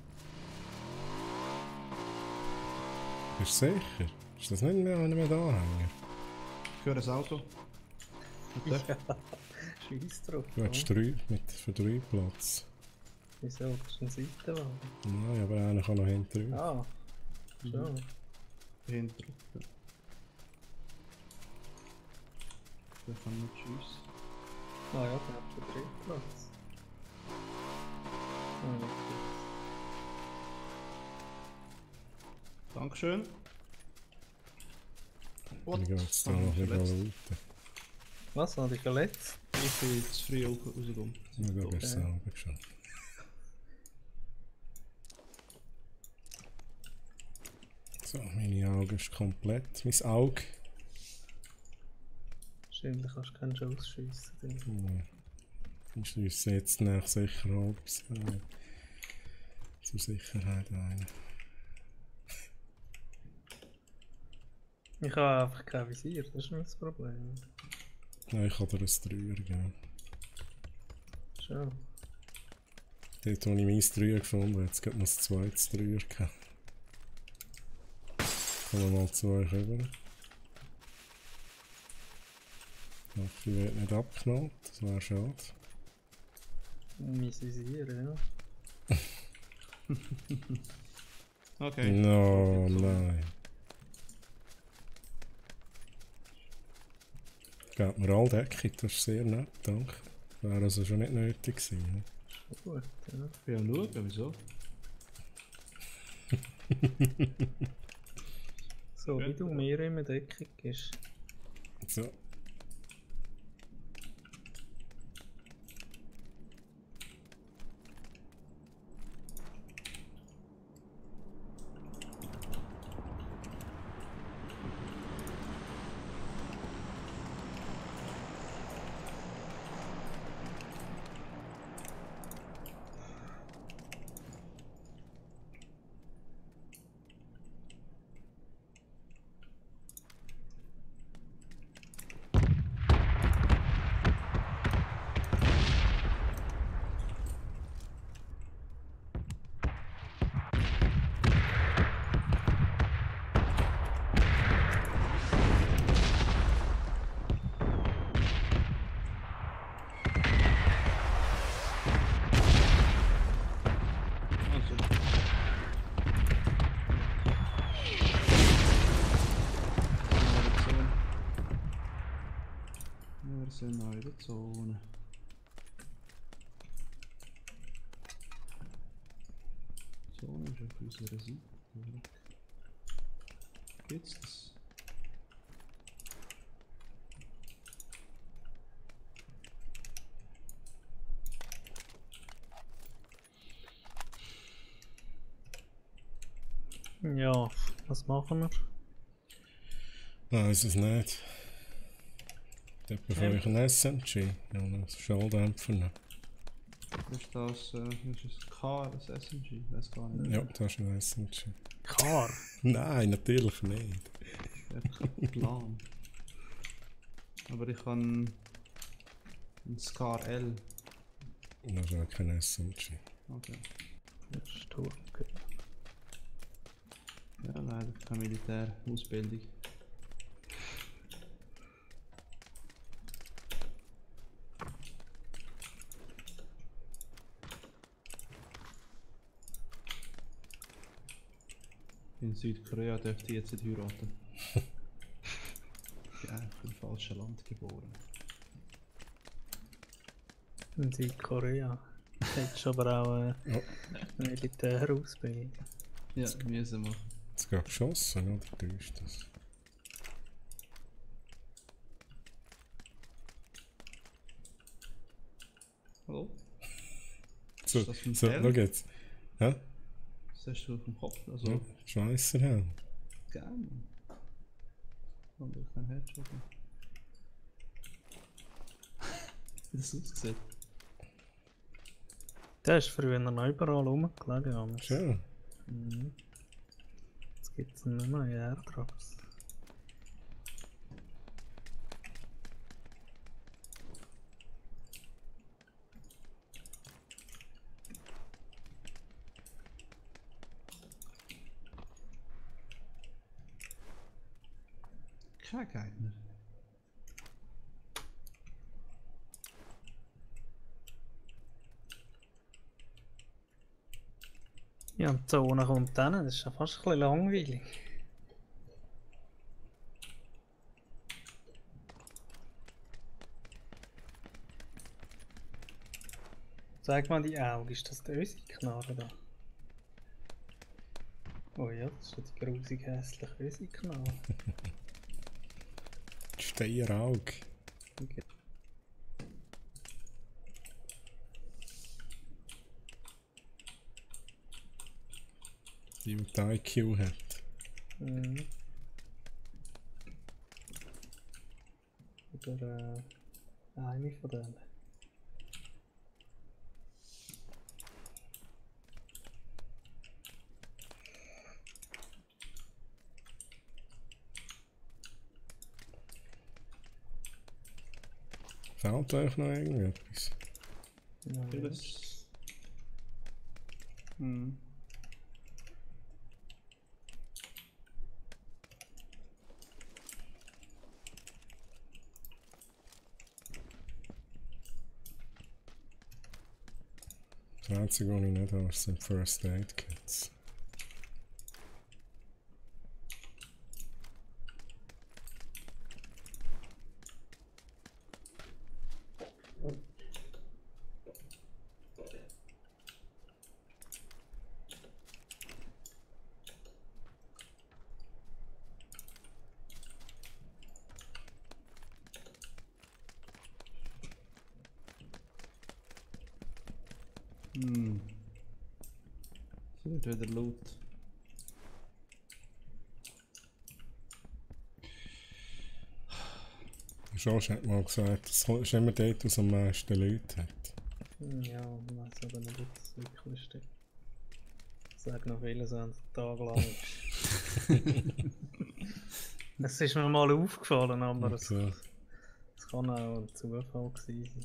Bist du sicher? Ist das nicht mehr einer mit Anhänger? Ich höre ein Auto. Ja, scheiß drauf. Du hast 3 für 3 Platz. Wieso? Das ist ein Seitenwagen. Nein, aber einer kann noch hinten drauf. Ah, schon. Hinter. Der kann nicht schiessen. Ah ja, der hat schon 3 Platz. Dankeschön. What? Ich gehe jetzt da Ah, noch ein verletzt. bisschen looten. Was? Habe ich verletzt? Ich bin zu früh rausgekommen. Ja, da bist du selber schon. So, meine Augen ist komplett. Mein Auge. Wahrscheinlich kannst du keinen Schuss schiessen. Ich schließe jetzt nach Sicherheit. Zur Sicherheit ein. Ich habe einfach kein Visier, das ist nicht das Problem. Nein, ich kann dir ein Dreier geben. Schon. Dort, wo ich mein Dreier gefunden habe, jetzt gibt es noch ein zweites Dreier gehabt. Kommen wir mal zu euch rüber. Ich hoffe, ich werde nicht abknallt, das wäre schade. Mein Visier, ja. Okay. No, nein. Geht mir all Decke, das ist sehr nett, danke. Wäre also schon nicht nötig gewesen. Schon gut, ja. Ich bin am schauen, wieso? So, wie du mir immer Deckung gibst. So. Wir sind noch in der Zone. Die Zone ist auf unserer Seite. Geht's das? Ja, was machen wir? Nein, ist es nicht. Dort von euch ein SMG. Ja, einen Schalldämpfer noch. Ist das ein K, das SMG? Ich weiß gar nicht. Ja, das ist ein SMG. Car? Nein, natürlich nicht. Ich habe keinen Plan. Aber ich kann ein Scar L. Das ist auch kein SMG. Okay. Das ist tot. Ja, leider keine Militärausbildung. In Südkorea dürfte ich jetzt nicht heiraten. Ich bin einfach im falschen Land geboren. In Südkorea. Hättest du aber auch Ja. Militärausbildung. Ja, müssen wir. Jetzt gerade geschossen, oder? Du ist das. Hallo? So, Ist das ein so, Helm? schau jetzt. Hä? Was hast du auf dem Kopf? Also, Ja, Schweisserhelm. gerne. Und ich kein Headshot. Wie das aussieht. Der ist früher noch überall rumgelegen. Amigs. Schön. Mhm. Jetzt gibt es nicht mehr Airdrops. Kein Gegner. Ja, und die Zone kommt dann, das ist ja fast ein bisschen langweilig. Zeig mal die Augen, ist das der Ösi-Knarre da? Oh ja, das ist ja die grusig hässliche Ösi-Knarre. Steieraug. Okay. Die mit IQ hat. Mhm. Oder eine von denen. Fehlt euch noch irgendetwas? Ja, Vieles. Hm. Das einzige, was ich nicht habe, sind First Aid Kits. Hm. So wird wieder Loot. Josh hat mal gesagt, es ist immer dort, wo es am meisten Leute hat. ja, ich weiß aber nicht, ob das wirklich stimmt. Ich sage noch vieles an den Tag lang. Es ist mir mal aufgefallen, aber es Okay. kann auch ein Zufall gewesen sein.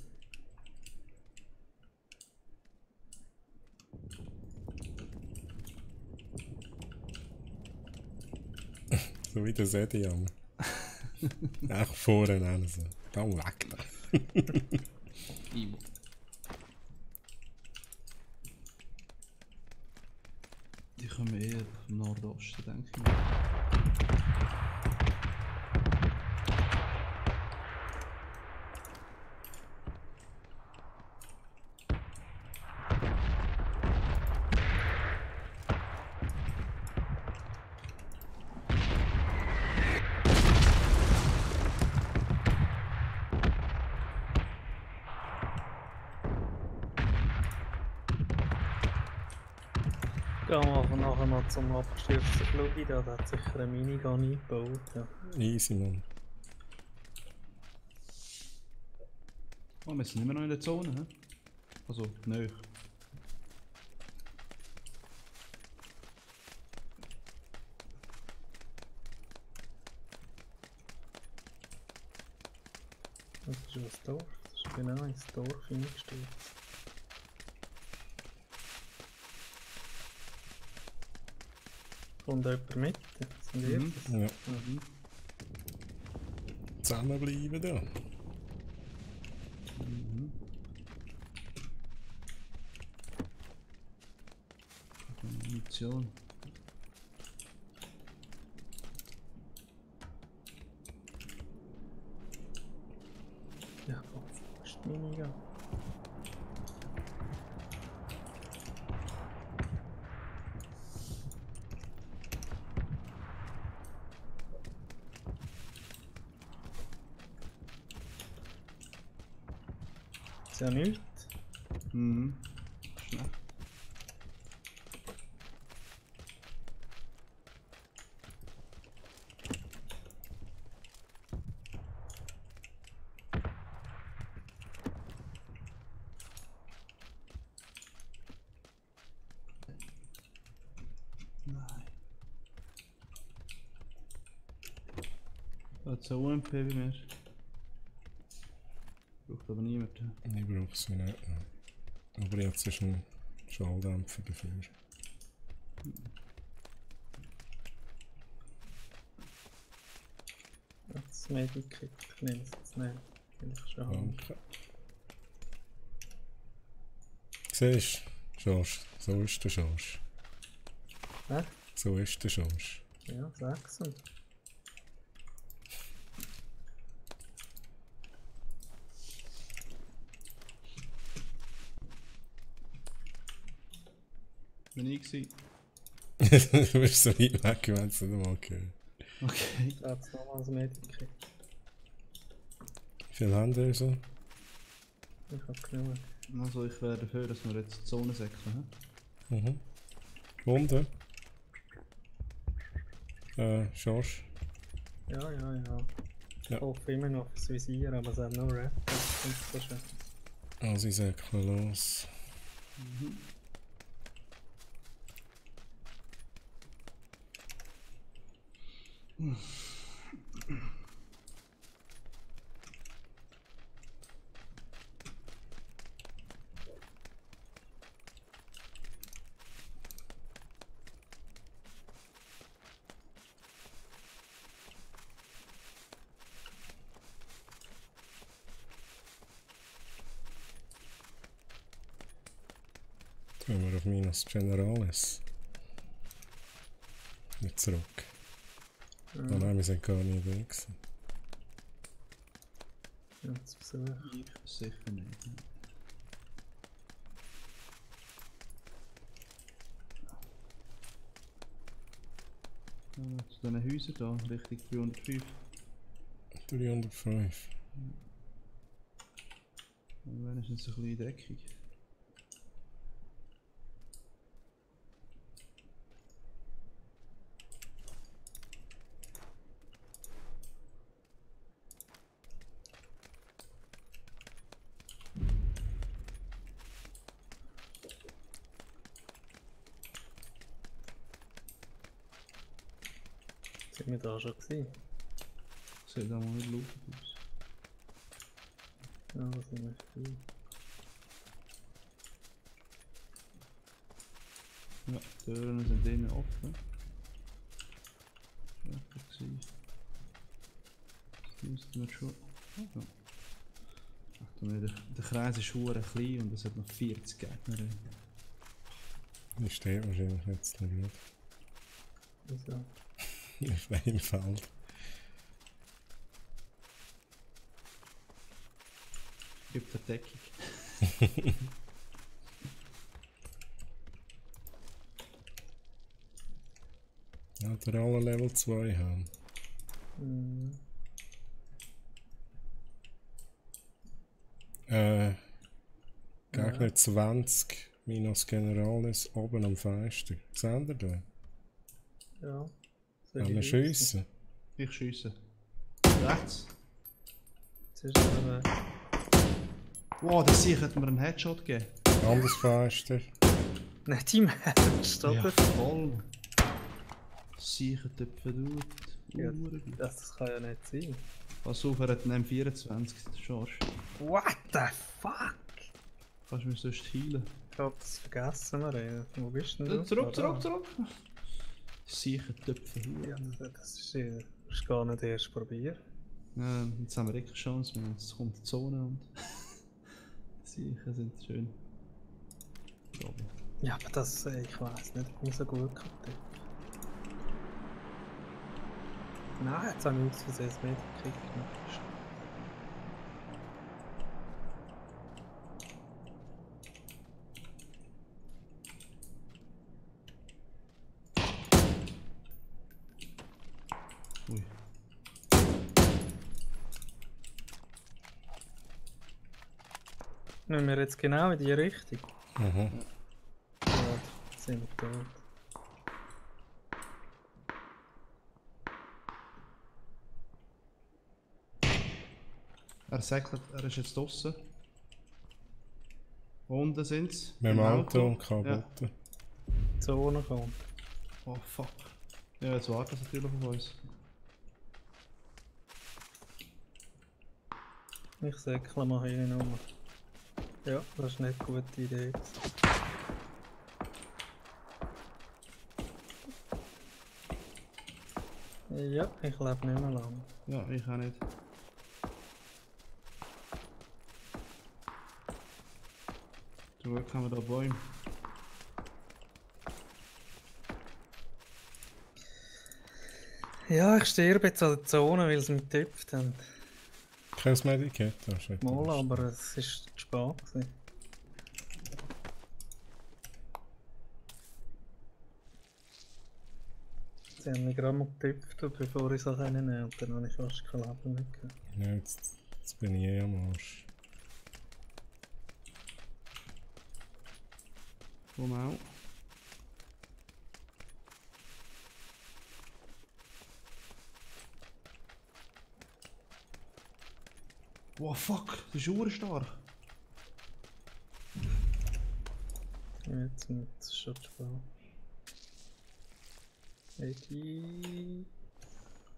So wie der Sedian. Echt vorne an. So. Da weg da. Imo. Die kommen eher vom Nordosten, denke ich. Gehen wir aber nachher noch zum abgestürzten Fluggi, da hat sicher eine Minigun eingebaut. Ja. Easy, Mann. Oh, wir sind immer noch in der Zone, hä? Also, nö. Das ist ja das Dorf, das ist genau ins Dorf hineingestellt. Kommt jemand mit? Sind wir? Mhm. Ja. Mhm. Zusammenbleiben da. Mhm. Munition. Ja, fast Minigun. Ist ja nichts. Mhm. Schlecht. Nein. Da hat es eine UMP bei mir. Braucht aber niemand. Ich brauche sie nicht. Aber jetzt ist ein Schalldämpfer dafür. das Medikit. Ich nehme es jetzt nicht. Will ich schon haben. Danke. Siehst du, George, so ist der George. Hä? So ist der George. Ja, 6. Bin ich gewesen. Du bist so weit weg, wenn es nicht mal gehört. Okay. Jetzt nochmal das Medikit. Wie viel haben wir so? Ich hab genug. Also ich wäre dafür, dass wir jetzt die Zone säckeln. Mhm. Wunde. George. Ja. Ja. Ich hoffe immer noch aufs Visier, aber es hat nur Rap. Das ist so schön. Also ich säckle los. Gehen wir auf Minus Generalis. Nicht zurück. Ja, Oh nein, wir sind gar nicht da gewesen. jetzt versuche ich. Ich sicher nicht. Zu diesen Häusern da, Richtung 305. 305. Und wenigstens ein bisschen dreckig. Sind wir da schon gewesen? Sieht auch mal nicht laut aus. Ja, da sind wir viel. Ja, die Türen sind innen offen. Ja, das sehe ich. Das müssten wir schon. Ja. Achtung, der Kreis ist verdammt klein und es hat noch 40 Gegner. Die steht wahrscheinlich jetzt nicht gut. Wieso? Auf einem Feld. Gibt eine Deckung. Ja, der alle Level 2 haben. Mhm. Gegner 20 minus Generalis oben am Fenster. Seht ihr den? Ja. Wollen wir schiessen? Ich schiesse. Rechts. Jetzt ist er weg. Wow, das sicher hat mir einen Headshot gegeben. Anderes Fenster. Nicht im Ernst, oder? Ja, voll. Sicher töpfen durch. Ja, das kann ja nicht sein. Pass auf, er hat einen M24, der George. What the fuck? Kannst du mich sonst heilen? Ich hab das vergessen, Maria. Wo bist denn du? Zurück! Sicher töpfen Ja, durch. das ist gar nicht erst probiert. Ja, jetzt haben wir wirklich Chance, jetzt kommt die Zone und sicher sind schön. Problem. Ja, aber das, ich weiß nicht, ob ich so gut kann. Nein, jetzt habe ich aus Versehen das Medikit gemacht. Ui. Nehmen wir jetzt genau in die Richtung? Mhm. Ja, sind wir tot. Er sagt, er ist jetzt draussen. Unten sind sie. Mit dem Auto kaputt. Ja. Die Zone kommt. Oh fuck. Ja, jetzt wartet es natürlich auf uns. Ich säckle mal hier rum. Ja, das ist nicht eine gute Idee. Ja, ich lebe nicht mehr lang. Ja, ich auch nicht. Zum Glück haben wir da Bäume. Ja, ich sterbe jetzt an der Zone, weil sie mich getüpft haben. Kein Medikit, das ist Mal, aber es ist zu spät gewesen. Sie haben mich gerade mal getüpft, bevor ich es nehmen und dann habe ich fast kein Leben mehr gehabt. Ja, jetzt bin ich eh am Arsch. Komm auch. Wow, fuck, das ist urstark. Jetzt ist es schon zu spät. Edi.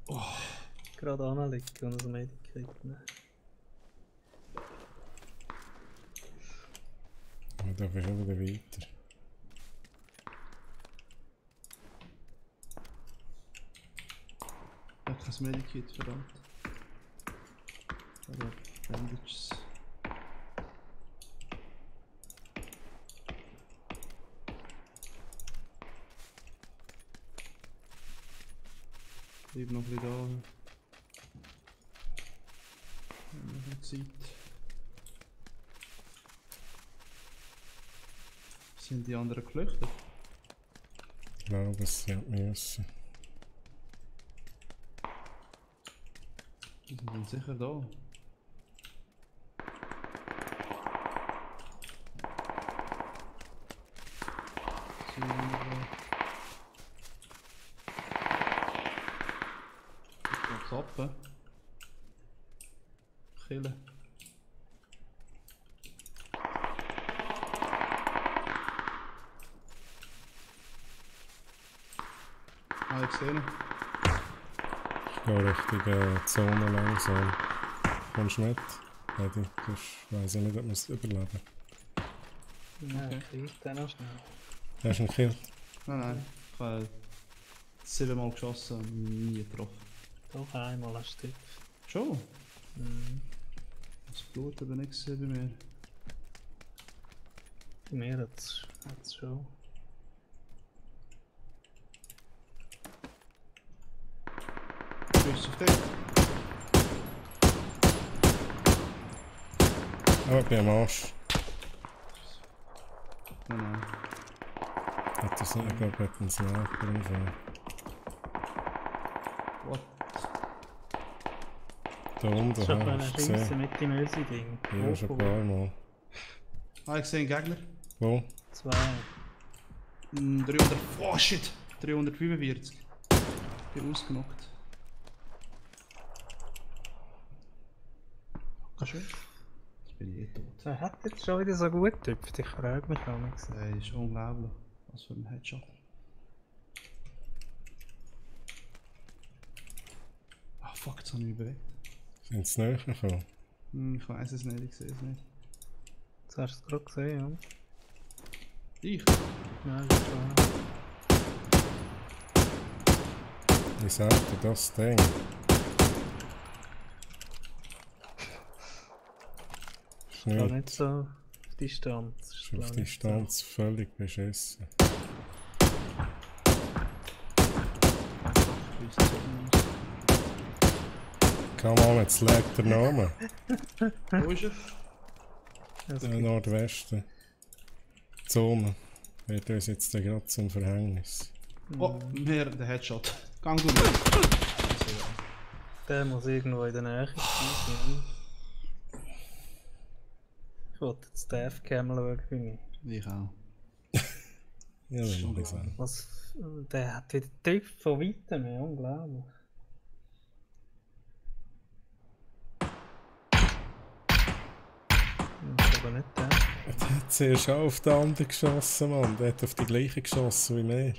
Oh. Gerade anliegen und ein Medikit nehmen. Aber da bist du wieder weiter. Ich hab kein Medikit, verdammt. Oder Bandages. Bleib noch ein bisschen da. Noch eine Zeit. Sind die anderen geflüchtet? Ich glaube, es hätte müssen. Die sind dann sicher da. Zappen. Killen. Ah, ich sehe ihn. Ich gehe Richtung Zone langsam. Kommst du mit? Eddie, ich weiss nicht, ob wir es überleben. Nein, krieg den noch schnell. Hast du einen Kill? Nein. Ich habe 7-mal geschossen und nie getroffen. Doch einmal hast du getüpft. Schon? Mhm. Das Blut aber nicht gesehen bei mir. Bei mir hat es schon. Bist du auf dich? Oh, ich bin am Arsch. Nein. Hat das nicht, ich glaube, er hat einen Sniper im Fall. What? Da unten, Schon hast ein du gesehen? Schiessen mit dem Ösi-Ding. Ja, schon ein paar Mal. Ah, ich sehe einen Gegner. Wo? 2. 300. Oh shit! 345. Ich bin ausgenockt. Kannst du? Jetzt bin ich eh tot. Er hat jetzt schon wieder so gut getüpft, ich frage mich auch nicht. Das ist unglaublich. Was für ein Headshot. Ah fuck, jetzt habe ich mich bewegt. Sind sie näher gekommen? Ich weiß es nicht, ich sehe es nicht. Jetzt hast du es gerade gesehen, ja? Ich? Nein, das ist schon. Wie sagt ihr das Ding? Ist Gar nicht, nicht so auf Distanz. ist auf Distanz völlig beschissen. Komm mal, jetzt legt der Name. Wo ist er? Der Nordwesten. Zone. Wird uns jetzt gerade zum Verhängnis. Oh, mehr der Headshot. Gang du mal. Der muss irgendwo in der Nähe sein. Ich wollte jetzt den F-Cam schauen bei mir. Ich auch. Ja, dann muss ich sagen. Was? Der hat wieder tief von weitem, ja, unglaublich. Das ist aber nicht der. Der hat zuerst auch auf den anderen geschossen, Mann. Der hat auf die gleiche geschossen wie mir.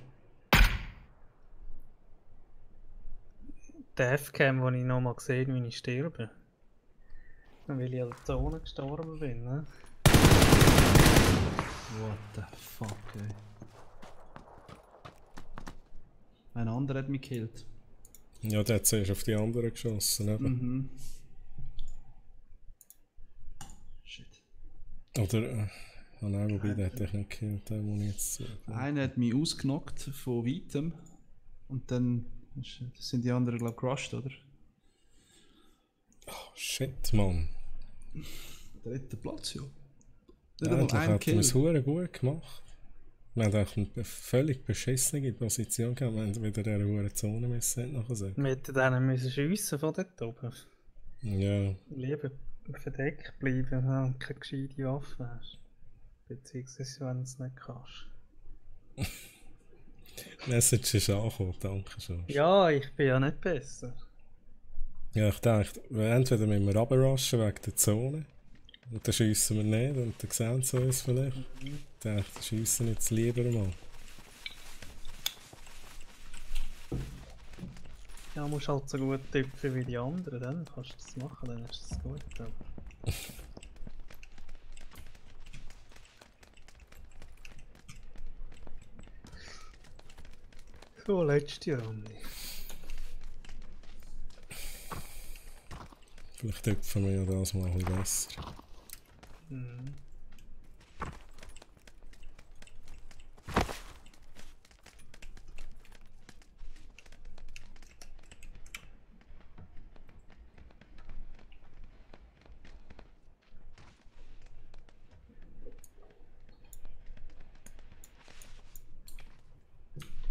Der F-Cam, den ich nochmal gesehen wie ich sterbe. Weil ich an der Zone gestorben bin, ne? What the fuck, ey. Ein anderer hat mich gekillt. Ja, der hat zuerst auf die anderen geschossen, eben. Mhm. Shit. Oder, oh nein, wobei, der hat dich nicht gekillt, der muss ich jetzt sagen. Einer hat mich ausgenockt von weitem. Und dann sind die anderen, glaube ich, crushed, oder? Oh, shit, Mann. Dritter Platz, ja. Eigentlich hat er es verdammt gut gemacht. Wir haben auch eine völlig beschissene Position gehabt, wir haben wieder in dieser hohen Zone müssen nachher sagen. Wir hätten denen müssen schiessen von dort oben. Ja, Lieber verdeckt bleiben, wenn du keine gescheite Waffe hast. Beziehungsweise wenn du es nicht kannst. Message ist angekommen, danke schon. Ja, ich bin ja nicht besser. Ja, ich dachte, entweder müssen wir runterrushen wegen der Zone, und dann schiessen wir nicht, und dann sehen sie uns vielleicht. Ich dachte, schiessen jetzt lieber mal. Ja, musst halt so gut tüpfen wie die anderen, dann kannst du das machen, dann ist das gut. Aber so, letzte Runde. Vielleicht tüpfen wir ja das mal ein bisschen besser. Mhm.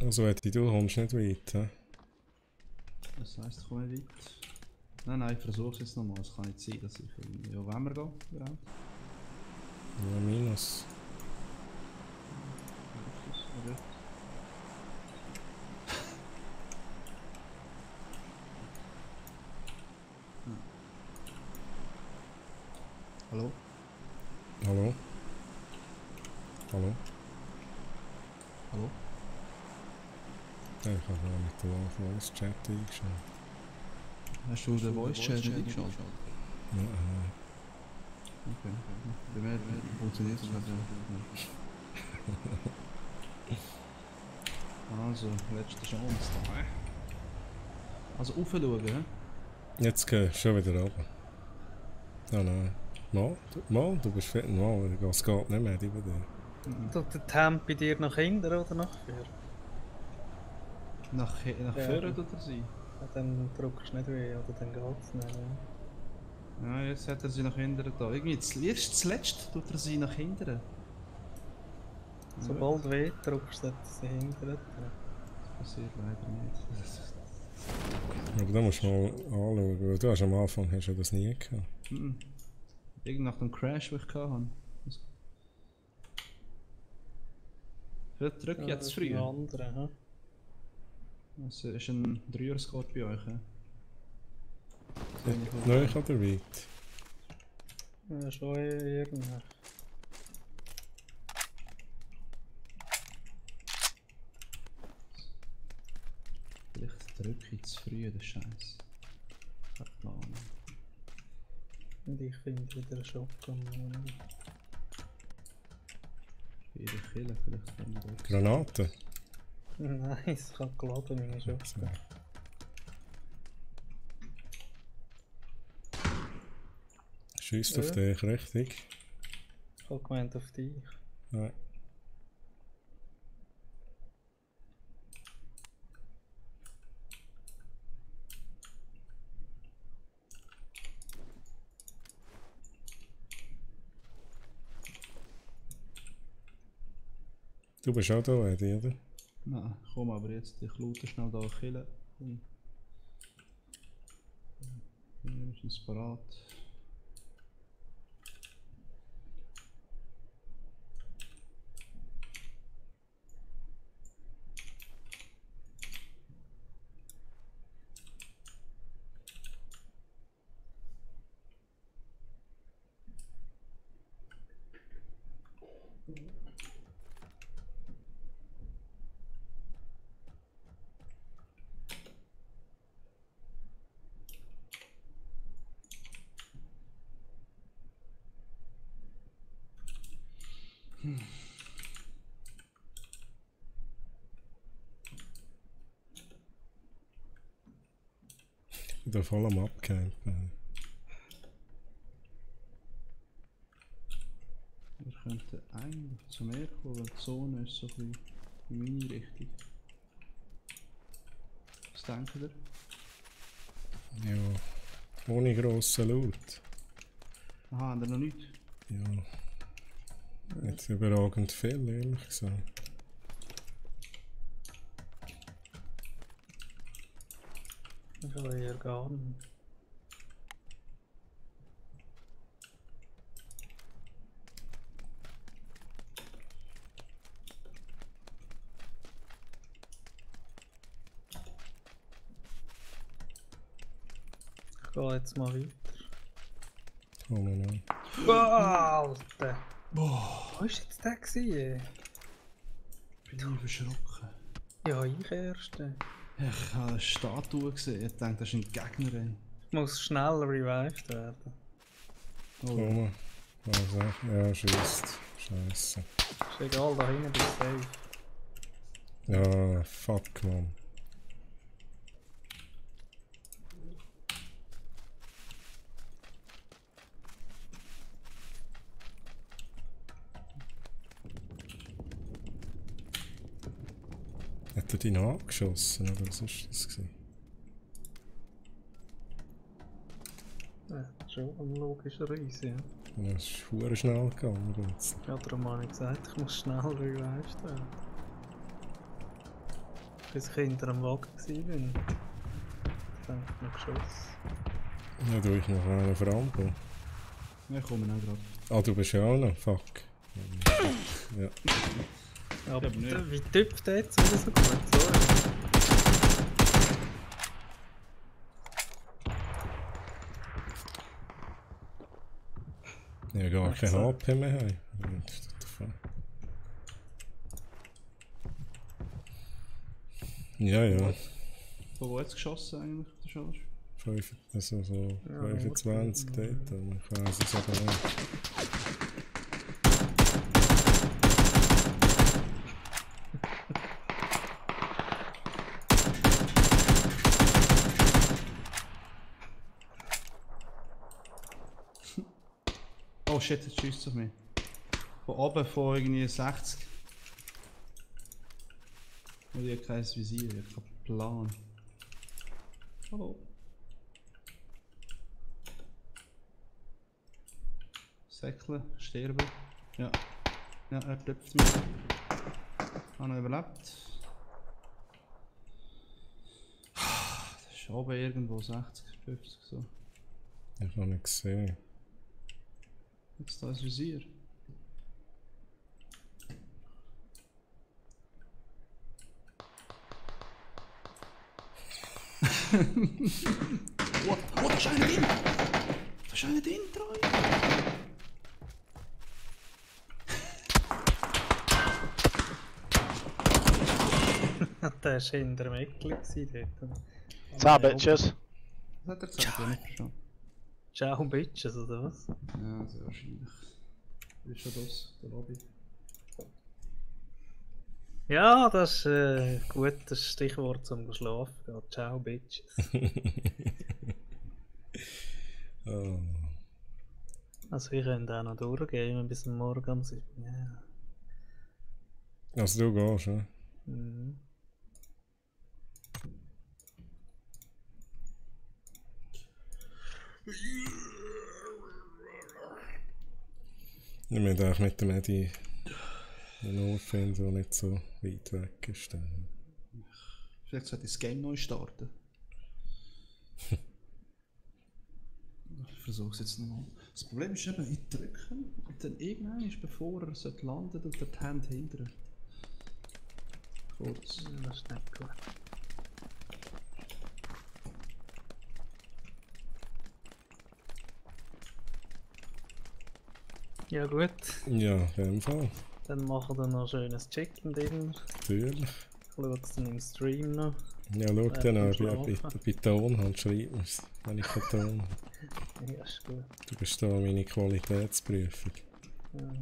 Also, Eddie, du kommst nicht weit, hä? Das heisst, ich komme nicht weit. Nein, ich versuche es jetzt nochmal. Es kann nicht sein, dass ich irgendwie... Ja, wenn wir gehen, überhaupt. Ja, minus. Oder? Hallo? Hallo? Hallo? Hallo? Ja, ich habe mal mit dem Voice-Chat eingeschaut. Hast du den Voice-Chat nicht eingeschaltet? Ja, Okay. Bei mir funktioniert es halt Also, letzte Chance da. Also, aufschauen, hä? jetzt geh schon wieder runter. Oh nein. Mal, du bist fit. Mal, es geht nicht mehr über dir. Tut der Temp bei dir nach hinten oder nach vorne? Nach vorne tut er sein. Ja, dann drückst du nicht weh oder dann geht es nicht. Ja. Ja, jetzt hat er sie nach hinten da. Irgendwie zuletzt tut er sie nach hinten. Sobald weh drückst du sie hinten. Das passiert leider nicht. Aber da musst du mal anschauen, weil du hast am Anfang hast du das nie gehabt. Irgend nach dem Crash, den ich hatte. Vielleicht drücke ich jetzt früher. Andere, hm? Es ist ein 3er-Score bei euch. Nein, ich habe weit. Ja, schon irgendwie. Vielleicht drücke ich zu früh den Scheiß. Keine Plan. Und ich finde wieder einen Shotgun. Jede Kille vielleicht kann man das. Granate? Nein, es kann geladen, meine Shotgun. Schießt auf dich, richtig? Ich habe gemeint auf dich. Nein. Du bist auch da, Eddie, oder? Nein, komm aber jetzt, ich loote schnell da killen. Hier ist parat. bin da voll am Abcampen. Wir könnten eigentlich zu mir kommen, weil die Zone ist so ein bisschen in meine Richtung. Was denkt ihr? Ja, ohne grossen Loot. Aha, haben wir noch nichts? Ja. Nicht überragend viel, ehrlich gesagt. Ich habe eher gar nicht. Ich gehe jetzt mal weiter. Komm mal an. Wow, Alter! Wo war jetzt der gewesen? Bin ich erschrocken. Ja, ich erst. Ich habe eine Statue gesehen, ich dachte, das ist ein Gegner. Ey. Ich muss schnell revived werden. Komm mal. Also, ja, schießt. Scheiße. Ist egal, da hinten bist du safe. Ja, fuck, man. Hat er dich noch abgeschossen, oder was ist das gewesen? Ja, schon logischerweise, ja. Ja, es ist verdammt schnell gegangen jetzt. Ja, darum habe ich gesagt, ich muss schnell revived werden. Bis ich hinter dem Wagen war. Dann habe ich noch geschossen. Ja, du ich noch einen Rambo. Ja, ich komme auch gerade. Ah, du bist ja auch noch, fuck. Ja. Aber Ich glaub nicht. wie tippt der jetzt wieder so gut? Sorry. Ja, gar kein so. HP mehr haben. What the fuck? Ja, ja. Von wo jetzt geschossen eigentlich, der Charge? 5, also so Ja, 25 dort, aber ich weiss es aber nicht. Oh shit, jetzt schießt es auf mich. Von oben von irgendwie 60. Und ich habe kein Visier, ich habe keinen Plan. Hallo. Säckle, sterben. Ja. Ja, er töpft mich. Habe noch überlebt. Das ist oben irgendwo 60, 50 so. Ich habe nicht gesehen. Jetzt da ist Visier. Oh, da ist einer drin! Da ist einer drin, Treu! Der war hinter dem Eckli dort. 10 Bitches. Was hat er gesagt? Ja, nicht verstanden. Ciao Bitches, oder was? Ja, sehr wahrscheinlich. Ist schon das, der Lobby. Ja, das ist ein gutes Stichwort zum Schlafen. Ja, ciao Bitches. Oh. Also wir können auch noch durchgehen bis am Morgen um 7. Ja. Also du gehst, ja? Mhm. Ich möchte auch mit dem Eddie einen Ort finden, der nicht so weit weg ist. Dann. Vielleicht sollte ich das Game neu starten. Ich versuche es jetzt nochmal. Das Problem ist eben, ich drücke und dann irgendwann, bevor er sollte landen, tut er die Hand hinterher. Kurz. Das ist nicht gut. Ja gut, Ja, in dem Fall. dann machen wir noch ein schönes Chicken Dinner. Natürlich. Ich schaue es dann im Stream noch. Ja, schau dann an, Schlafen. bei Ton halt schreib mir's, wenn ich keinen Ton habe. Ja, ist gut. Du bist da meine Qualitätsprüfung. Ja.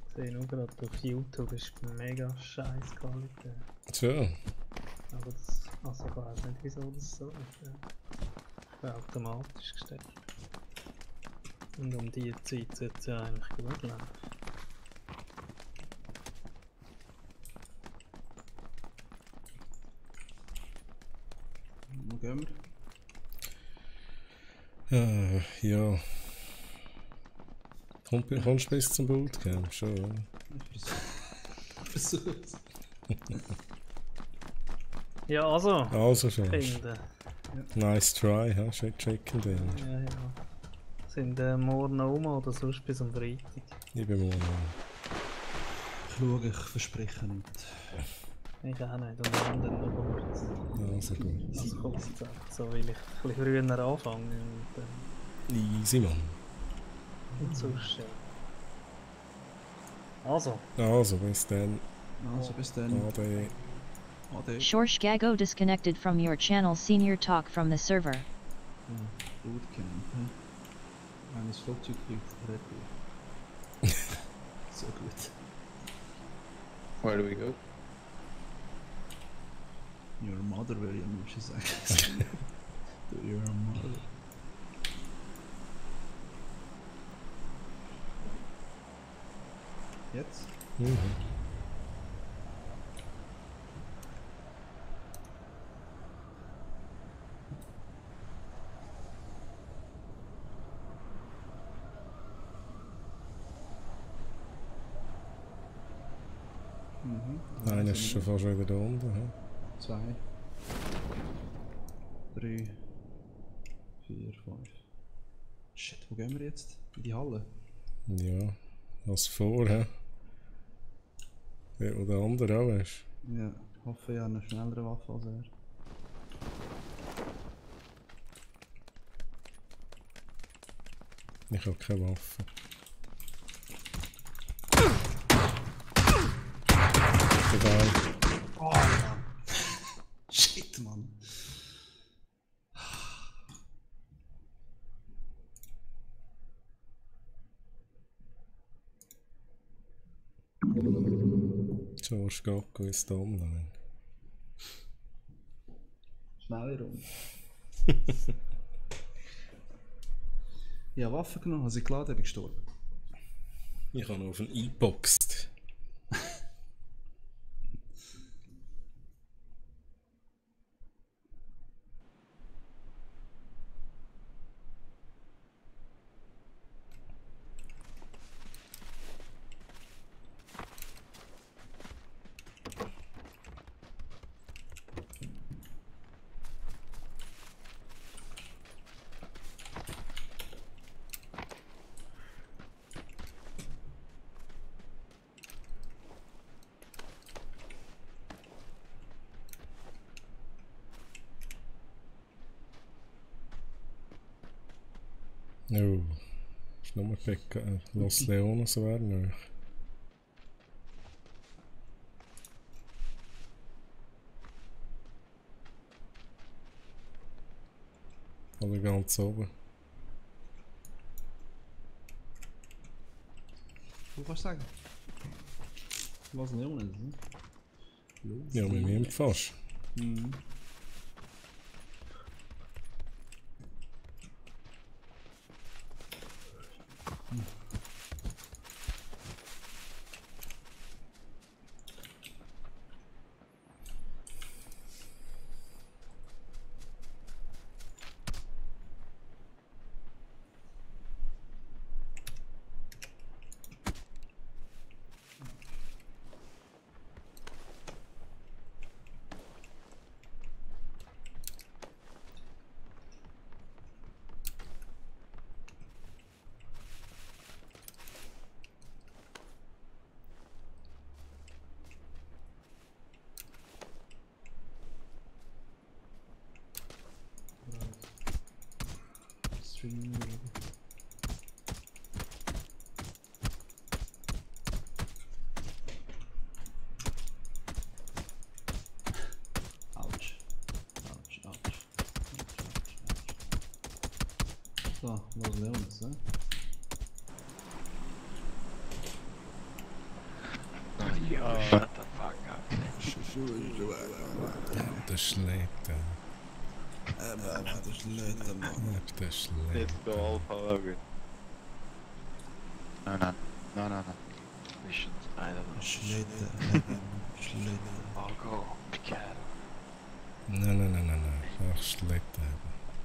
Ich sehe nur gerade auf YouTube ist mega scheiß Qualität. So, Aber das, also ich weiß nicht, wieso das so ist. Ja. Ich bin automatisch gestellt. Und um die Zeit sollte es ja eigentlich gut laufen. Wo gehen wir? Ja. Kommst du bis zum Bootcamp? Schon, oder? Ich versuch's. Ja, also. Also schon. Finden. Nice try, ha? Chicken Dinner. Ja, ja. Sind morgen noch um oder sonst bis am Freitag? Ich bin morgen. Ich schaue, ich verspreche nicht. Ich auch nicht, und dann noch kurz. Also gut. Also kurz gesagt, so will ich ein bisschen früher anfangen und dann Easy, Mann. und sonst, ja. Also. Also, bis dann. Also bis dann. Ade. Ade. Shorshgago disconnected from your channel. Senior talk from the server. Ja, Bootcamp. Eines Flugzeug fliegt Red Bull. So gut. Where do we go? Your mother, William, würde ich sagen. To your mother. Jetzt? Mhm. Einer ist schon fast wieder da unten. He? 2, 3, 4, 5. Shit, wo gehen wir jetzt? In die Halle? Ja, was vor, hä? Der oder andere auch ist. Ja, ich hoffe, ich habe eine schnellere Waffe als er. Ich habe keine Waffe. Egal. Oh Mann! Shit, Mann! George Gocko ist da online. Schnell rum. Ich habe Waffe genommen, habe sie geladen, bin gestorben. Ich habe noch auf ihn einboxt. Oh, ist nur Los Leones wäre noch. Oder ganz oben. Du kannst sagen. Was Leones, ne? Ja, mit mir fast. Mhm. Stream. Ouch. Ouch, ouch. So, Los Leones, ne? Ja, shut the fuck up. der Schlitten. Einfach der Schlitten, Mann. Ab der Schlitten. Let's go, Alpha Logan. No. Missions, I don't know. Schlitten. I'll go, Picard. Nein. Ach, Schlitten.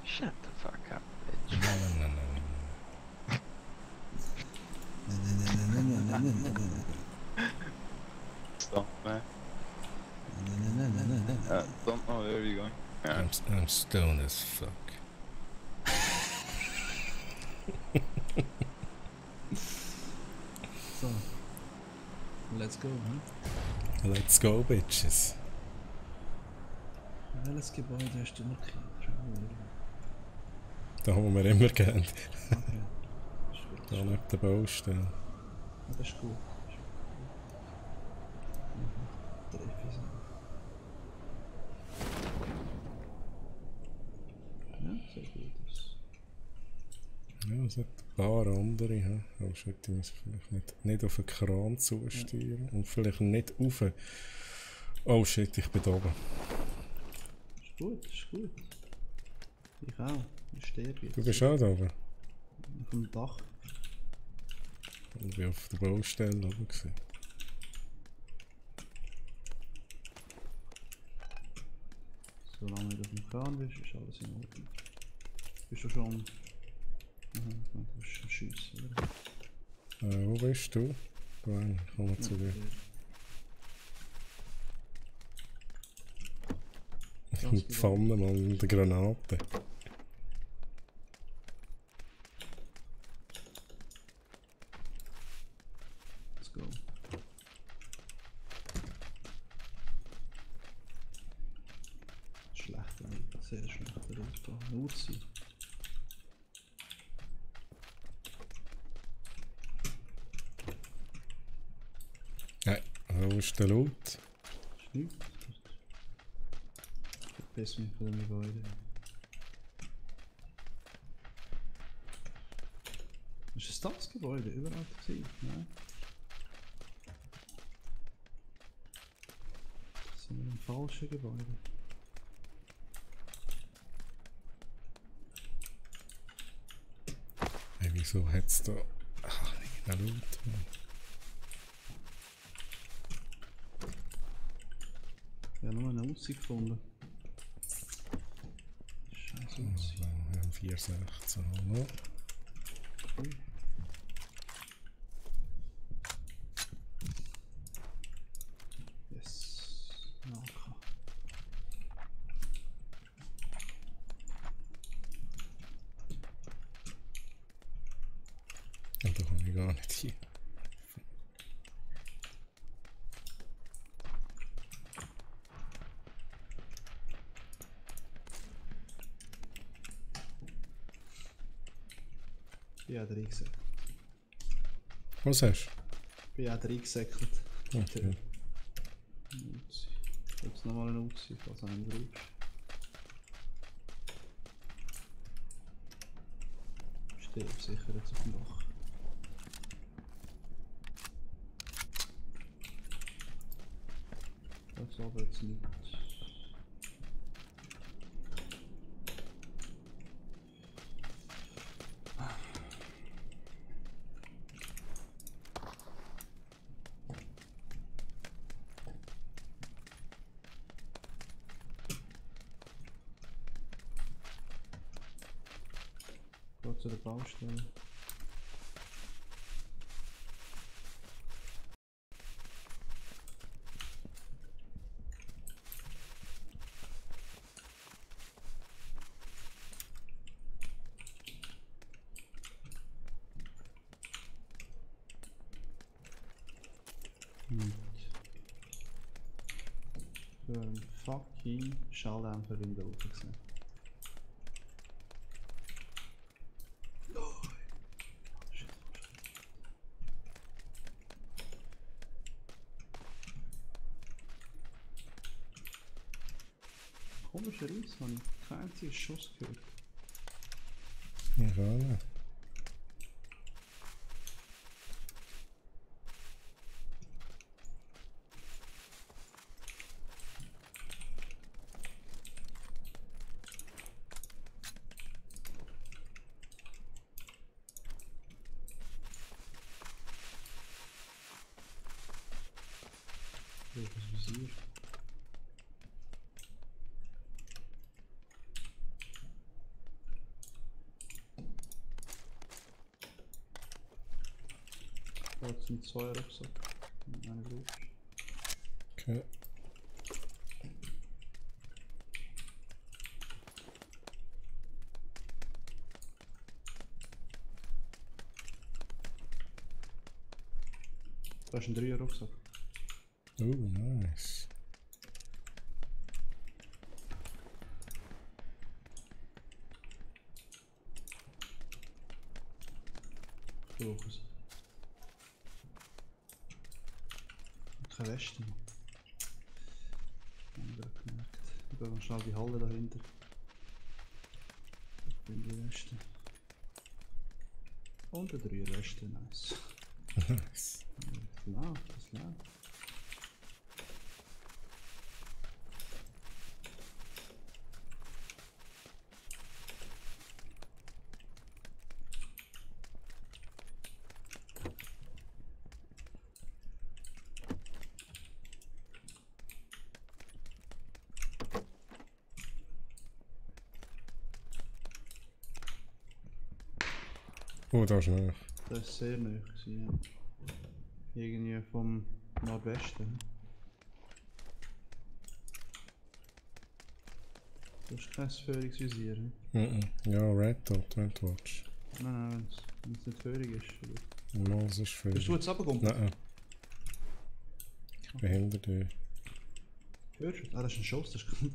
Shut the fuck up, bitch. Nein. Stop, man. Don't know where you're going. Yeah. I'm stoned as fuck. So. Let's go, man. Let's go, bitches. Welches Gebäude hast du noch Kinder? Da haben wir immer gern. Okay. Da neben der Baustelle. Ja, das ist gut. Treffe sein. Ja, sehr gut. Ja, es hat ein paar andere, he? Aber ich hätte mich vielleicht nicht auf den Kran zusteuern und vielleicht nicht auf den... Oh shit, ich bin da oben. Ist gut. Ich auch. Ich sterbe jetzt. Du bist auch da oben? Auf dem Dach. Ich bin auf der Baustelle oben gewesen. Solange du auf dem Kran bist, ist alles in Ordnung. Bist du schon... du bist schon schiessen, oder? Wo bist du? Nein, ich komme zu dir. Mit der Pfanne, Mann, mit der Granate. Let's go. Schlechter Ausbau, sehr schlechter Ausbau. Nur sie. Nein, wo ist der Loot? Ist nichts. Verpiss mich von dem Gebäude. Ist es das Gebäude überall gesehen? Nein. Das sind wir im falschen Gebäude. Hey, wieso hat es da... Ach, nicht Loot, Mann. Ich habe nur eine Aussie gefunden. Scheiße Aussie. Wir haben 416, hallo. Yes. Okay. Und da komme ich gar nicht hin. Ich bin auch reingesäckelt. Was hast Ich bin auch reingesäckelt. du? Okay. Uzi. Jetzt nochmal eine Uzi, falls einen brauchst. Steht sicher jetzt auf dem Dach. Das aber jetzt nicht. Geht zu der Baustelle. Für einen fucking Schalldämpfer in der Luft gesehen. Komischerweise habe ich keinen einzigen Schuss gehört. Ja, gerade. Visier. Dort sind 2 Rucksack. Eine Gruppe. Okay. Da ist ein 3er Rucksack. Oh, nice. Ich brauche es. Keine Weste. Ich habe gemerkt. Ich gehe mal schnell die Halle dahinter. Ich bin die Weste. Und eine 3er Weste, nice. Nice. Das läuft, das läuft. Oh, da ist noch. Das ist sehr nah gewesen, ja. Irgendwie vom Nordwesten. Du hast kein Führungsvisier. Ja, Red Dot, Red Watch. Nein, wenn es nicht Führung ist. Oder? Mal, es ist für. Bist du jetzt runtergekommen? Nein. Ich bin hinter dir. Hörst du? Ah, das ist ein Schuss, das ist ein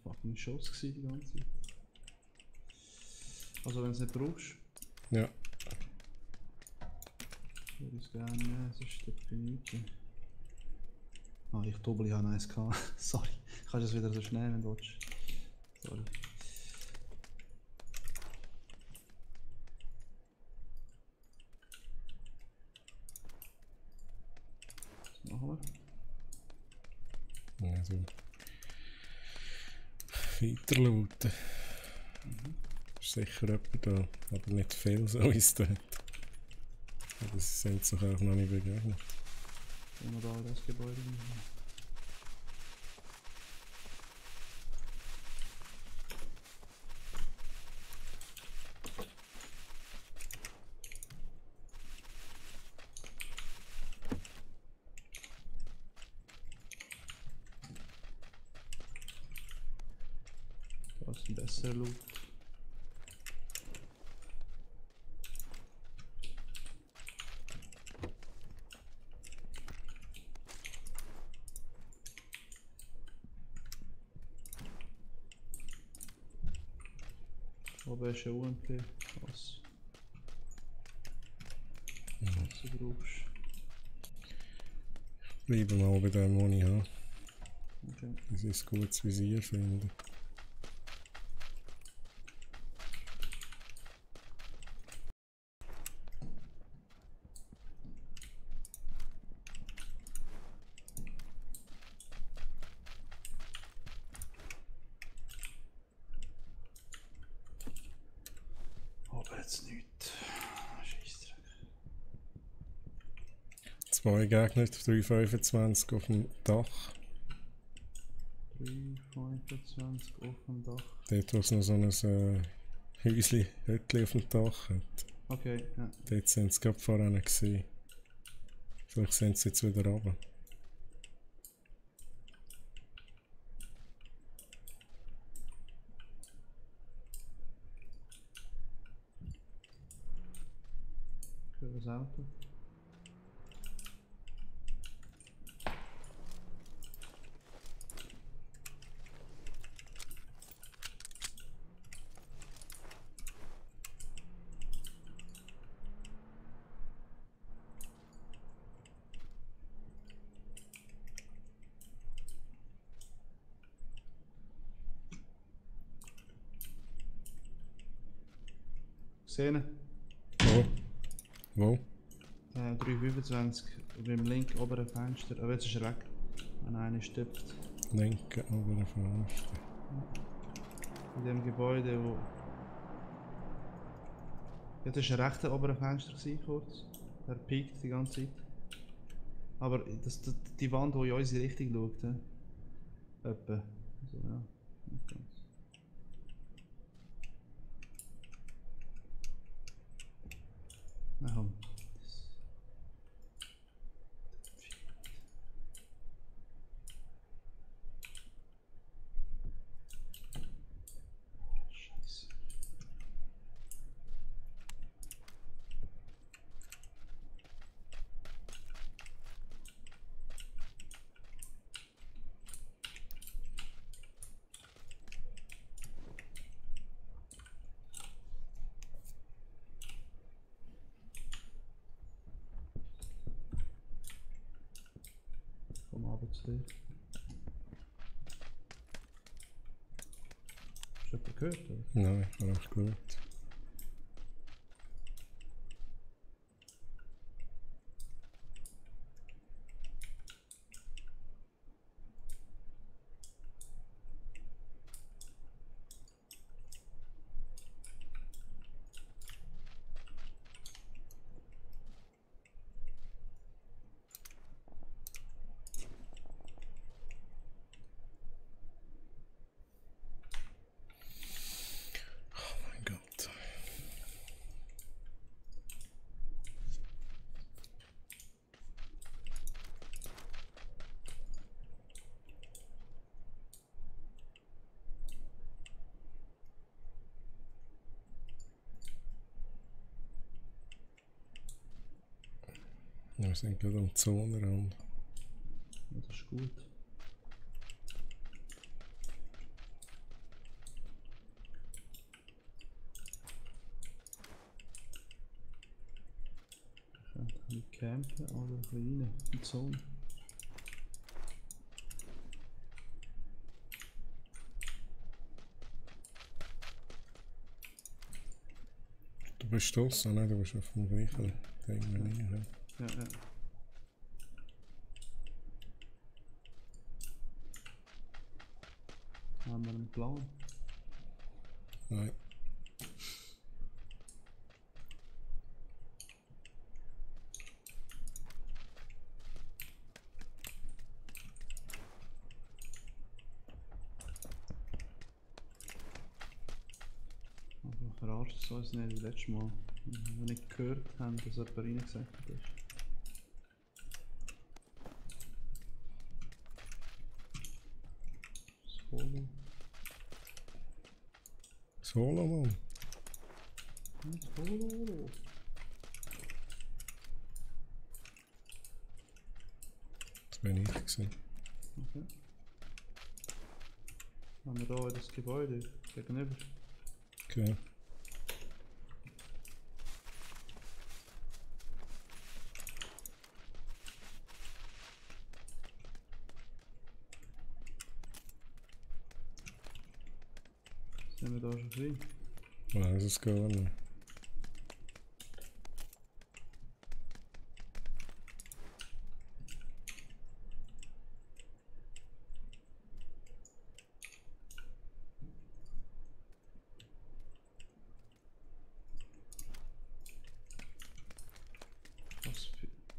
fucking Schuss gewesen die ganze Zeit. Also wenn du es nicht brauchst, Ja. würde ich es gerne nehmen, sonst definitiv. Ah, ich doppel, ich habe eins gehabt. Sorry, kannst du es wieder so schnell, wenn du willst. Sorry. Was machen wir? Also. Weiter looten. Ist sicher jemand da, aber nicht viel so ist dort. Das sind sich auch noch nicht begegnet. Wenn wir da in das Gebäude rein. Da ist ein besserer Loot. Oben ist ein UMP, was du brauchst. Bleiben wir mal bei dem, was ich habe. Okay. Das ist ein gutes Visier finden. Aber jetzt nichts. Scheissdreck. 2 Gegner, 3,25 auf dem Dach. 3,25 auf dem Dach. Dort, wo es noch so ein Häuschen, Hütchen auf dem Dach hat. Okay, ja. Dort sind sie gerade vorhin gewesen. Vielleicht sind sie jetzt wieder runter. Für das Auto. Gesehen? Wo? Wo? 3,25 beim linken oberen Fenster. Aber jetzt ist er weg. Ah nein, er stirbt. Linke obere Fenster. In dem Gebäude, wo. Ja, das war ein rechter oberer Fenster gewesen, kurz. Er piekt die ganze Zeit. Aber die Wand, die in unsere Richtung schaut, etwa. Also, ja. Nicht ganz. Ja, komm. Scheiße. Komm runter zu dir. Hast du jemanden gehört? Oder? Nein, alles gut. Mein Gott. Wir sind gerade am Zonenrand. Ja, das ist gut. Ich könnte ein bisschen campen oder ein bisschen rein in die Zone. Du bist draussen, nein, du bist auf dem gleichen Ding. Ja. Ja, ja. Haben wir einen Plan? Nein. Aber verarscht es uns nicht wie letztes Mal. Wenn wir nicht gehört haben, dass jemand reingesagt ist. Solo. Solo, Mann. Solo. Das bin ich gewesen. Okay. Haben wir da das Gebäude gegenüber? Okay. Sind wir da schon frei? Weiß es gar nicht.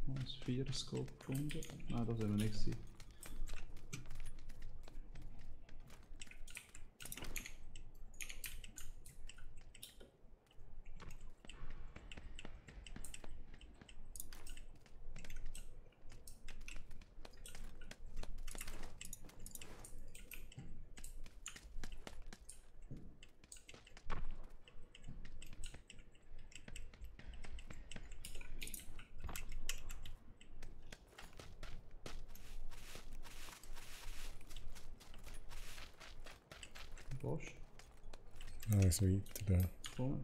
Was Vierer-Scope gefunden? Nein, das haben wir nicht gesehen. Bosch, Alles weiter, ja. komm.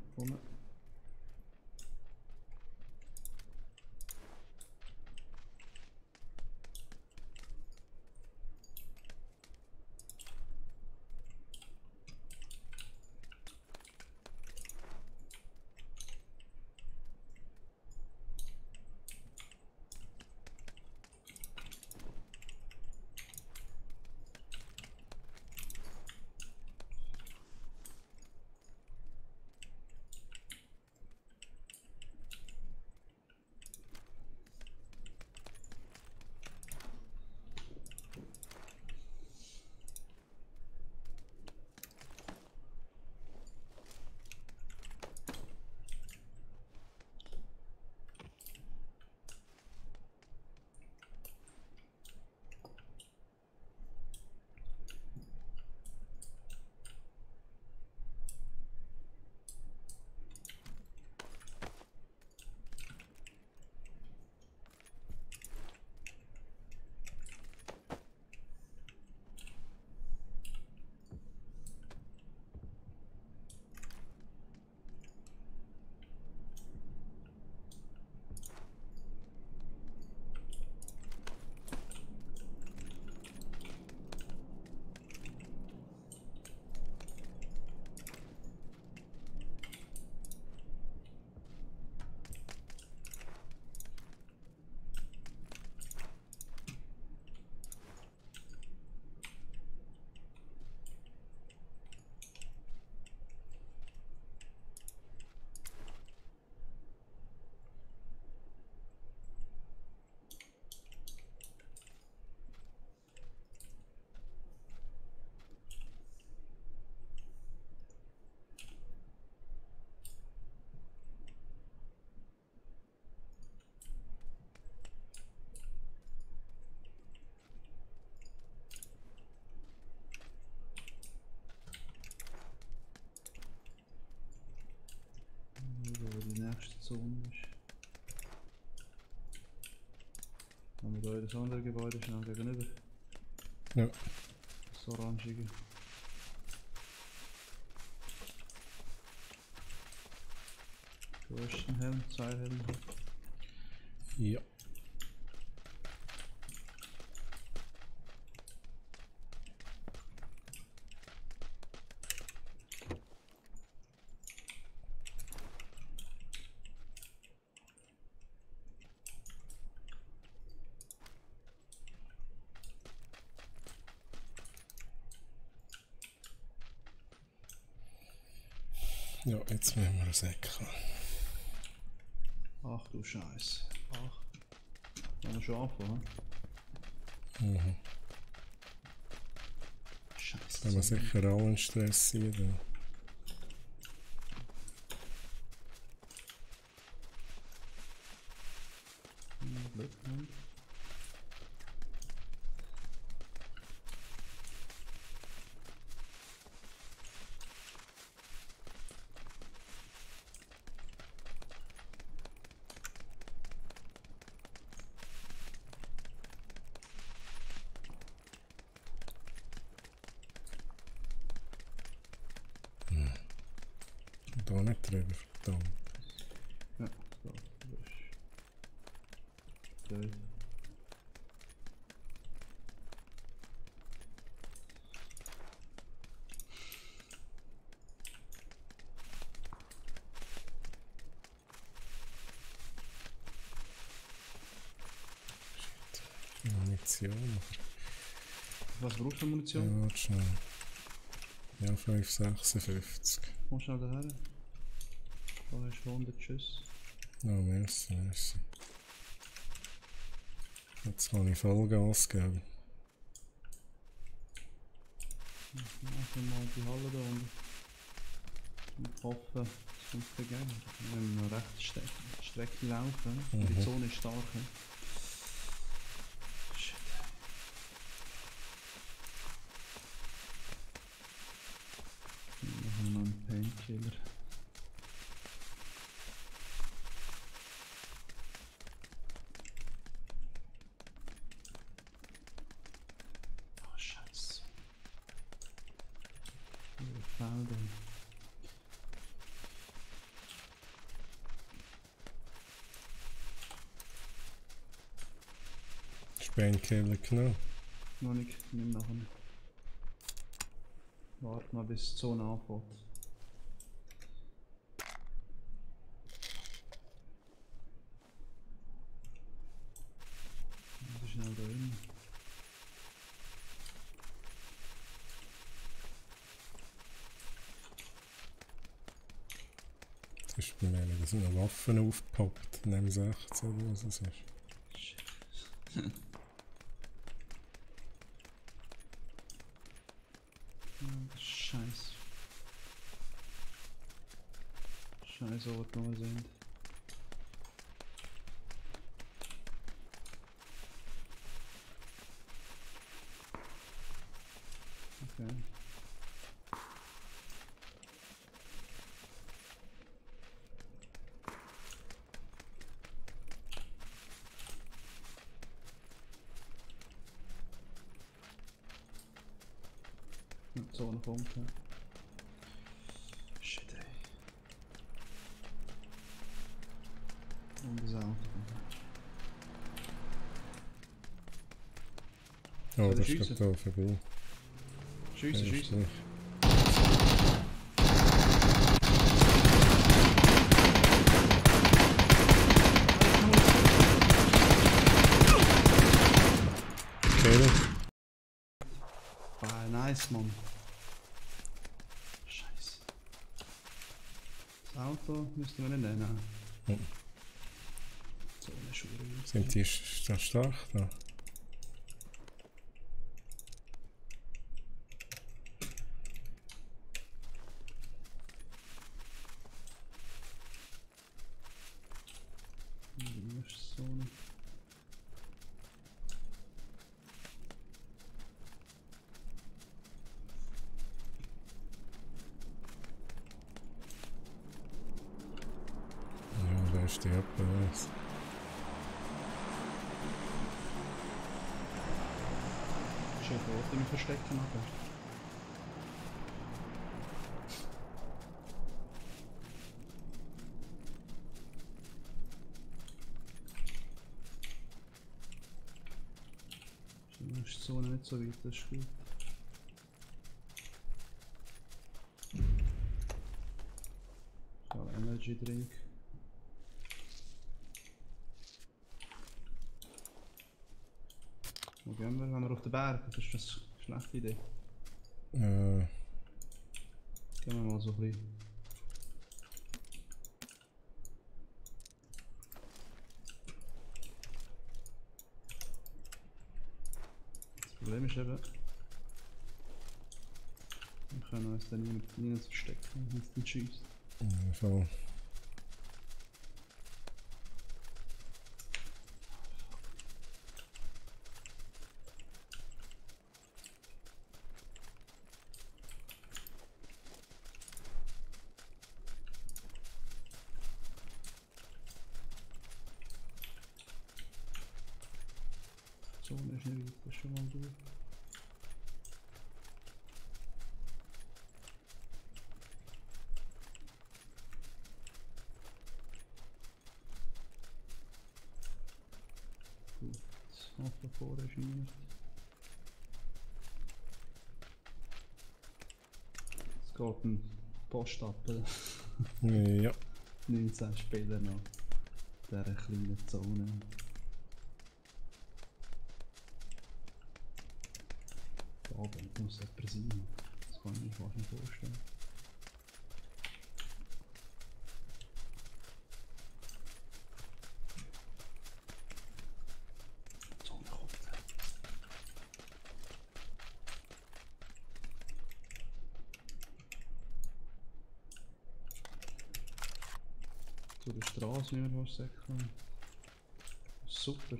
Zone ist. Haben wir da das andere Gebäude schnell gegenüber? Ja. Das orangige. Du hast einen Helm, 2 Helme. Ja. Ja, jetzt müssen wir säckeln. Ach du Scheiße. Ach. Haben wir schon angefangen? Mhm. Scheiße. Da haben wir sicher alle in Stress sein. Dann. Glück haben. Da nicht drüber, verdammt. Ja, so. Das ist. Blöd. Munition. Was brauchst du Munition? Ja, warte schnell. Ja, 5,56. Komm schnell daher. Da hast du 100 Schuss. Ja, merci, merci. Jetzt kann ich Vollgas geben. Machen wir mal die Halle da unten. Und hoffen, es kommt kein Game. Wir müssen noch recht Strecke laufen. Die Zone ist stark. Shit. Wir machen noch einen Painkiller. Oh Scheiße. Felder. Painkiller genommen. Noch nicht, nimm nachher. Warte mal bis die Zone anfängt. Das ist schnell da rein. Das ist bei mir wieder so eine Waffe aufgepoppt in dem 16 oder was es ist. Scheiße. Scheiße, was wir sind. Okay. So eine Punkte. Shit, ey. Und das Auto. Oh, er das schiessen? ist gerade da vorbei. Schiessen, Ja, schiessen. Kill. Ah, nice, Mann. Scheiße. Das Auto müssten wir nicht nehmen. Ja. So eine Schuhe. Sind die stark da? So eine. Ja, Weißt du, ja, was? Schön dort im Verstecken aber. Das ist so nicht so weit, das ist gut. So, Energy Drink. Wo gehen wir? Wenn wir auf den Berg? Das ist eine schlechte Idee. Gehen wir mal so ein bisschen. Das Problem ist eben, wir können uns dann niemand verstecken, wenn es dann schießt. Voll. So, das ist nicht weit, das ist schon mal durch. Gut, Hafen vor ist niemand. Es geht ein Postappel. Ja. 19 Spieler noch. In dieser kleinen Zone. Da oben muss jemand sein. Das kann ich mir fast nicht vorstellen. Die Sonne kommt. Zu der Straße, wie wir fast sagen. Super.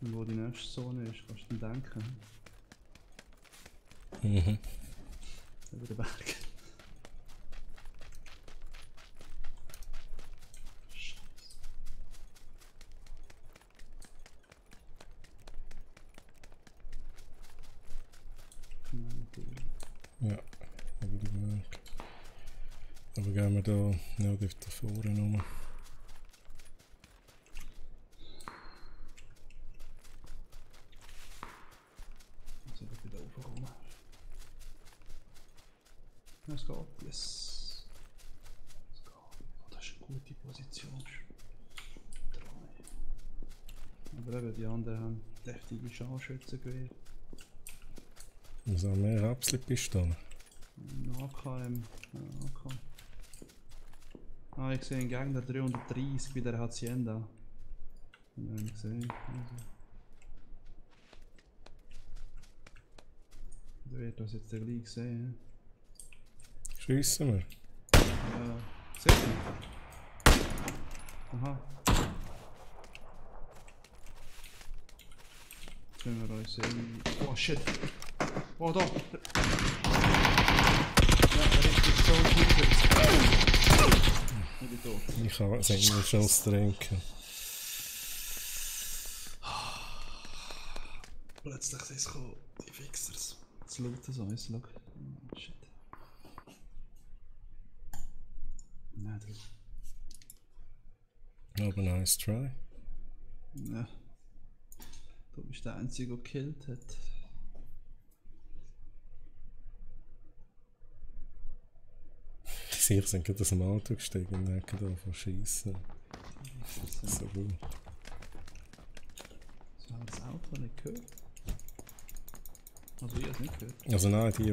Und wo die nächste Zone ist, kannst du dir denken. Mhm. Über den Berg. Scheiße. Nein, cool. Ja, über die Berg. Aber gehen wir da nicht da vorne rum. Jetzt soll ich wieder raufkommen. Ja, es geht. Yes. Es geht. Oh, das ist eine gute Position. 3. Aber eben die anderen haben deftige Scharfschützengewehr. Was haben wir? Rapsli-Pistolen? AKM. Ja, AK. Ah, ich sehe einen Gegner 330 bei der Hacienda. Ja, ich gesehen. Also. Der wird das jetzt gleich sehen. Schiessen wir? Ja, sicher. Aha. Jetzt müssen wir uns sehen. Oh shit! Oh da! Ja, richtig so schießen. Ich bin tot. Ich kann es einen Schuss trinken. Plötzlich sind es gekommen, die Fixers. Jetzt looten sie uns, schau. Oh, shit. Nein, das... Aber nice try. Ja. Du bist der Einzige, der gekillt hat. Sicher sind gerade aus dem Auto gestiegen und dann da von schiessen. So gut. So haben das Auto nicht gehört. Also ich habe es nicht gehört. Also nein, die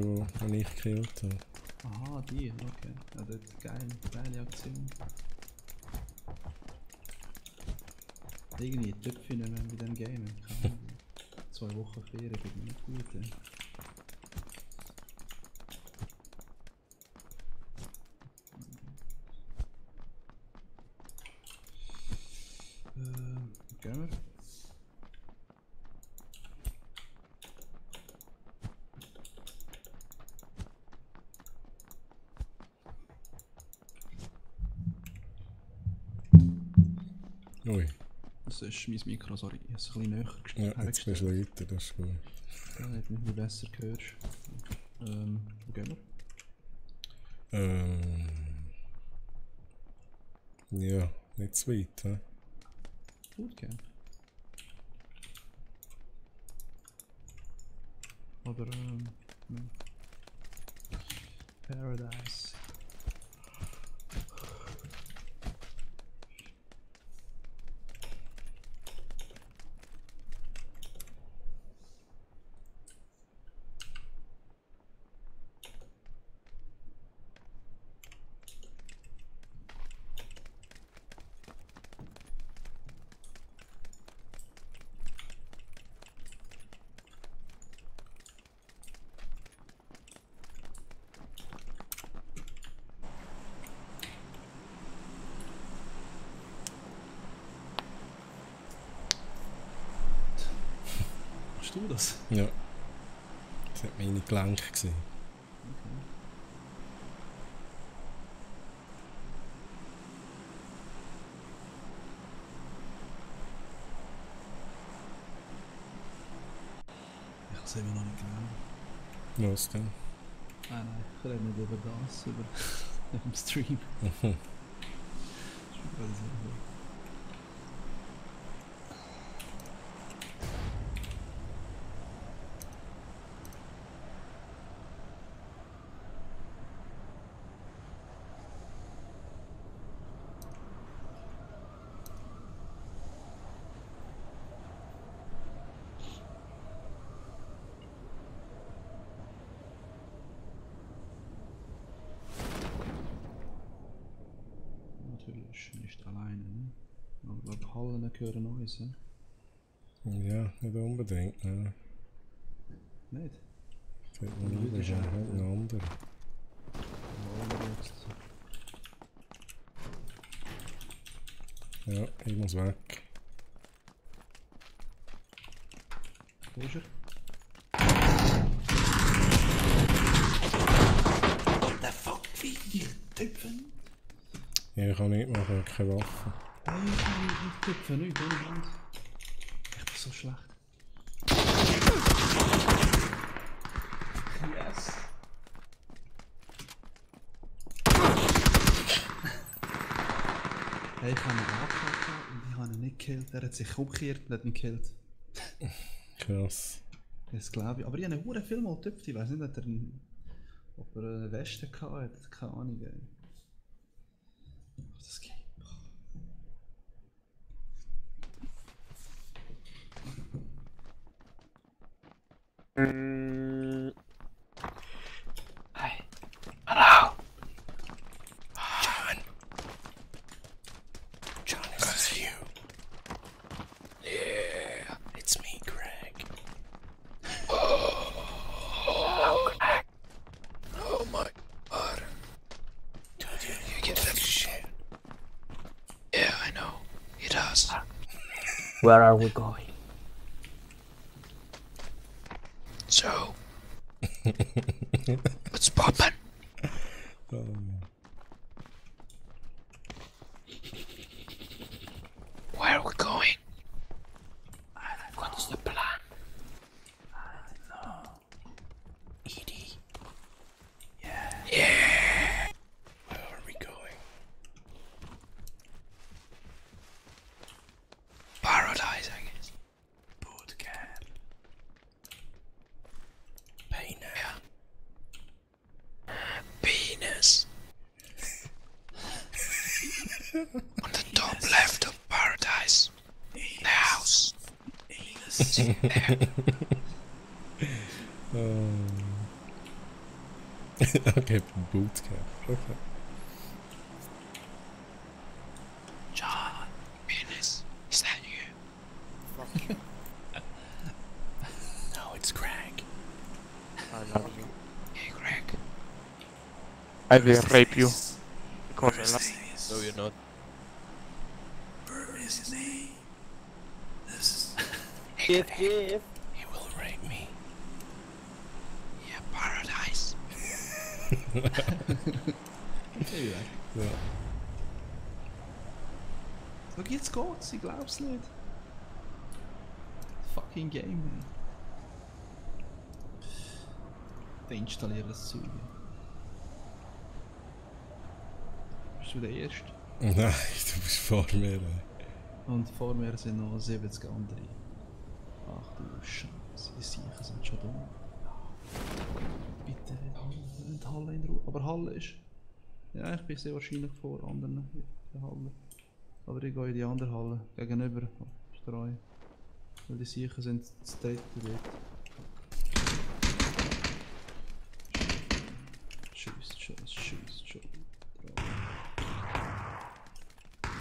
ich gekillt habe. Aha, die, okay. Ja, das ist geile Aktion. Irgendwie Töpfe nicht mehr bei dem Game. 2 Wochen Ferien geht mir nicht gut. Ja. Gehen wir? Ui. Das ist mein Mikro, sorry. Ich habe es ein bisschen näher Ja, jetzt bist du weiter, das ist gut. Ja, nicht wie besser gehört. Wo gehen wir? Ja, nicht zu weit, hä? Bootcamp. Oder Paradise. Machst du das? Ja. Das hat meine Gelenke gesehen. Ich sehe immer noch nicht genau. Was denn? Nein, ich rede nicht über das, über im Stream. Mhm. Das ist gerade so. Natürlich nicht alleine, ne? Aber ich glaube, Hallen gehören uns, ne? Ja, nicht unbedingt, ne? Nicht? Das hat man lieber schon halt ein anderer. Ja, ich muss weg. Wo ist er? What the fuck, wie die Typen? Ja, ich kann nicht machen, ich habe keine Waffe. Nein, ich kann nicht tippen, nicht ohne Hand. Ich bin so schlecht. Yes! Hey, ich habe einen angepackt und ich habe ihn nicht gekillt. Er hat sich umgekehrt und hat mich gekillt. Krass. Das glaube ich. Aber ich habe einen Film mal getüpft. Ich weiß nicht, ob er eine Weste hatte. Keine Ahnung. Ey. Das geht. Hi. Hello. John. John, is this you? Yeah, it's me, Greg. Oh, Greg. Oh my god. Dude, you get that shit. Yeah, I know. He does. Where are we going? So, what's poppin'? Where are we going? What is the plan? I don't know. Edie. Yeah. Yeah. Where are we going? Paradise, I guess. Bootcamp. Penis. Yeah. Penis. On the top left of paradise. The house. See there. Okay, bootcamp. Okay. John. Penis. Is that you? Fuck you. No, it's Greg. I love you. Hey, Greg. I will rape you. Because I love you. No, you're not. Where is his name? This is... Hey, Greg. He will rape me. Yeah, paradise. Ja. Schau, jetzt geht's, ich glaub's nicht. Fucking Game, ey. Deinstallieren das Zeug. Bist du der Erste? Nein, du bist vor mir. Ey. Und vor mir sind noch 70 andere. Ach du Scheiße, die Siechen sind schon dumm. Bitte, nicht Halle in Ruhe. Aber Halle ist... Ja, ich bin sehr wahrscheinlich vor anderen in der Halle. Aber ich gehe in die andere Halle, gegenüber. Streuen. Weil die Siechen sind das dritte dort. Tschüss.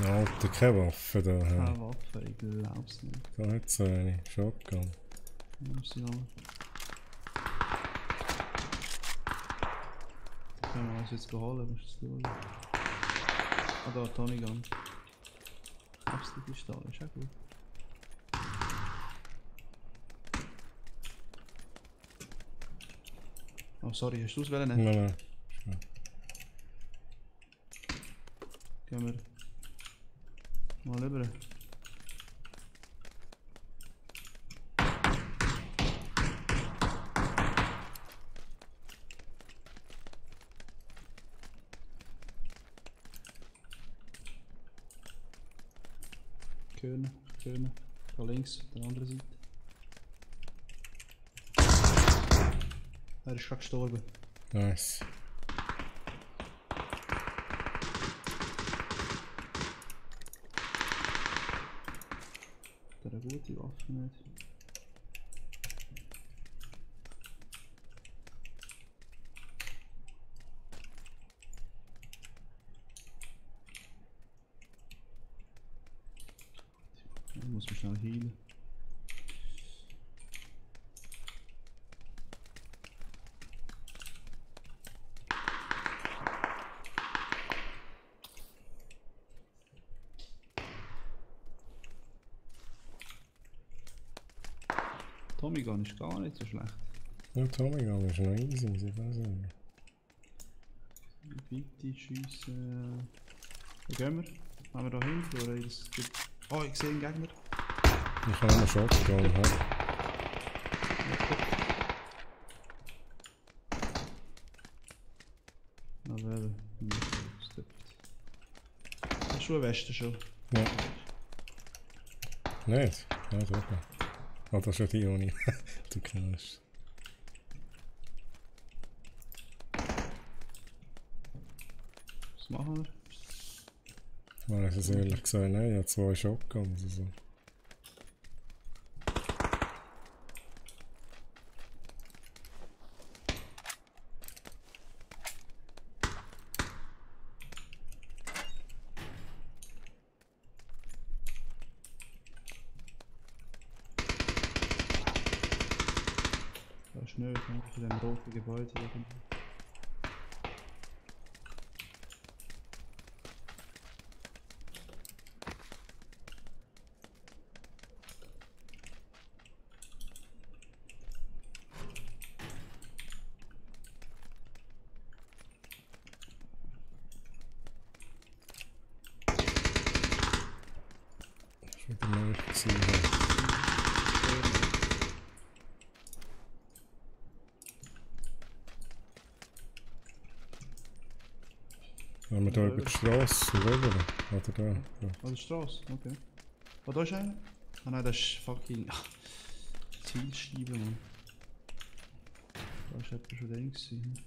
Alter, keine Waffe da. Keine Waffe, ich glaub's nicht. Da hat's eine. Shotgun. Muss ich haben. Können wir uns jetzt holen, musst du es schauen. Ah, da, Tommy Gun. Hab's die Pistole, ist auch gut. Oh, sorry, hast du es wollen? Nein. Gehen wir mal rüber. Schön. Da links, auf der anderen Seite. Er ist gerade gestorben. Nice. Hat er eine gute Waffe nicht? Ich muss mich schnell healen. Tommy Gun ist gar nicht so schlecht. Ja, Tommy Gun ist noch easy, ich weiß nicht. Weite Schüsse. Wo gehen wir? Haben wir da hinten? Oder ist das... Oh, ich sehe einen Gegner. Ich habe einen Shotgun, hä? Aber eben. Hast du eine Weste schon? Ja. Nicht? Ja, super. Ah, das ist ja die ohne. Du kennst. Was machen wir? Ich weiß es ehrlich gesagt nicht, ich habe 2 Shotguns. Also. Da ist nicht, in dem roten Gebäude. Ich will mal nicht sehen. Wenn wir da über die Straße rüber. Oder da. Ja. Oh, die Straße, okay. Oh, da ist einer? Ah nein, das ist fucking... Zielscheibe, Mann. Da ist jemand schon drin gewesen.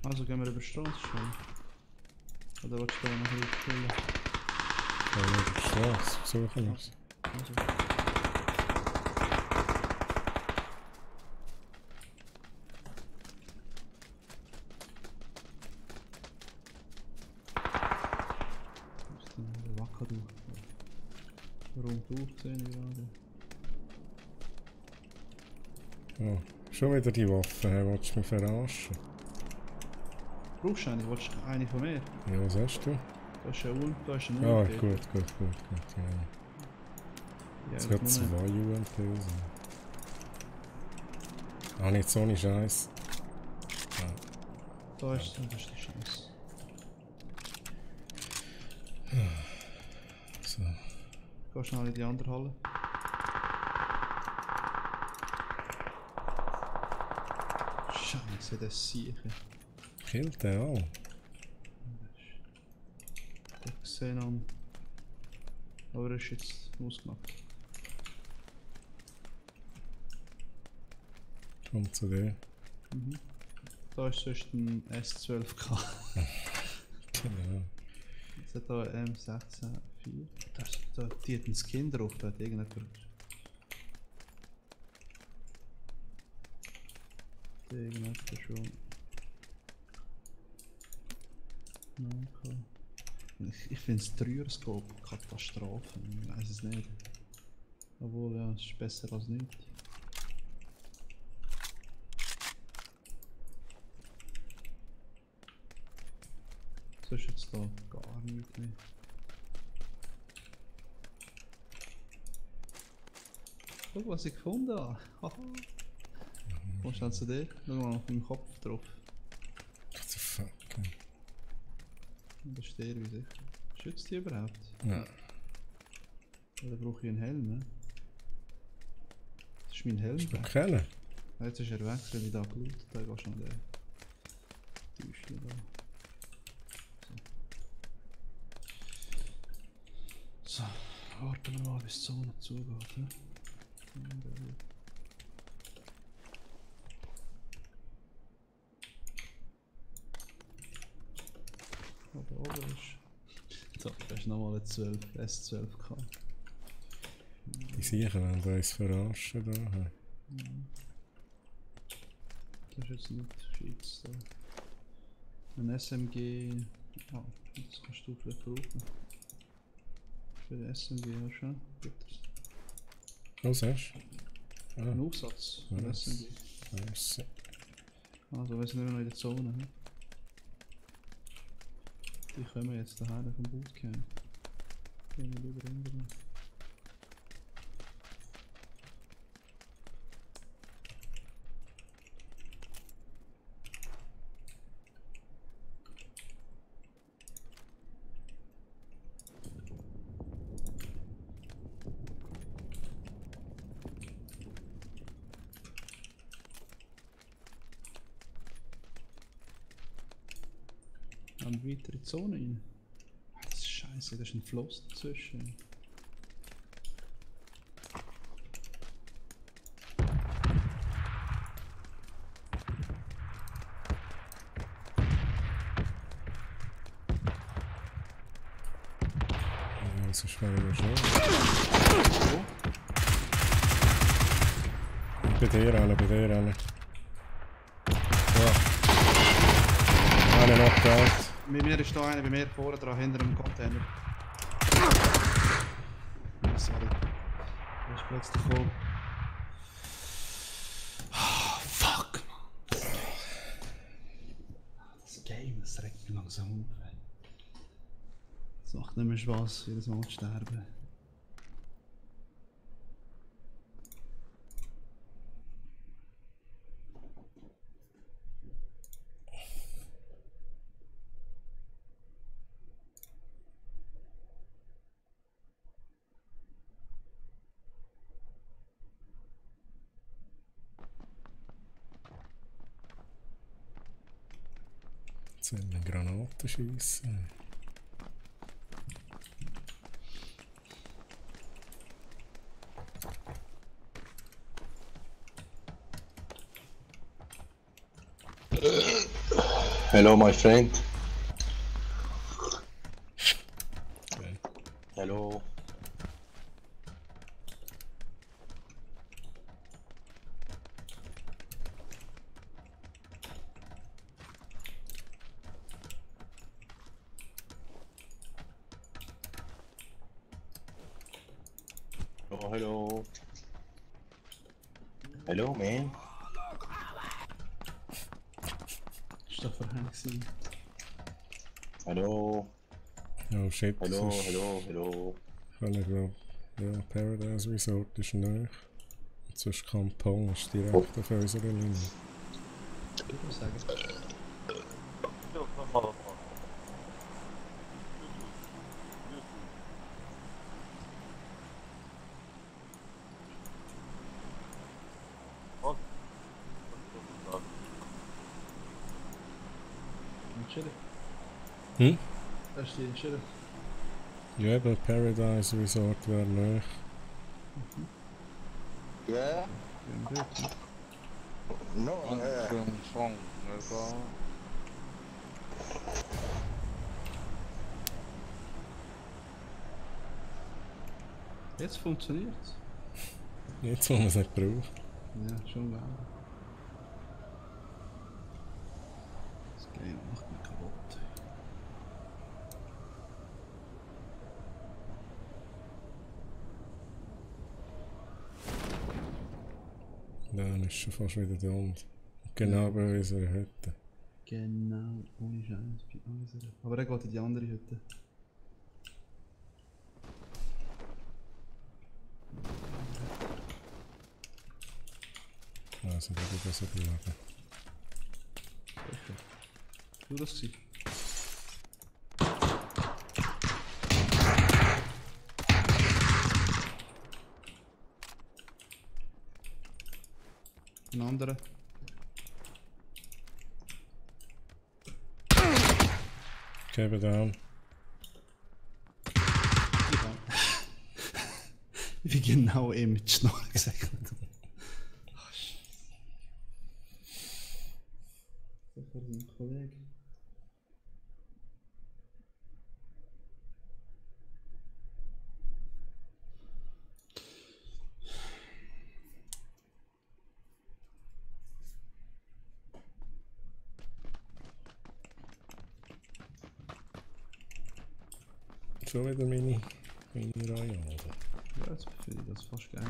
Also gehen wir über die Straße schauen. Oder willst du da noch ein bisschen chillen? Ja, über die Straße. Suchen wir es. Also. Wo ist denn der Wakadu? Rundum gesehen gerade. Oh, schon wieder die Waffe, hey, willst du mich verarschen? Brauchst du eine? Willst du eine von mir? Ja, was hast du? Da ist ein da ist ein Ah, UMP. gut, ja. Ja, Es gibt 2 UMPs. Ah, nicht so eine Scheiße. Da ist die Scheiße. Geh schnell in die andere Halle. Scheiße, das Siechen. Killt den auch. Der Xenon. Aber er ist jetzt ausgemacht. Kommt zu dir. Mhm. Da ist sonst ein S12K. Genau. Jetzt hat da M16-4. Die hat einen Skin drauf, da hat irgendjemand. Irgendjemand schon. Okay. Ich finde das Dreierscope Katastrophe. Ich weiß es nicht. Obwohl, ja, es ist besser als nichts. So ist jetzt da gar nichts mehr. Guck, was ich gefunden habe. Haha. Wo stand zu dir? Schau mal auf meinem Kopf drauf. What the fuck? Das ist der wie sicher. Schützt die überhaupt? Ja. Oder brauche ich einen Helm? Ne? Das ist mein Helm. Hast du kennen? Jetzt ist er weg, weil ich da gelootet habe. Da geht schon der Täuschchen da. So, warten wir mal, bis die Zone zugeht. Ne? Da oben ist. So, da ist nochmal ein 12, S12 gehabt. Die sicher, wenn wir uns verarschen da. Das ist jetzt nicht Schweiz da. Ein SMG. Ah, das kannst du vielleicht brauchen. Für den SMG ja schon. Was hast du? Ein Aufsatz für den SMG. Nice. Also wir sind immer noch in der Zone. He? Die kommen jetzt daher vom Bootcamp. Gehen wir lieber ändern. Weiter in die Zone rein. Das ist scheiße, da ist ein Fluss dazwischen. Ja, so schwer wie schon. Bei dir alle, bei dir alle. Ja. Eine Knockout. Bei mir ist da einer, bei mir vorne dran, hinter dem Container. Sorry. Der ist plötzlich voll. Oh, fuck, man. Das Game, das regt mich langsam auf. Es macht nicht mehr Spaß, jedes Mal zu sterben. Jetzt wollen wir Granaten schiessen. Hello, my friend. Hello. Oh, hello. Hello, man. Ist doch verhängt gewesen. Hallo. Oh shit. Hallo, das ist- hallo, hallo. Ich glaube, ja, Paradise Resort ist neu. Und sonst Kampong ist direkt auf unserer Linie. Ich würde sagen. Sheriff. Hm? Da ist die Sheriff. Ja, eben Paradise Resort wäre näher. Yeah? Gehen wir dort, ne? No, Jetzt funktioniert es. Jetzt, wo man es nicht braucht. Ja, schon geil. Das Game macht mich kaputt. Dann ist schon fast wieder da. Und genau bei unserer Hütte. Genau, ohne Scheiß bei unserer. Aber er geht in die andere Hütte. Also, da wird das überleben. Okay. Du das sie. Ein anderer. Gebe down. Wie genau mit Schnorren gesagt. Ach, Scheiße. Das war ein Kollege. Schon wieder meine Royale. Ja, jetzt finde ich das fast geil.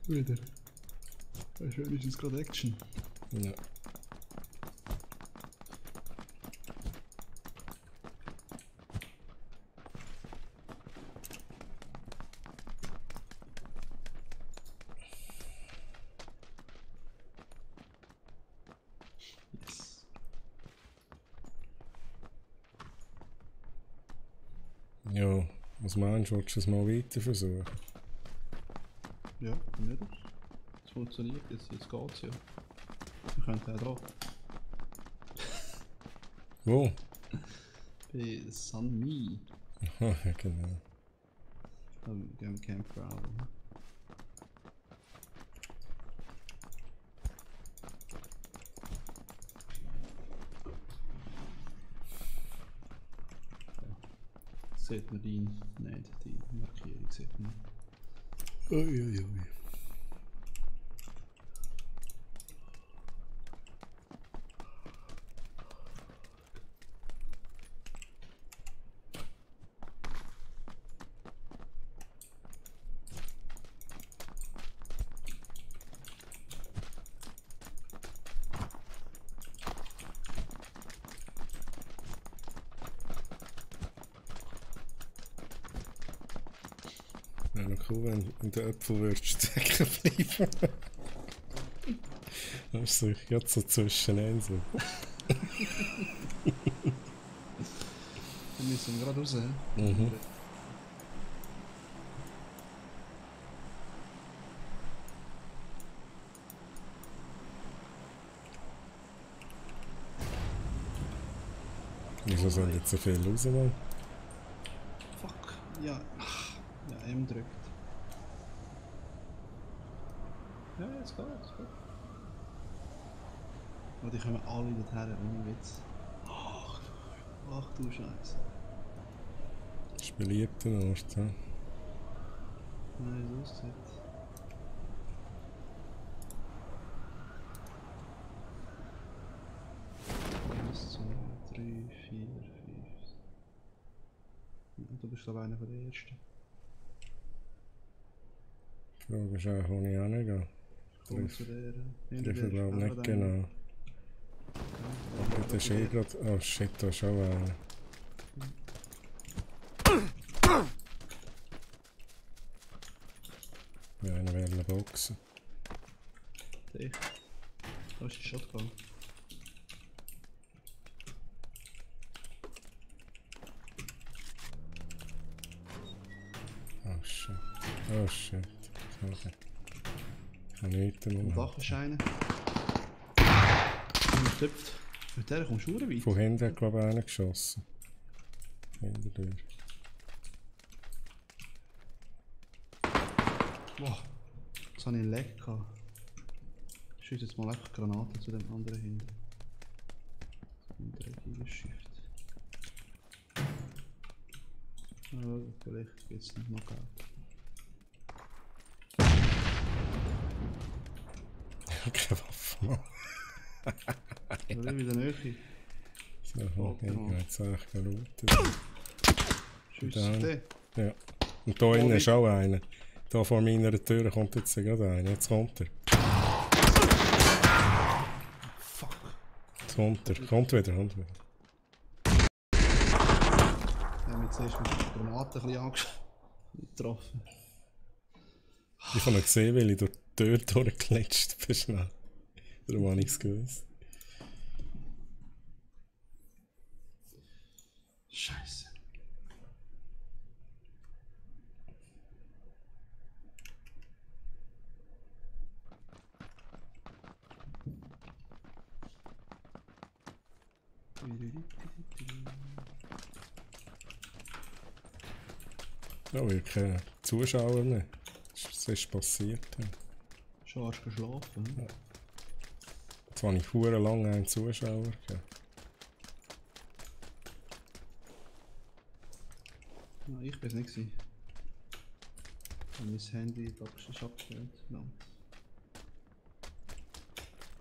Wieder. Das ist wenigstens gerade Action. Ja. Yes. Ja, was meinst du? Willst du es mal weiter versuchen? Ja, nicht. Es funktioniert, jetzt geht's ja. Wir können auch da. Wo? Bei Sun Me. Aha, ja, genau. Am Campground. Sieht man die nicht, die Markierung sieht man nicht. Uiuiui. Wäre noch cool, wenn der Äpfel würdest stecken bleiben. Das ist so, gerade so zwischen Inseln. Wir müssen gerade raus. Mhm. Wieso sollen jetzt so viel raus, Mann? Fuck, ja. Ja, M drückt. Ja, jetzt geht's. Aber die kommen alle dorthin, ohne Witz. Ach du Scheiße. Das ist beliebter Ort, ja. Nein, so ist es nicht. Eins, 2, 3, 4, 5. Ja, du bist glaube ich einer der ersten. Die Frage ist auch, wo ich hingehe. Komm zu der. Ich glaube nicht genau. Aber das ist eh gerade... Oh shit, da ist auch einer. Ja, einer will boxen. Dich. Da ist die Shotgun. Oh shit. Oh shit. Okay. Ich kann nichts Am mehr. Dach ist einer. Klopft. Mit der kommst du weit. Von hinten hat glaube ich einer geschossen. Hinter dir. Wow. Jetzt habe ich einen Lag gehabt. Ich schieße jetzt mal einfach Granaten zu dem anderen hinten. Ein dreckiges Shift. Vielleicht geht es nicht noch Geld. Keine Waffe mehr. Oder wieder Nähe. So, ich gehe jetzt echt looten. Schiessen den. Ja. Und da innen ist auch einer. Da vor meiner Tür kommt jetzt gerade einer. Jetzt kommt er. Fuck. Jetzt kommt er. Kommt wieder, kommt wieder. Ja, mit zuerst mit der Granate ein bisschen angeschaut. Nicht getroffen. Ich habe ihn gesehen, weil ich durch die Tür durchgeglitscht bin. Schnell. Darum habe ich es gewusst. Scheiße. Ja, wir keine Zuschauer mehr. Was ist passiert? Schon hast du geschlafen? Ja. Jetzt habe ich verdammt lange einen Zuschauer gegeben. Ja, ich bin es nicht gewesen. Und mein Handy ist abgestellt. Verdammt.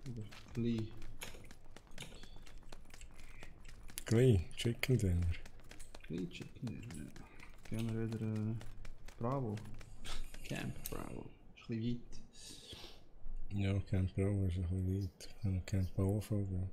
Oder gleich. Gleich, Chicken Dinner. Gleich Chicken Dinner, ja. Gehen wir wieder Bravo. Camp Bravo. Ist ein bisschen weit. Ja, Camp Bravo ist ein bisschen weit. Wenn wir Camp Bravo gehen.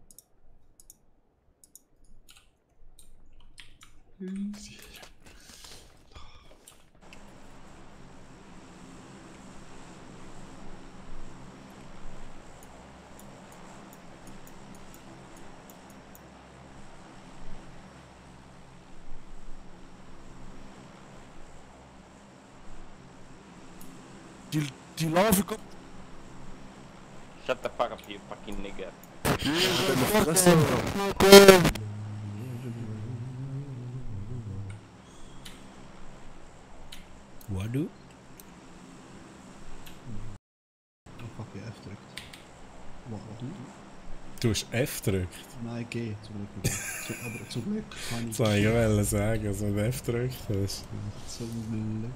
Die Larve kommt. Shut the fuck up, you fucking nigger. Wat doe? Oh fuck, je F drückt. Wat doe? Du hast F gedrückt. Nein, G zum Glück. Aber zum Glück kann ich. Das wollte ich sagen, dass du F gedrückt hast. Zum Glück.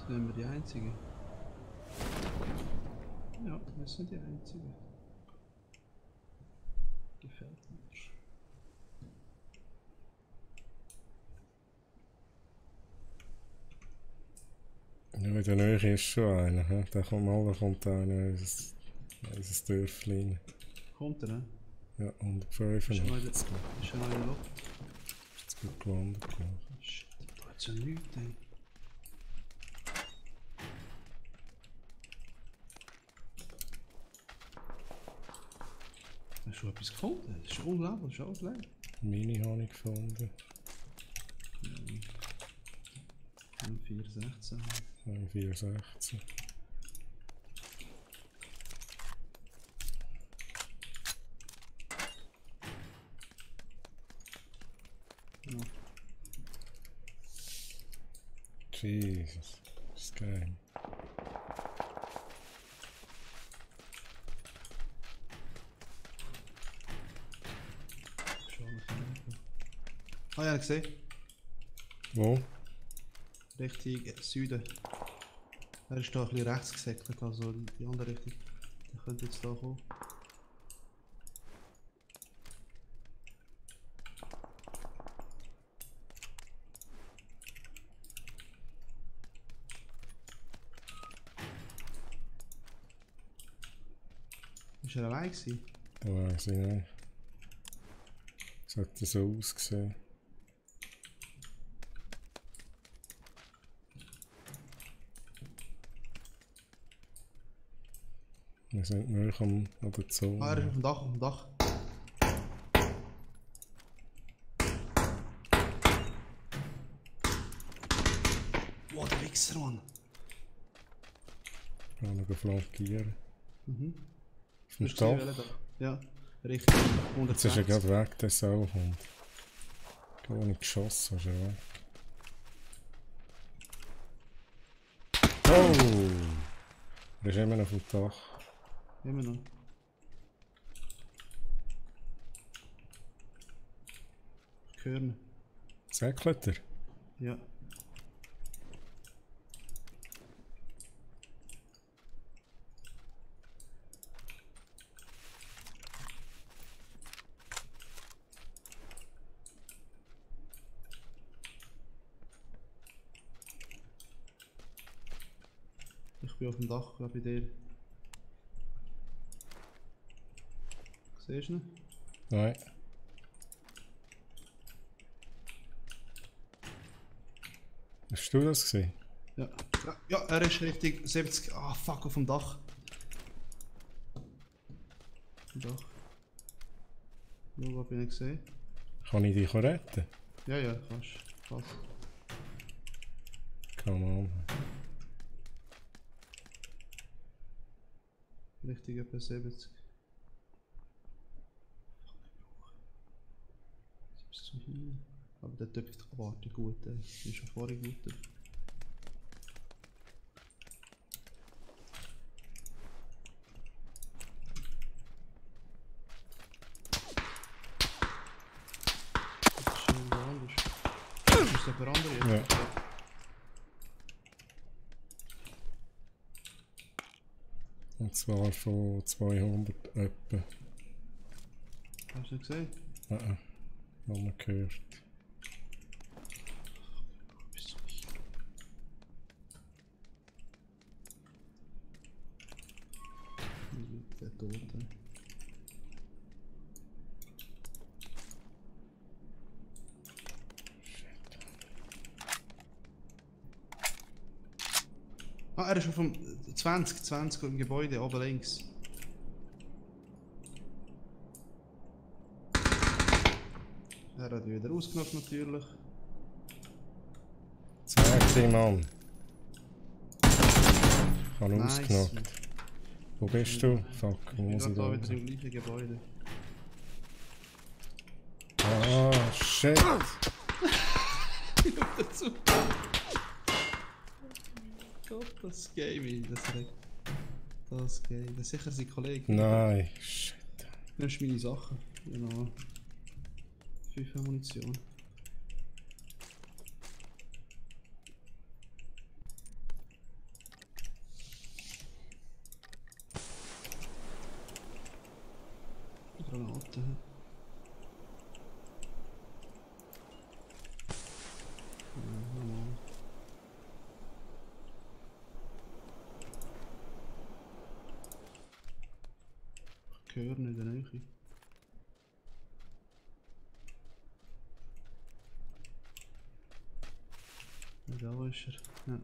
Sind wir die Einzigen? Ja, wir sind die Einzigen. Gefällt mir. Ja, in der Nähe ist schon einer. Da kommt einer in unser Dörfchen. Kommt er, ne? Ja, 185. Ist schon noch in der Luft? Jetzt gut gelandet, glaube ich. Shit, da hat's ja nichts, ey. Hast du schon etwas gefunden? Das ist unglaublich, das ist alles leer. Mini habe ich gefunden. 416. 416. Ja. Jesus, das ist geil. Ah ja, gesehen. Wo? Richtung Süden. Er ist da ein bisschen rechts gesäckelt, also die andere Richtung. Der könnte jetzt da kommen. Ist er allein gewesen? Da weiß ich nicht. Es hat so ausgesehen. Wir sind näher an der Zone. Ah, er ist auf dem Dach, auf dem Dach. Boah, der Wichser, Mann. Ich kann noch flankieren. Mhm. Auf dem Hast du gesehen, Dach. welcher da? Ja, richtig. 120. Jetzt ist er gerade weg, der Sauhund. Gar nicht geschossen, ist er weg. Oh! Er ist immer noch auf dem Dach. Immer noch. Hören. Säckelt er? Ja. Ich bin auf dem Dach, bei dir. Siehst du ihn? Nein. Hast du das gesehen? Ja. Ja, er ist richtig 70. Ah, fuck, auf dem Dach. Auf dem Dach. Schau, was bin ich gesehen? Kann ich dich retten? Ja, ja, kannst. Pass. Come on. Richtig etwa 70. Bis zum Himmel. Aber der dürfte warten gut, der ist schon vorher gut. Das ist schon anders. Ist der für andere jetzt? Ja. Und zwar von 200 etwa. Hast du nicht gesehen? Nein, noch mal gehört. Der Tote. Ah, er ist schon vom 20 im Gebäude, oben links. Er hat wieder ausgenockt natürlich. Zeig sie, Mann. Ich habe Nice, ausgenockt. Mann. Wo bist du? Fuck, Ich wo bin muss ich gerade da da? wieder im gleichen Gebäude. Ah, shit! Dazu. Gott, das Game, das regt. Das Game. Das ist sicher sein Kollege. Nein, shit. Nimmst meine Sachen. Genau. 5 Munition. Granate. Ich höre nicht in der Nähe. Da ist er. Ja.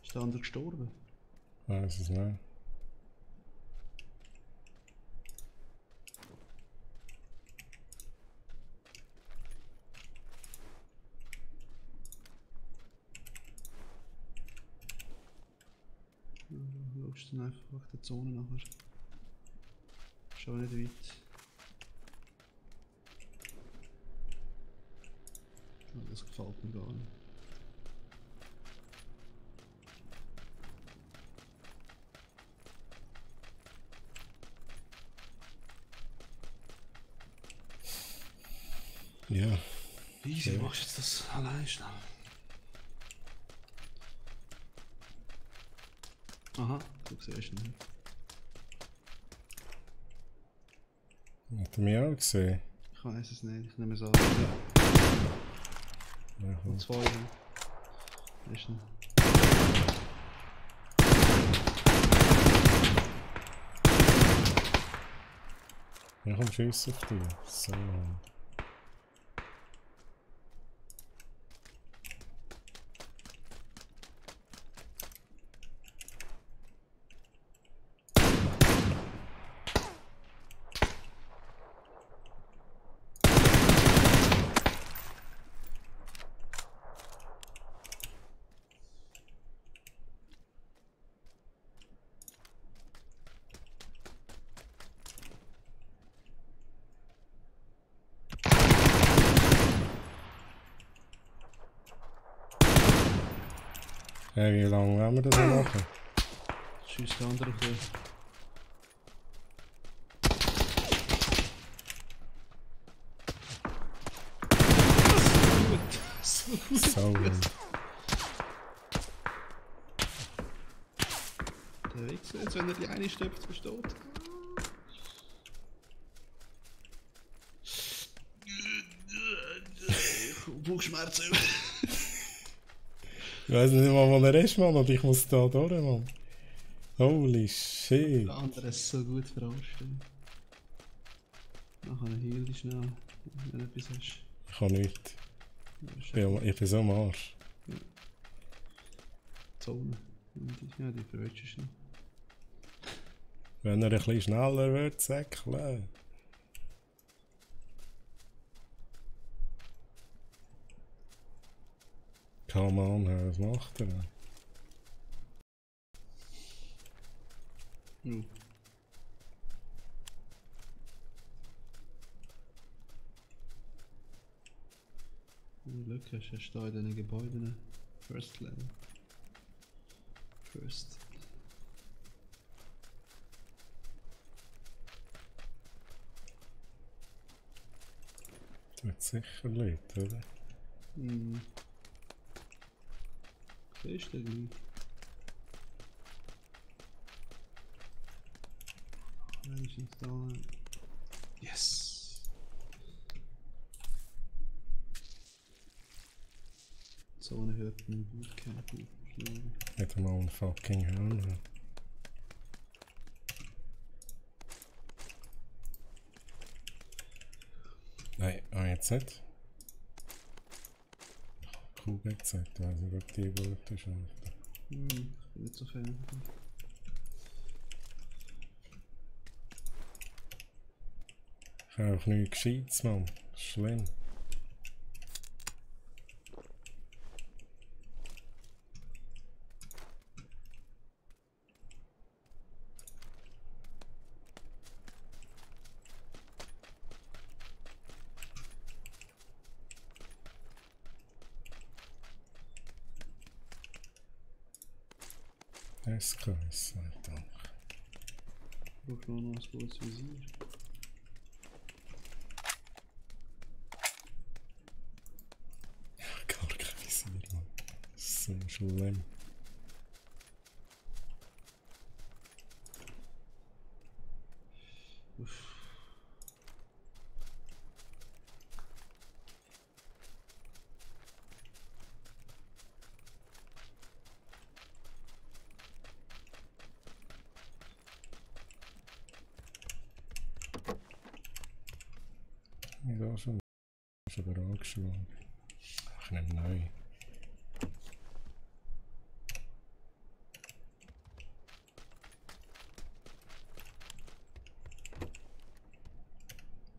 Ist der andere gestorben? Weiß es nicht. Schaust du dann einfach nach der Zone nachher. Schon nicht weit. Oh, das gefällt mir gar nicht. Ja. Easy, machst du jetzt das allein schnell? Aha, du siehst ihn. Hat er mich auch gesehen? Ich weiß es nicht, ich nehme es an. Ja, Und 2. Ist ihn. ja komm, schiess auf dich. So. Hey, wie lange wollen wir das noch machen? Schießt der andere auf den. So gut. Der Wichser, jetzt wenn er die eine stirbt, versteht. Bauchschmerzen. Ich weiß nicht mal, wo er ist, Mann, und ich muss da durch, Mann. Holy shit. Der andere ist so gut vorstellen. Nachher heal dich schnell, wenn du etwas hast. Ich habe nichts. Ich bin so am Arsch. Ja. Zone. Ja, die verwirrst du schnell. Wenn er ein bisschen schneller wird, säckle. Come on, was macht er denn? Ja. Wenn du Glück hast, hast du da in diesen Gebäuden First Level. First. Tut sicher Leute, oder? Hm. Siehst du gleich? Wenigstens da. Yes! Zone hört man Bootcamp aufschlagen. Nicht einmal einen fucking Helm. Nein, jetzt nicht. QBZ, ich weiß nicht, ob die gut ist. Ich bin nicht so Fan. Ich habe auch nichts Gescheites, Mann. Das ist schlimm. SKS, danke. Ich brauche noch ein gutes Visier. Gar kein Visier, Mann. Das ist so schlimm. Ja, schon. Ist aber angeschlagen. Ich nehme neu.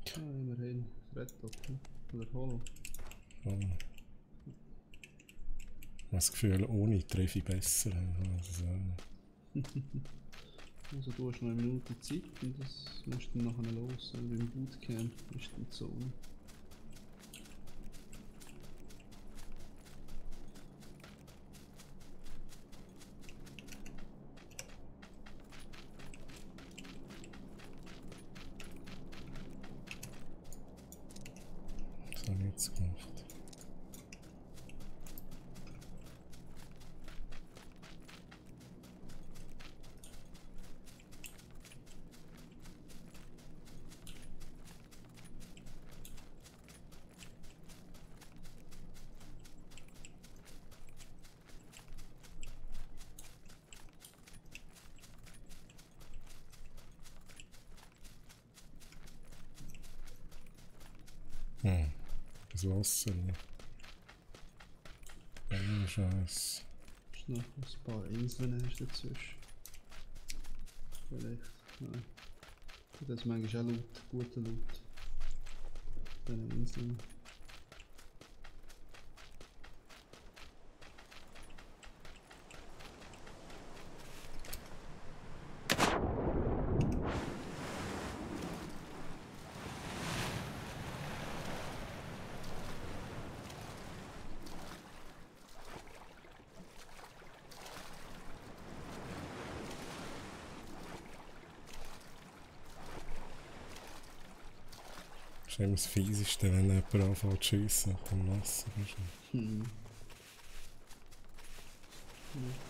Ja, immerhin. Red Dot, ne? Oder Holo. Oh. Ich habe das Gefühl, ohne treffe ich besser. Also du hast noch eine Minute Zeit und das musst du dann nachher los. Also beim Bootcamp ist die Zone. Das habe ich jetzt gemacht. Das Wasser. Scheiß. Hast du noch ein paar Inseln hast dazwischen? Vielleicht. Nein. Das ist manchmal auch Loot, guter Loot. Diese Inseln. ist immer das Fieseste, wenn jemand anfängt zu schiessen und dann Messer ist.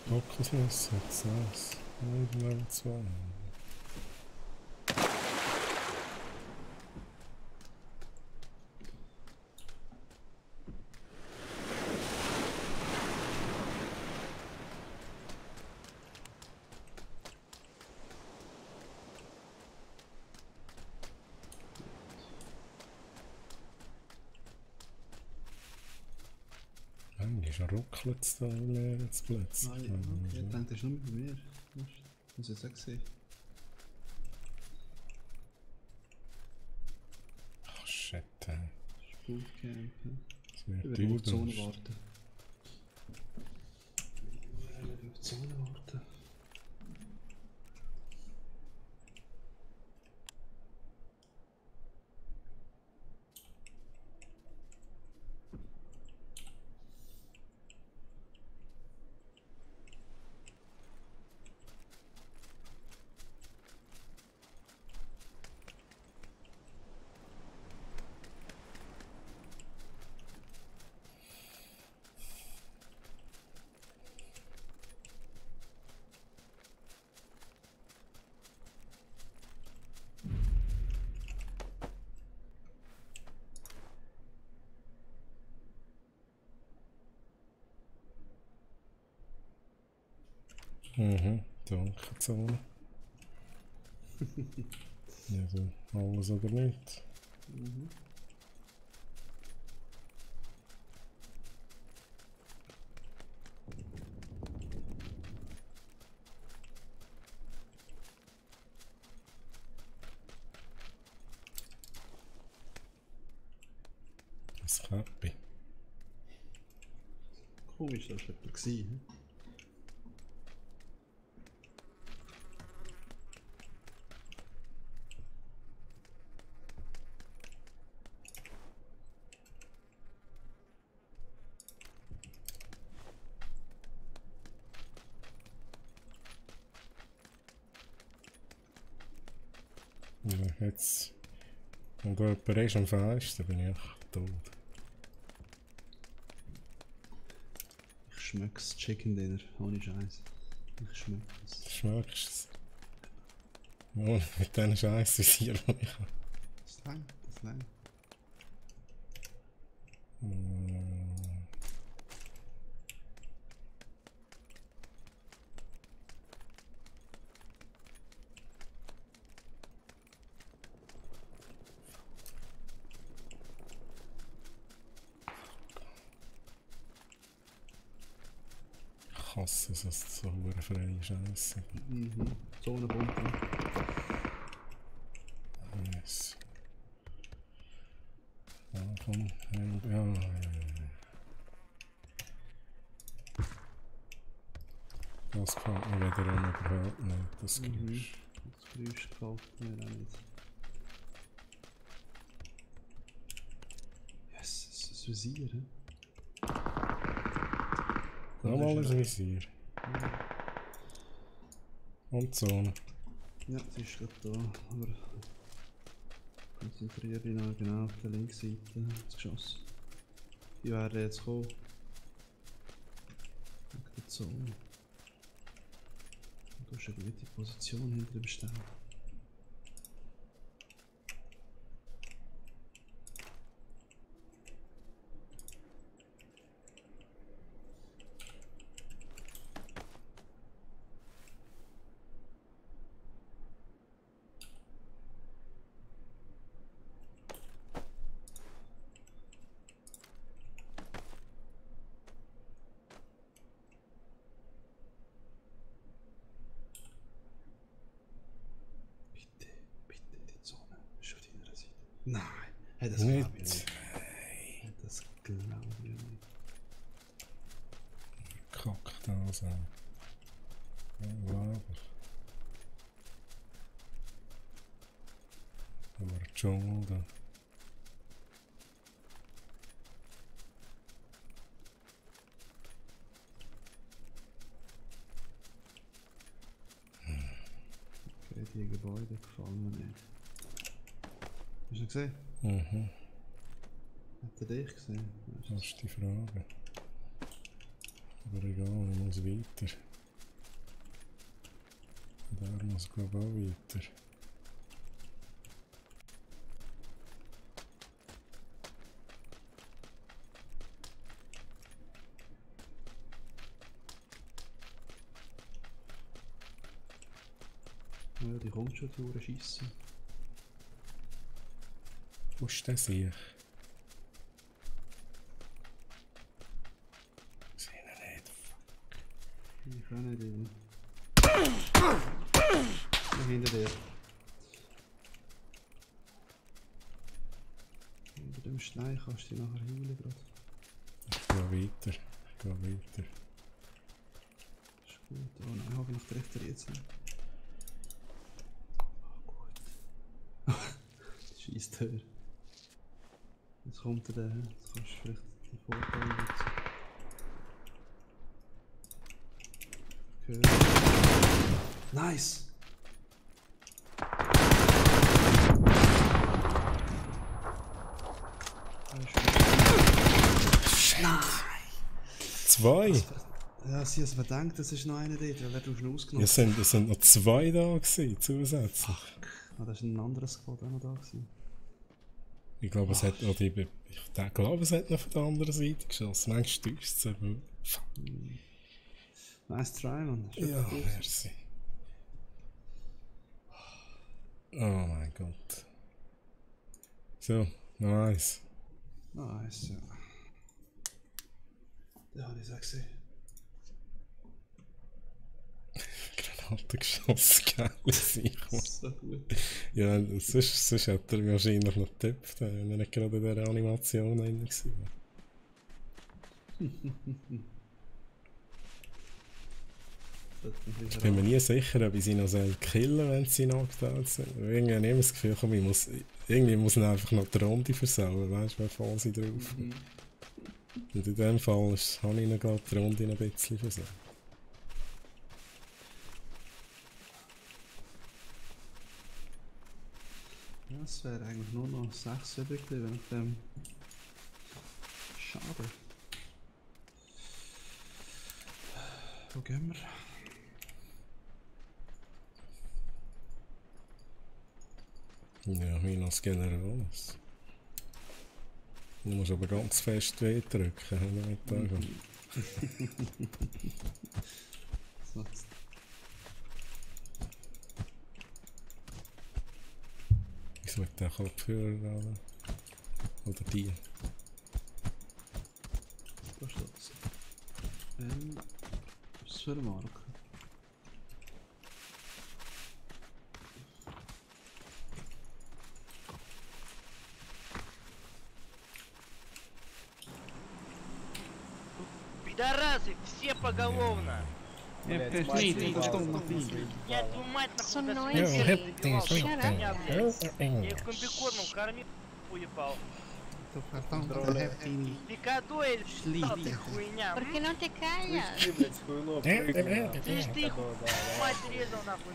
Kokosnuss hat es nice. Und Level 2. Manchmal ruckelt es da mehr als plötzlich. Ah ja, okay. Ich dachte, das ist nur bei mir. Das ist jetzt auch gesehen. Ach shit, Bootcamp. das wird Ich werde auf die Zone übel. warten. Ich werde auf die Zone warten. Danke, Zone. Ja, so alles oder nicht. Das Käppi. Komisch, das war jemand gewesen. Ja, jetzt. Wenn da jemand ist am Fenster, bin ich echt tot. Ich schmecke das Chicken Dinner, ohne Scheiß. Ich schmecke es. Schmeckst du es? Ja, mit diesen scheiß Visier, die ich habe. Das ist lang, das ist lang. Ich hasse es, dass es so eine freie Scheiße. Zonenbombe. Nice. Ja, komm. Ja. Das gefällt mir wiederum überhaupt nicht, das Geräusch. Das Geräusch gefällt mir auch nicht. Yes, das ist ein Visier, hä? Nochmal ein Visier. Und Zone. Ja, sie ist gerade da, aber konzentriere dich noch genau auf der linken Seite das Geschoss. Die werden jetzt kommen. Wegen der Zone. Du hast eine gute Position hinter dem Stein. Nein, hey, das glaube ich nicht. Hey, das glaube ich nicht. Kackt das an. Ja, aber der Dschungel da. Okay, die Gebäude gefallen mir nicht. Hast du ihn gesehen? Mhm. Hat er dich gesehen? Das ist die Frage. Aber egal, ich muss weiter. Und er muss glaube ich auch weiter. Ja, die kommt schon durchschiessen. Wo ist der sich? Sehe ihn nicht. Ich kann nicht rein. Da hinter dir. Hinter dem Stein kannst du dich nachher heilen gerade. Ich gehe weiter. Ich gehe weiter. Ist gut. Oh nein, hoffentlich trifft er jetzt nicht. Oh gut. Scheiß Tür. Jetzt kommt er daher. Jetzt kannst du vielleicht den Vorteil nutzen. Okay. Nice! Nein! Zwei? Ja, sie haben es verdammt, es ist noch einer dort, weil er du schon ausgenommen. Es sind noch zwei da gewesen, zusätzlich. Ah, da ist ein anderes Squad auch noch da gewesen. Ich glaube, es hat noch es hat noch von der anderen Seite geschossen. Manchmal täuscht es aber. Nice try, man. Ja, merci. Oh mein Gott. So, nice. Nice, ja. Da habe ich es auch gesehen. Granate geschossen, geil, sicher. So gut. Ja, sonst hat er wahrscheinlich noch getippt, wenn er nicht gerade in dieser Animation drin war. Ich bin mir nie sicher, ob ich sie noch killen soll, wenn sie knocked sind. Irgendwie habe ich immer das Gefühl, komm, irgendwie muss ich einfach noch die Runde versauen, weißt du, bevor sie drauf. Und in dem Fall habe ich ihnen gerade die Runde ein bisschen versaut. Ja, es wäre eigentlich nur noch 6 übrig geblieben nach dem. Schade. Wo gehen wir? Ja, Minos Generalis. Du musst aber ganz fest drücken, wenn du mit da So. Ich sollte den Kopfhörer haben. Oder die. Was ist das? Was für eine Marke? Пидорасы, все поголовно! Ja, versteht, das kommt noch nicht. Я твою мать So нахуй noisy. меня, блядь. Я их комбикормом кормил, уебал. Du verdammter Heftig. Пикадой, что ты хуйня? ¿Por qué no te callas? Слышь ты, мать резал нахуй.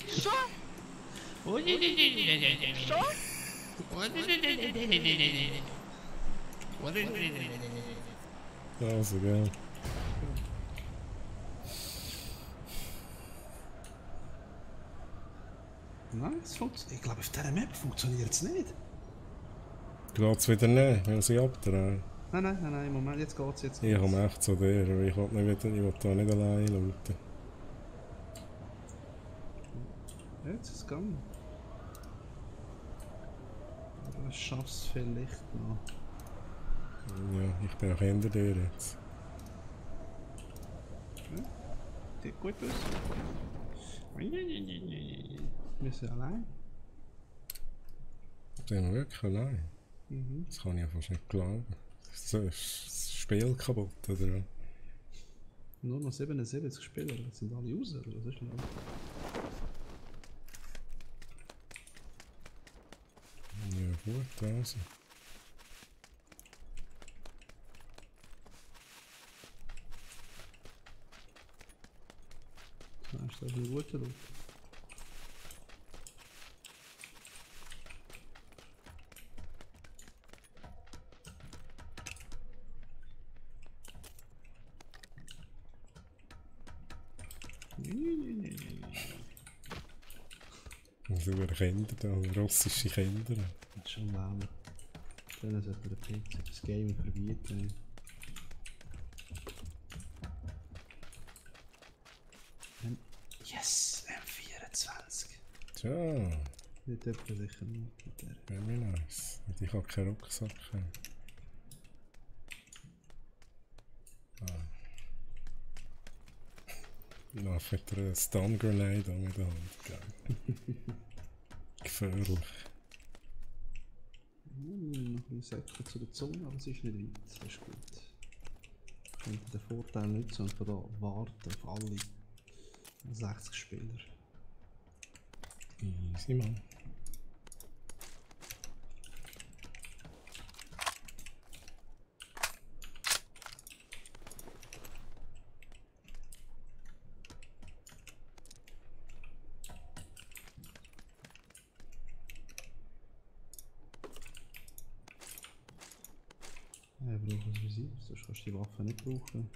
Что? Что? Also, geil. Nein, es funktioniert. Ich glaube, auf dieser Map funktioniert es nicht. Geht's wieder nicht, weil sie abdrehen. Nein, Moment, jetzt geht's jetzt. Ich komme echt zu dir, aber ich will da nicht allein lauten. Jetzt ist es gegangen. Du schaffst es vielleicht noch. Ja, ich bin auch hinter dir jetzt. Sieht gut aus. Wir sind allein. Sind wir wirklich allein? Mhm. Das kann ich ja fast nicht glauben. Ist das Spiel kaputt, oder? Nur noch 77 Spieler, das sind alle raus, oder was ist denn da? Ja gut, also. Das ist ein guter Look. So Kinder da, russische Kinder. Das ist schon warm. Dann sollte der PC das Game verbieten. Yes! M24! Tja. Nicht etwa sicher nicht mit der. Very nice. Und ich habe keinen Rucksack. Na, mit einer Stun Grenade an mit der Hand. Geil. Gefährlich. Noch ein bisschen Säcke zu der Zunge, aber es ist nicht weit. Das ist gut. Ich könnte den Vorteil nutzen und von da warten auf alle 60 Spieler. Easy, Mann. Ja, ich brauche ein Visier, sonst kannst du die Waffe nicht brauchen.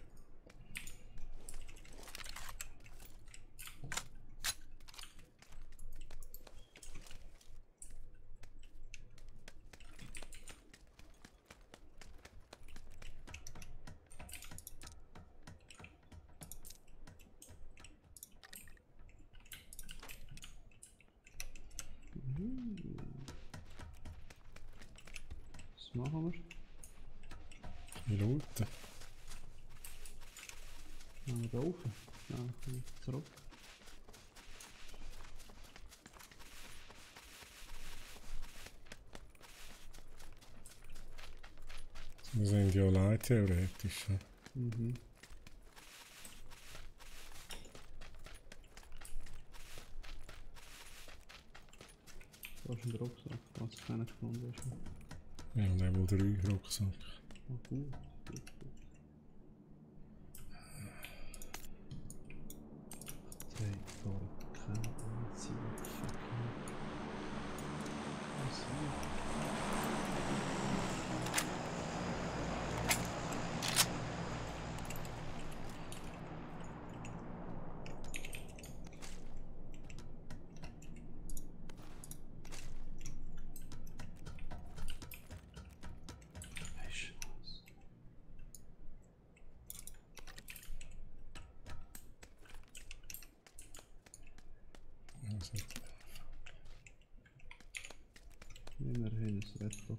Was machen wir? Minuten. Gehen wir da rauf? Ja, komm zurück. Wir sind ja allein theoretisch. Ja. Mhm. Da ist ein Rucksack, was ich keinen gefunden hast. Ja, und einmal 3 Rucksack. Oh, gut. Take for Kanzi. Immerhin ist Red Dot.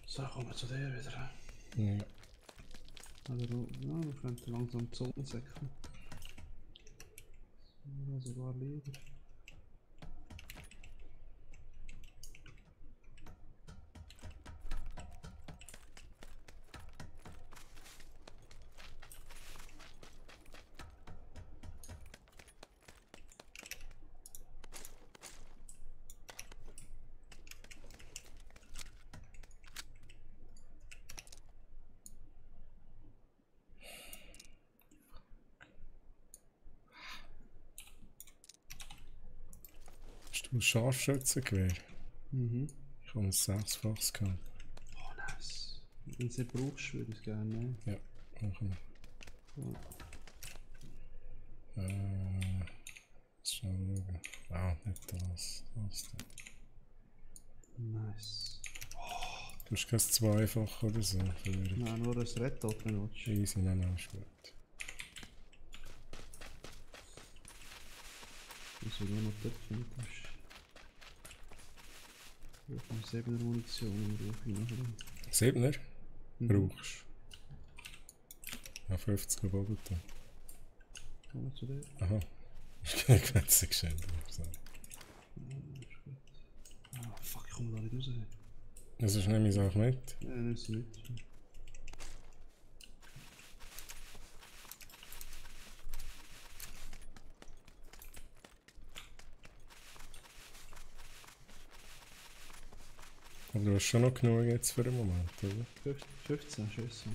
So, kommen wir zu dir wieder. Ja. Also, ja, wir könnten langsam die Sonne säckeln. Ja, sogar lieber. Hast du ein Scharfschützengewehr? Mhm. Ich habe ein 6-faches gehabt. Oh, nice. Wenn du es nicht brauchst, würde ich es gerne nehmen. Ja, machen wir. Ja. Schauen. Ah, nicht das. Das da. Nice. Du hast kein Zweifach oder so. Nein, nur das Red Dot benutzt. Easy, nein, ist gut. Wieso nur noch dort findest. brauche noch 7er Munition, brauche ich noch. 7er? Brauchst du? Ja, 50 geboten. Kommen wir zu dir. Aha. Ich kann nicht ganz geschenkt. Ah, fuck, ich komme da nicht raus. Das ist nämlich auch mit. Ja, nimm sie mit. Aber du hast schon noch genug jetzt für den Moment, oder? 15 Schüsse.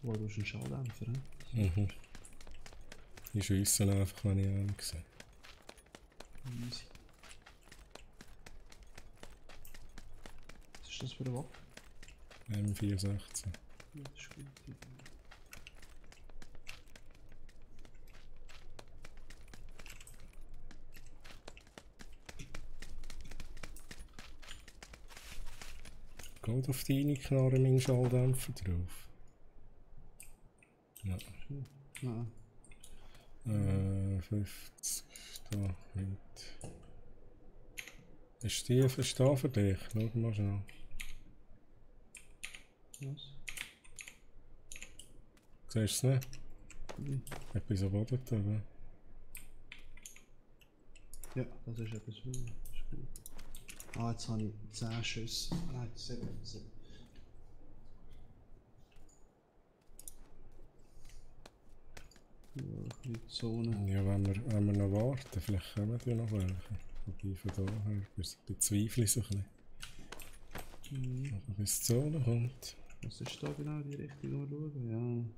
Wo du einen Schalldämpfer, ne? Mhm. Die schiessen einfach, wenn ich einen sehe. Easy. Was ist das für eine Waffe? M416. Ja, das ist gut. Geht auf deine Knarre mein Schalldämpfer drauf? Ja. Nein. 50. Da, mit. Ist die verstehen für dich? Schau mal schnell. Was? Siehst du es nicht? Mhm. Etwas am Boden, oder? Ja, das ist etwas für mich. Das ist gut. Ah, jetzt habe ich 10 Schüsse. Nein, 7. Ja, ein bisschen Zone. Ja, wenn wir noch warten, vielleicht kommen ja noch welche. Wobei von daher bezweifle ich so ein bisschen. Aber bis die Zone kommt. Was ist da genau die Richtung? Mal schauen? Ja.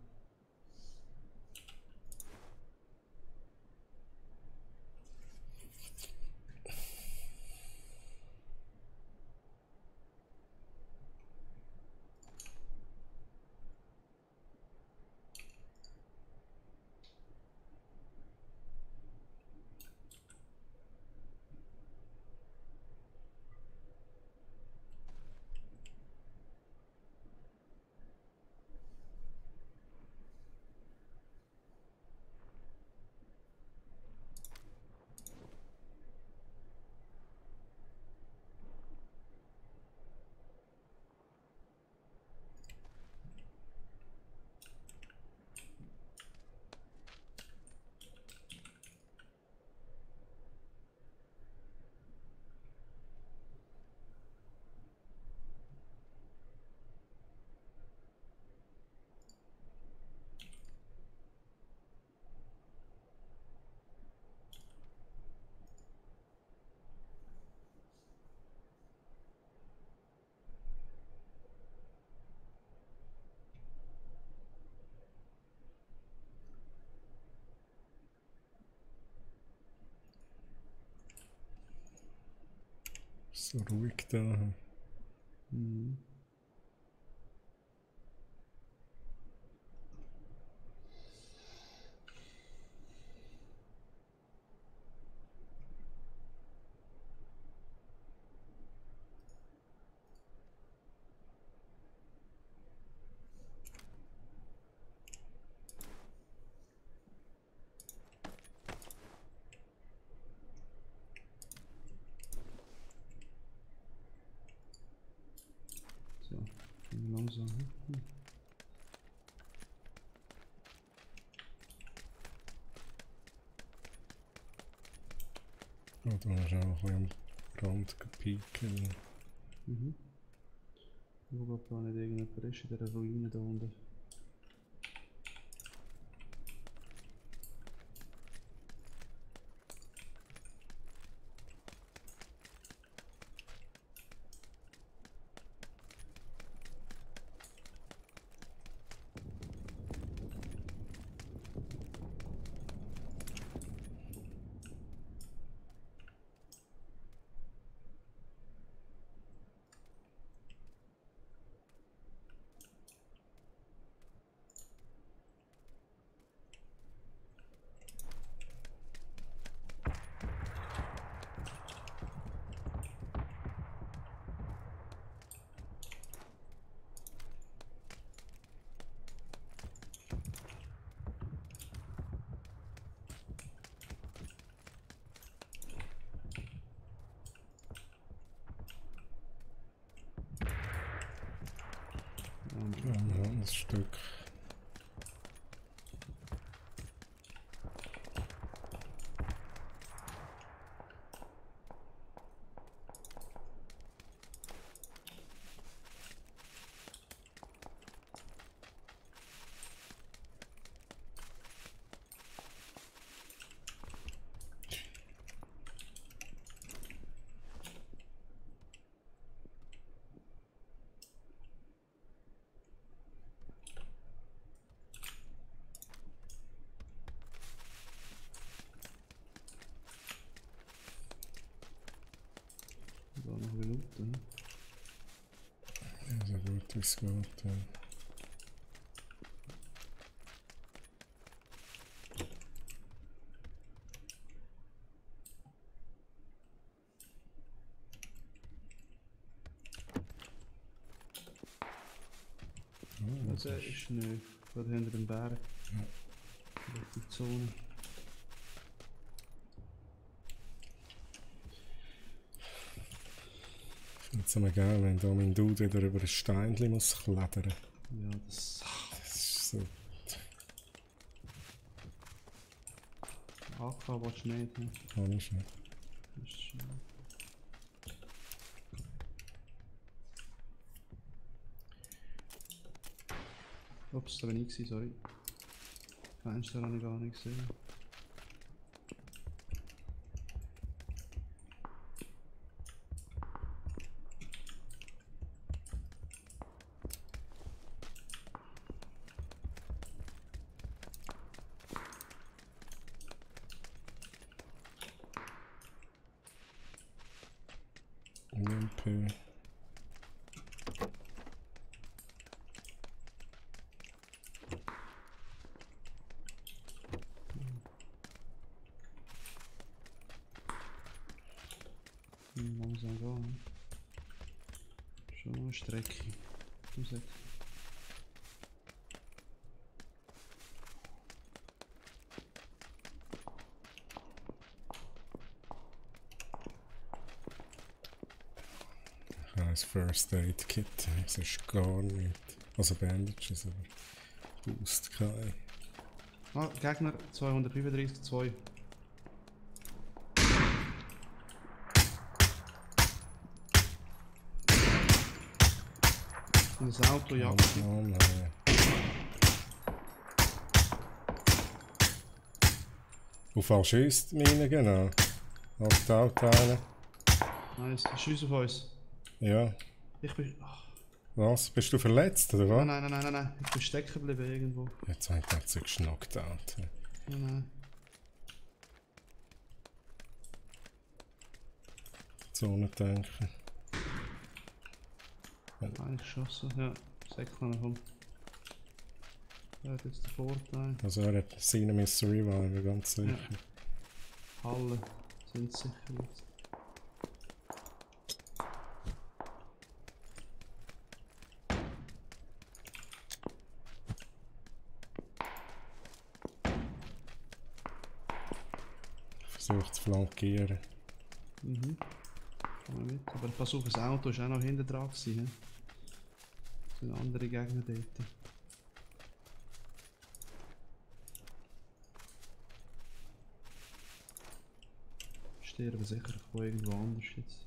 So ruhig da. Mhm. So, langsam. Oh, da hast du auch ein bisschen am Rand gepiekt. Mhm. Wo geht da nicht irgendjemand ist in dieser Ruine da unten? Ja, ein Stück. Da noch eine Minute. Ne? Ja, so gut wie es geht. Ja. Oh, Das ist nicht. Gerade hinter dem Berg. Ja. Richtung Zone. Ich finde es immer geil, wenn da mein Dude wieder über ein Steinchen muss klettern. Ja, das. Das ist so. AK willst du nicht. Ne? Kann ich nicht. Das ist schön. Ups, da bin ich gewesen, sorry. Fenster habe ich gar nicht gesehen. MP. Langsam gehen. Schon eine Strecke. Du sagst. Ich habe ein First Aid Kit, das ist gar nicht. Also Bandages, aber Boost keine. Ah, Gegner 235, 2. Und das Auto jagt. Oh nein. Auf was schießt die Mine genau? Auf die Auteile? Nice, schieß auf uns. Ja. Ich bin. Ach. Was? Bist du verletzt oder was? Nein. Ich bin stecken geblieben irgendwo. Jetzt habe ich gedacht, du bist knocked out. Nein. Zone denken. Eigentlich geschossen, ja. Säckchen kommt. Er hat jetzt den Vorteil. Also er hat seine Mystery Revival, ganz sicher. Ja. Alle sind sicher jetzt. Versucht zu flankieren. Mhm. Komm mal mit. Aber pass auf, das Auto ist auch noch hinten dran gewesen. Es sind andere Gegner dort. Sterben sicher von irgendwo anders jetzt.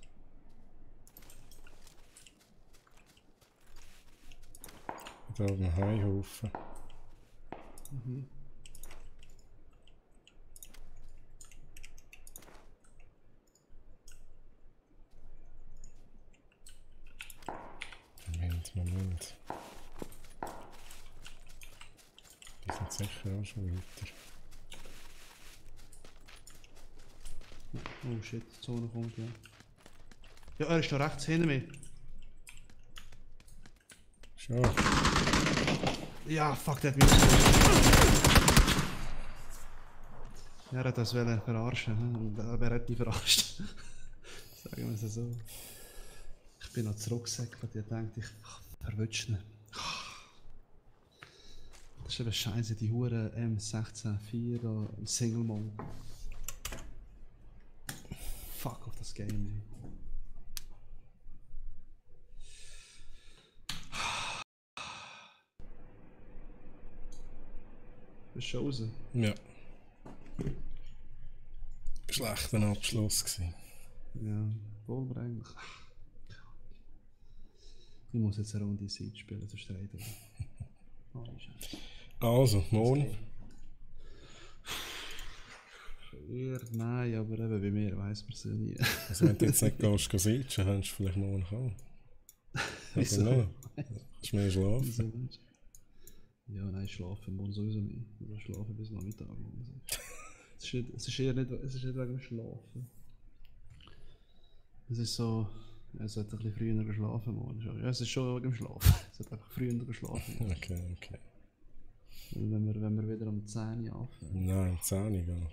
Da oben ein Heuhaufen. Mhm. Moment. Die sind sicher auch schon weiter. Oh shit, die Zone kommt, ja. Ja, er ist da rechts hinter mir. Schon. Ja, fuck, der hat mich ausgelöst. Ja, er hat das verarschen, aber er hat mich verarscht. Sagen wir es so. Ich bin noch zurückgesäckelt, ich dachte, ich verwünsche ihn. Das ist eben scheiße, die hure M16-4 da im Single Mode. Fuck auf das Game, ey. Bist du schon raus? Ja. Schlechter Abschluss gewesen. Ja, wohl eigentlich. Ich muss jetzt eine Runde Seed spielen, sonst dreht er. Oh, Scheiße. Also, morgen. Eher nein, aber eben bei mir weiss man es ja nie. Also wenn du jetzt nicht gehst, sitzen, kannst du vielleicht morgen kommen. Wieso? Oder kannst du mehr schlafen? Wieso nicht? Ja, nein, schlafen morgen sowieso nicht. Oder schlafen bis Nachmittag. Es ist eher nicht wegen dem Schlafen. Es ist so, er sollte ein bisschen früher schlafen morgen. Ja, es ist schon wegen dem Schlafen. Es sollte einfach früher schlafen. Okay. Wenn wir wieder um 10 Uhr anfangen. Nein, um 10 Uhr gehen.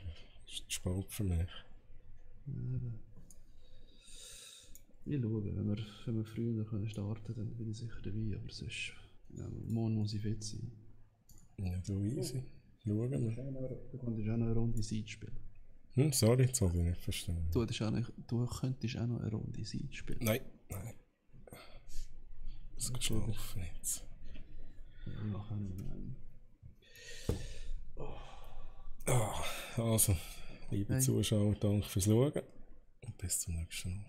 Das ist zu spät für mich. Wir schauen, wenn wir früher starten können, dann bin ich sicher dabei, aber sonst, ja, morgen muss ich fit sein. Ja, du easy. Schauen wir. Du könntest auch noch eine Runde Seed spielen. Sorry, das habe ich nicht verstanden. Du könntest auch noch eine Runde Seed spielen. Nein. Das geht schlafen jetzt. Ja, kann ich nicht. Also, liebe Zuschauer, danke fürs Schauen und bis zum nächsten Mal.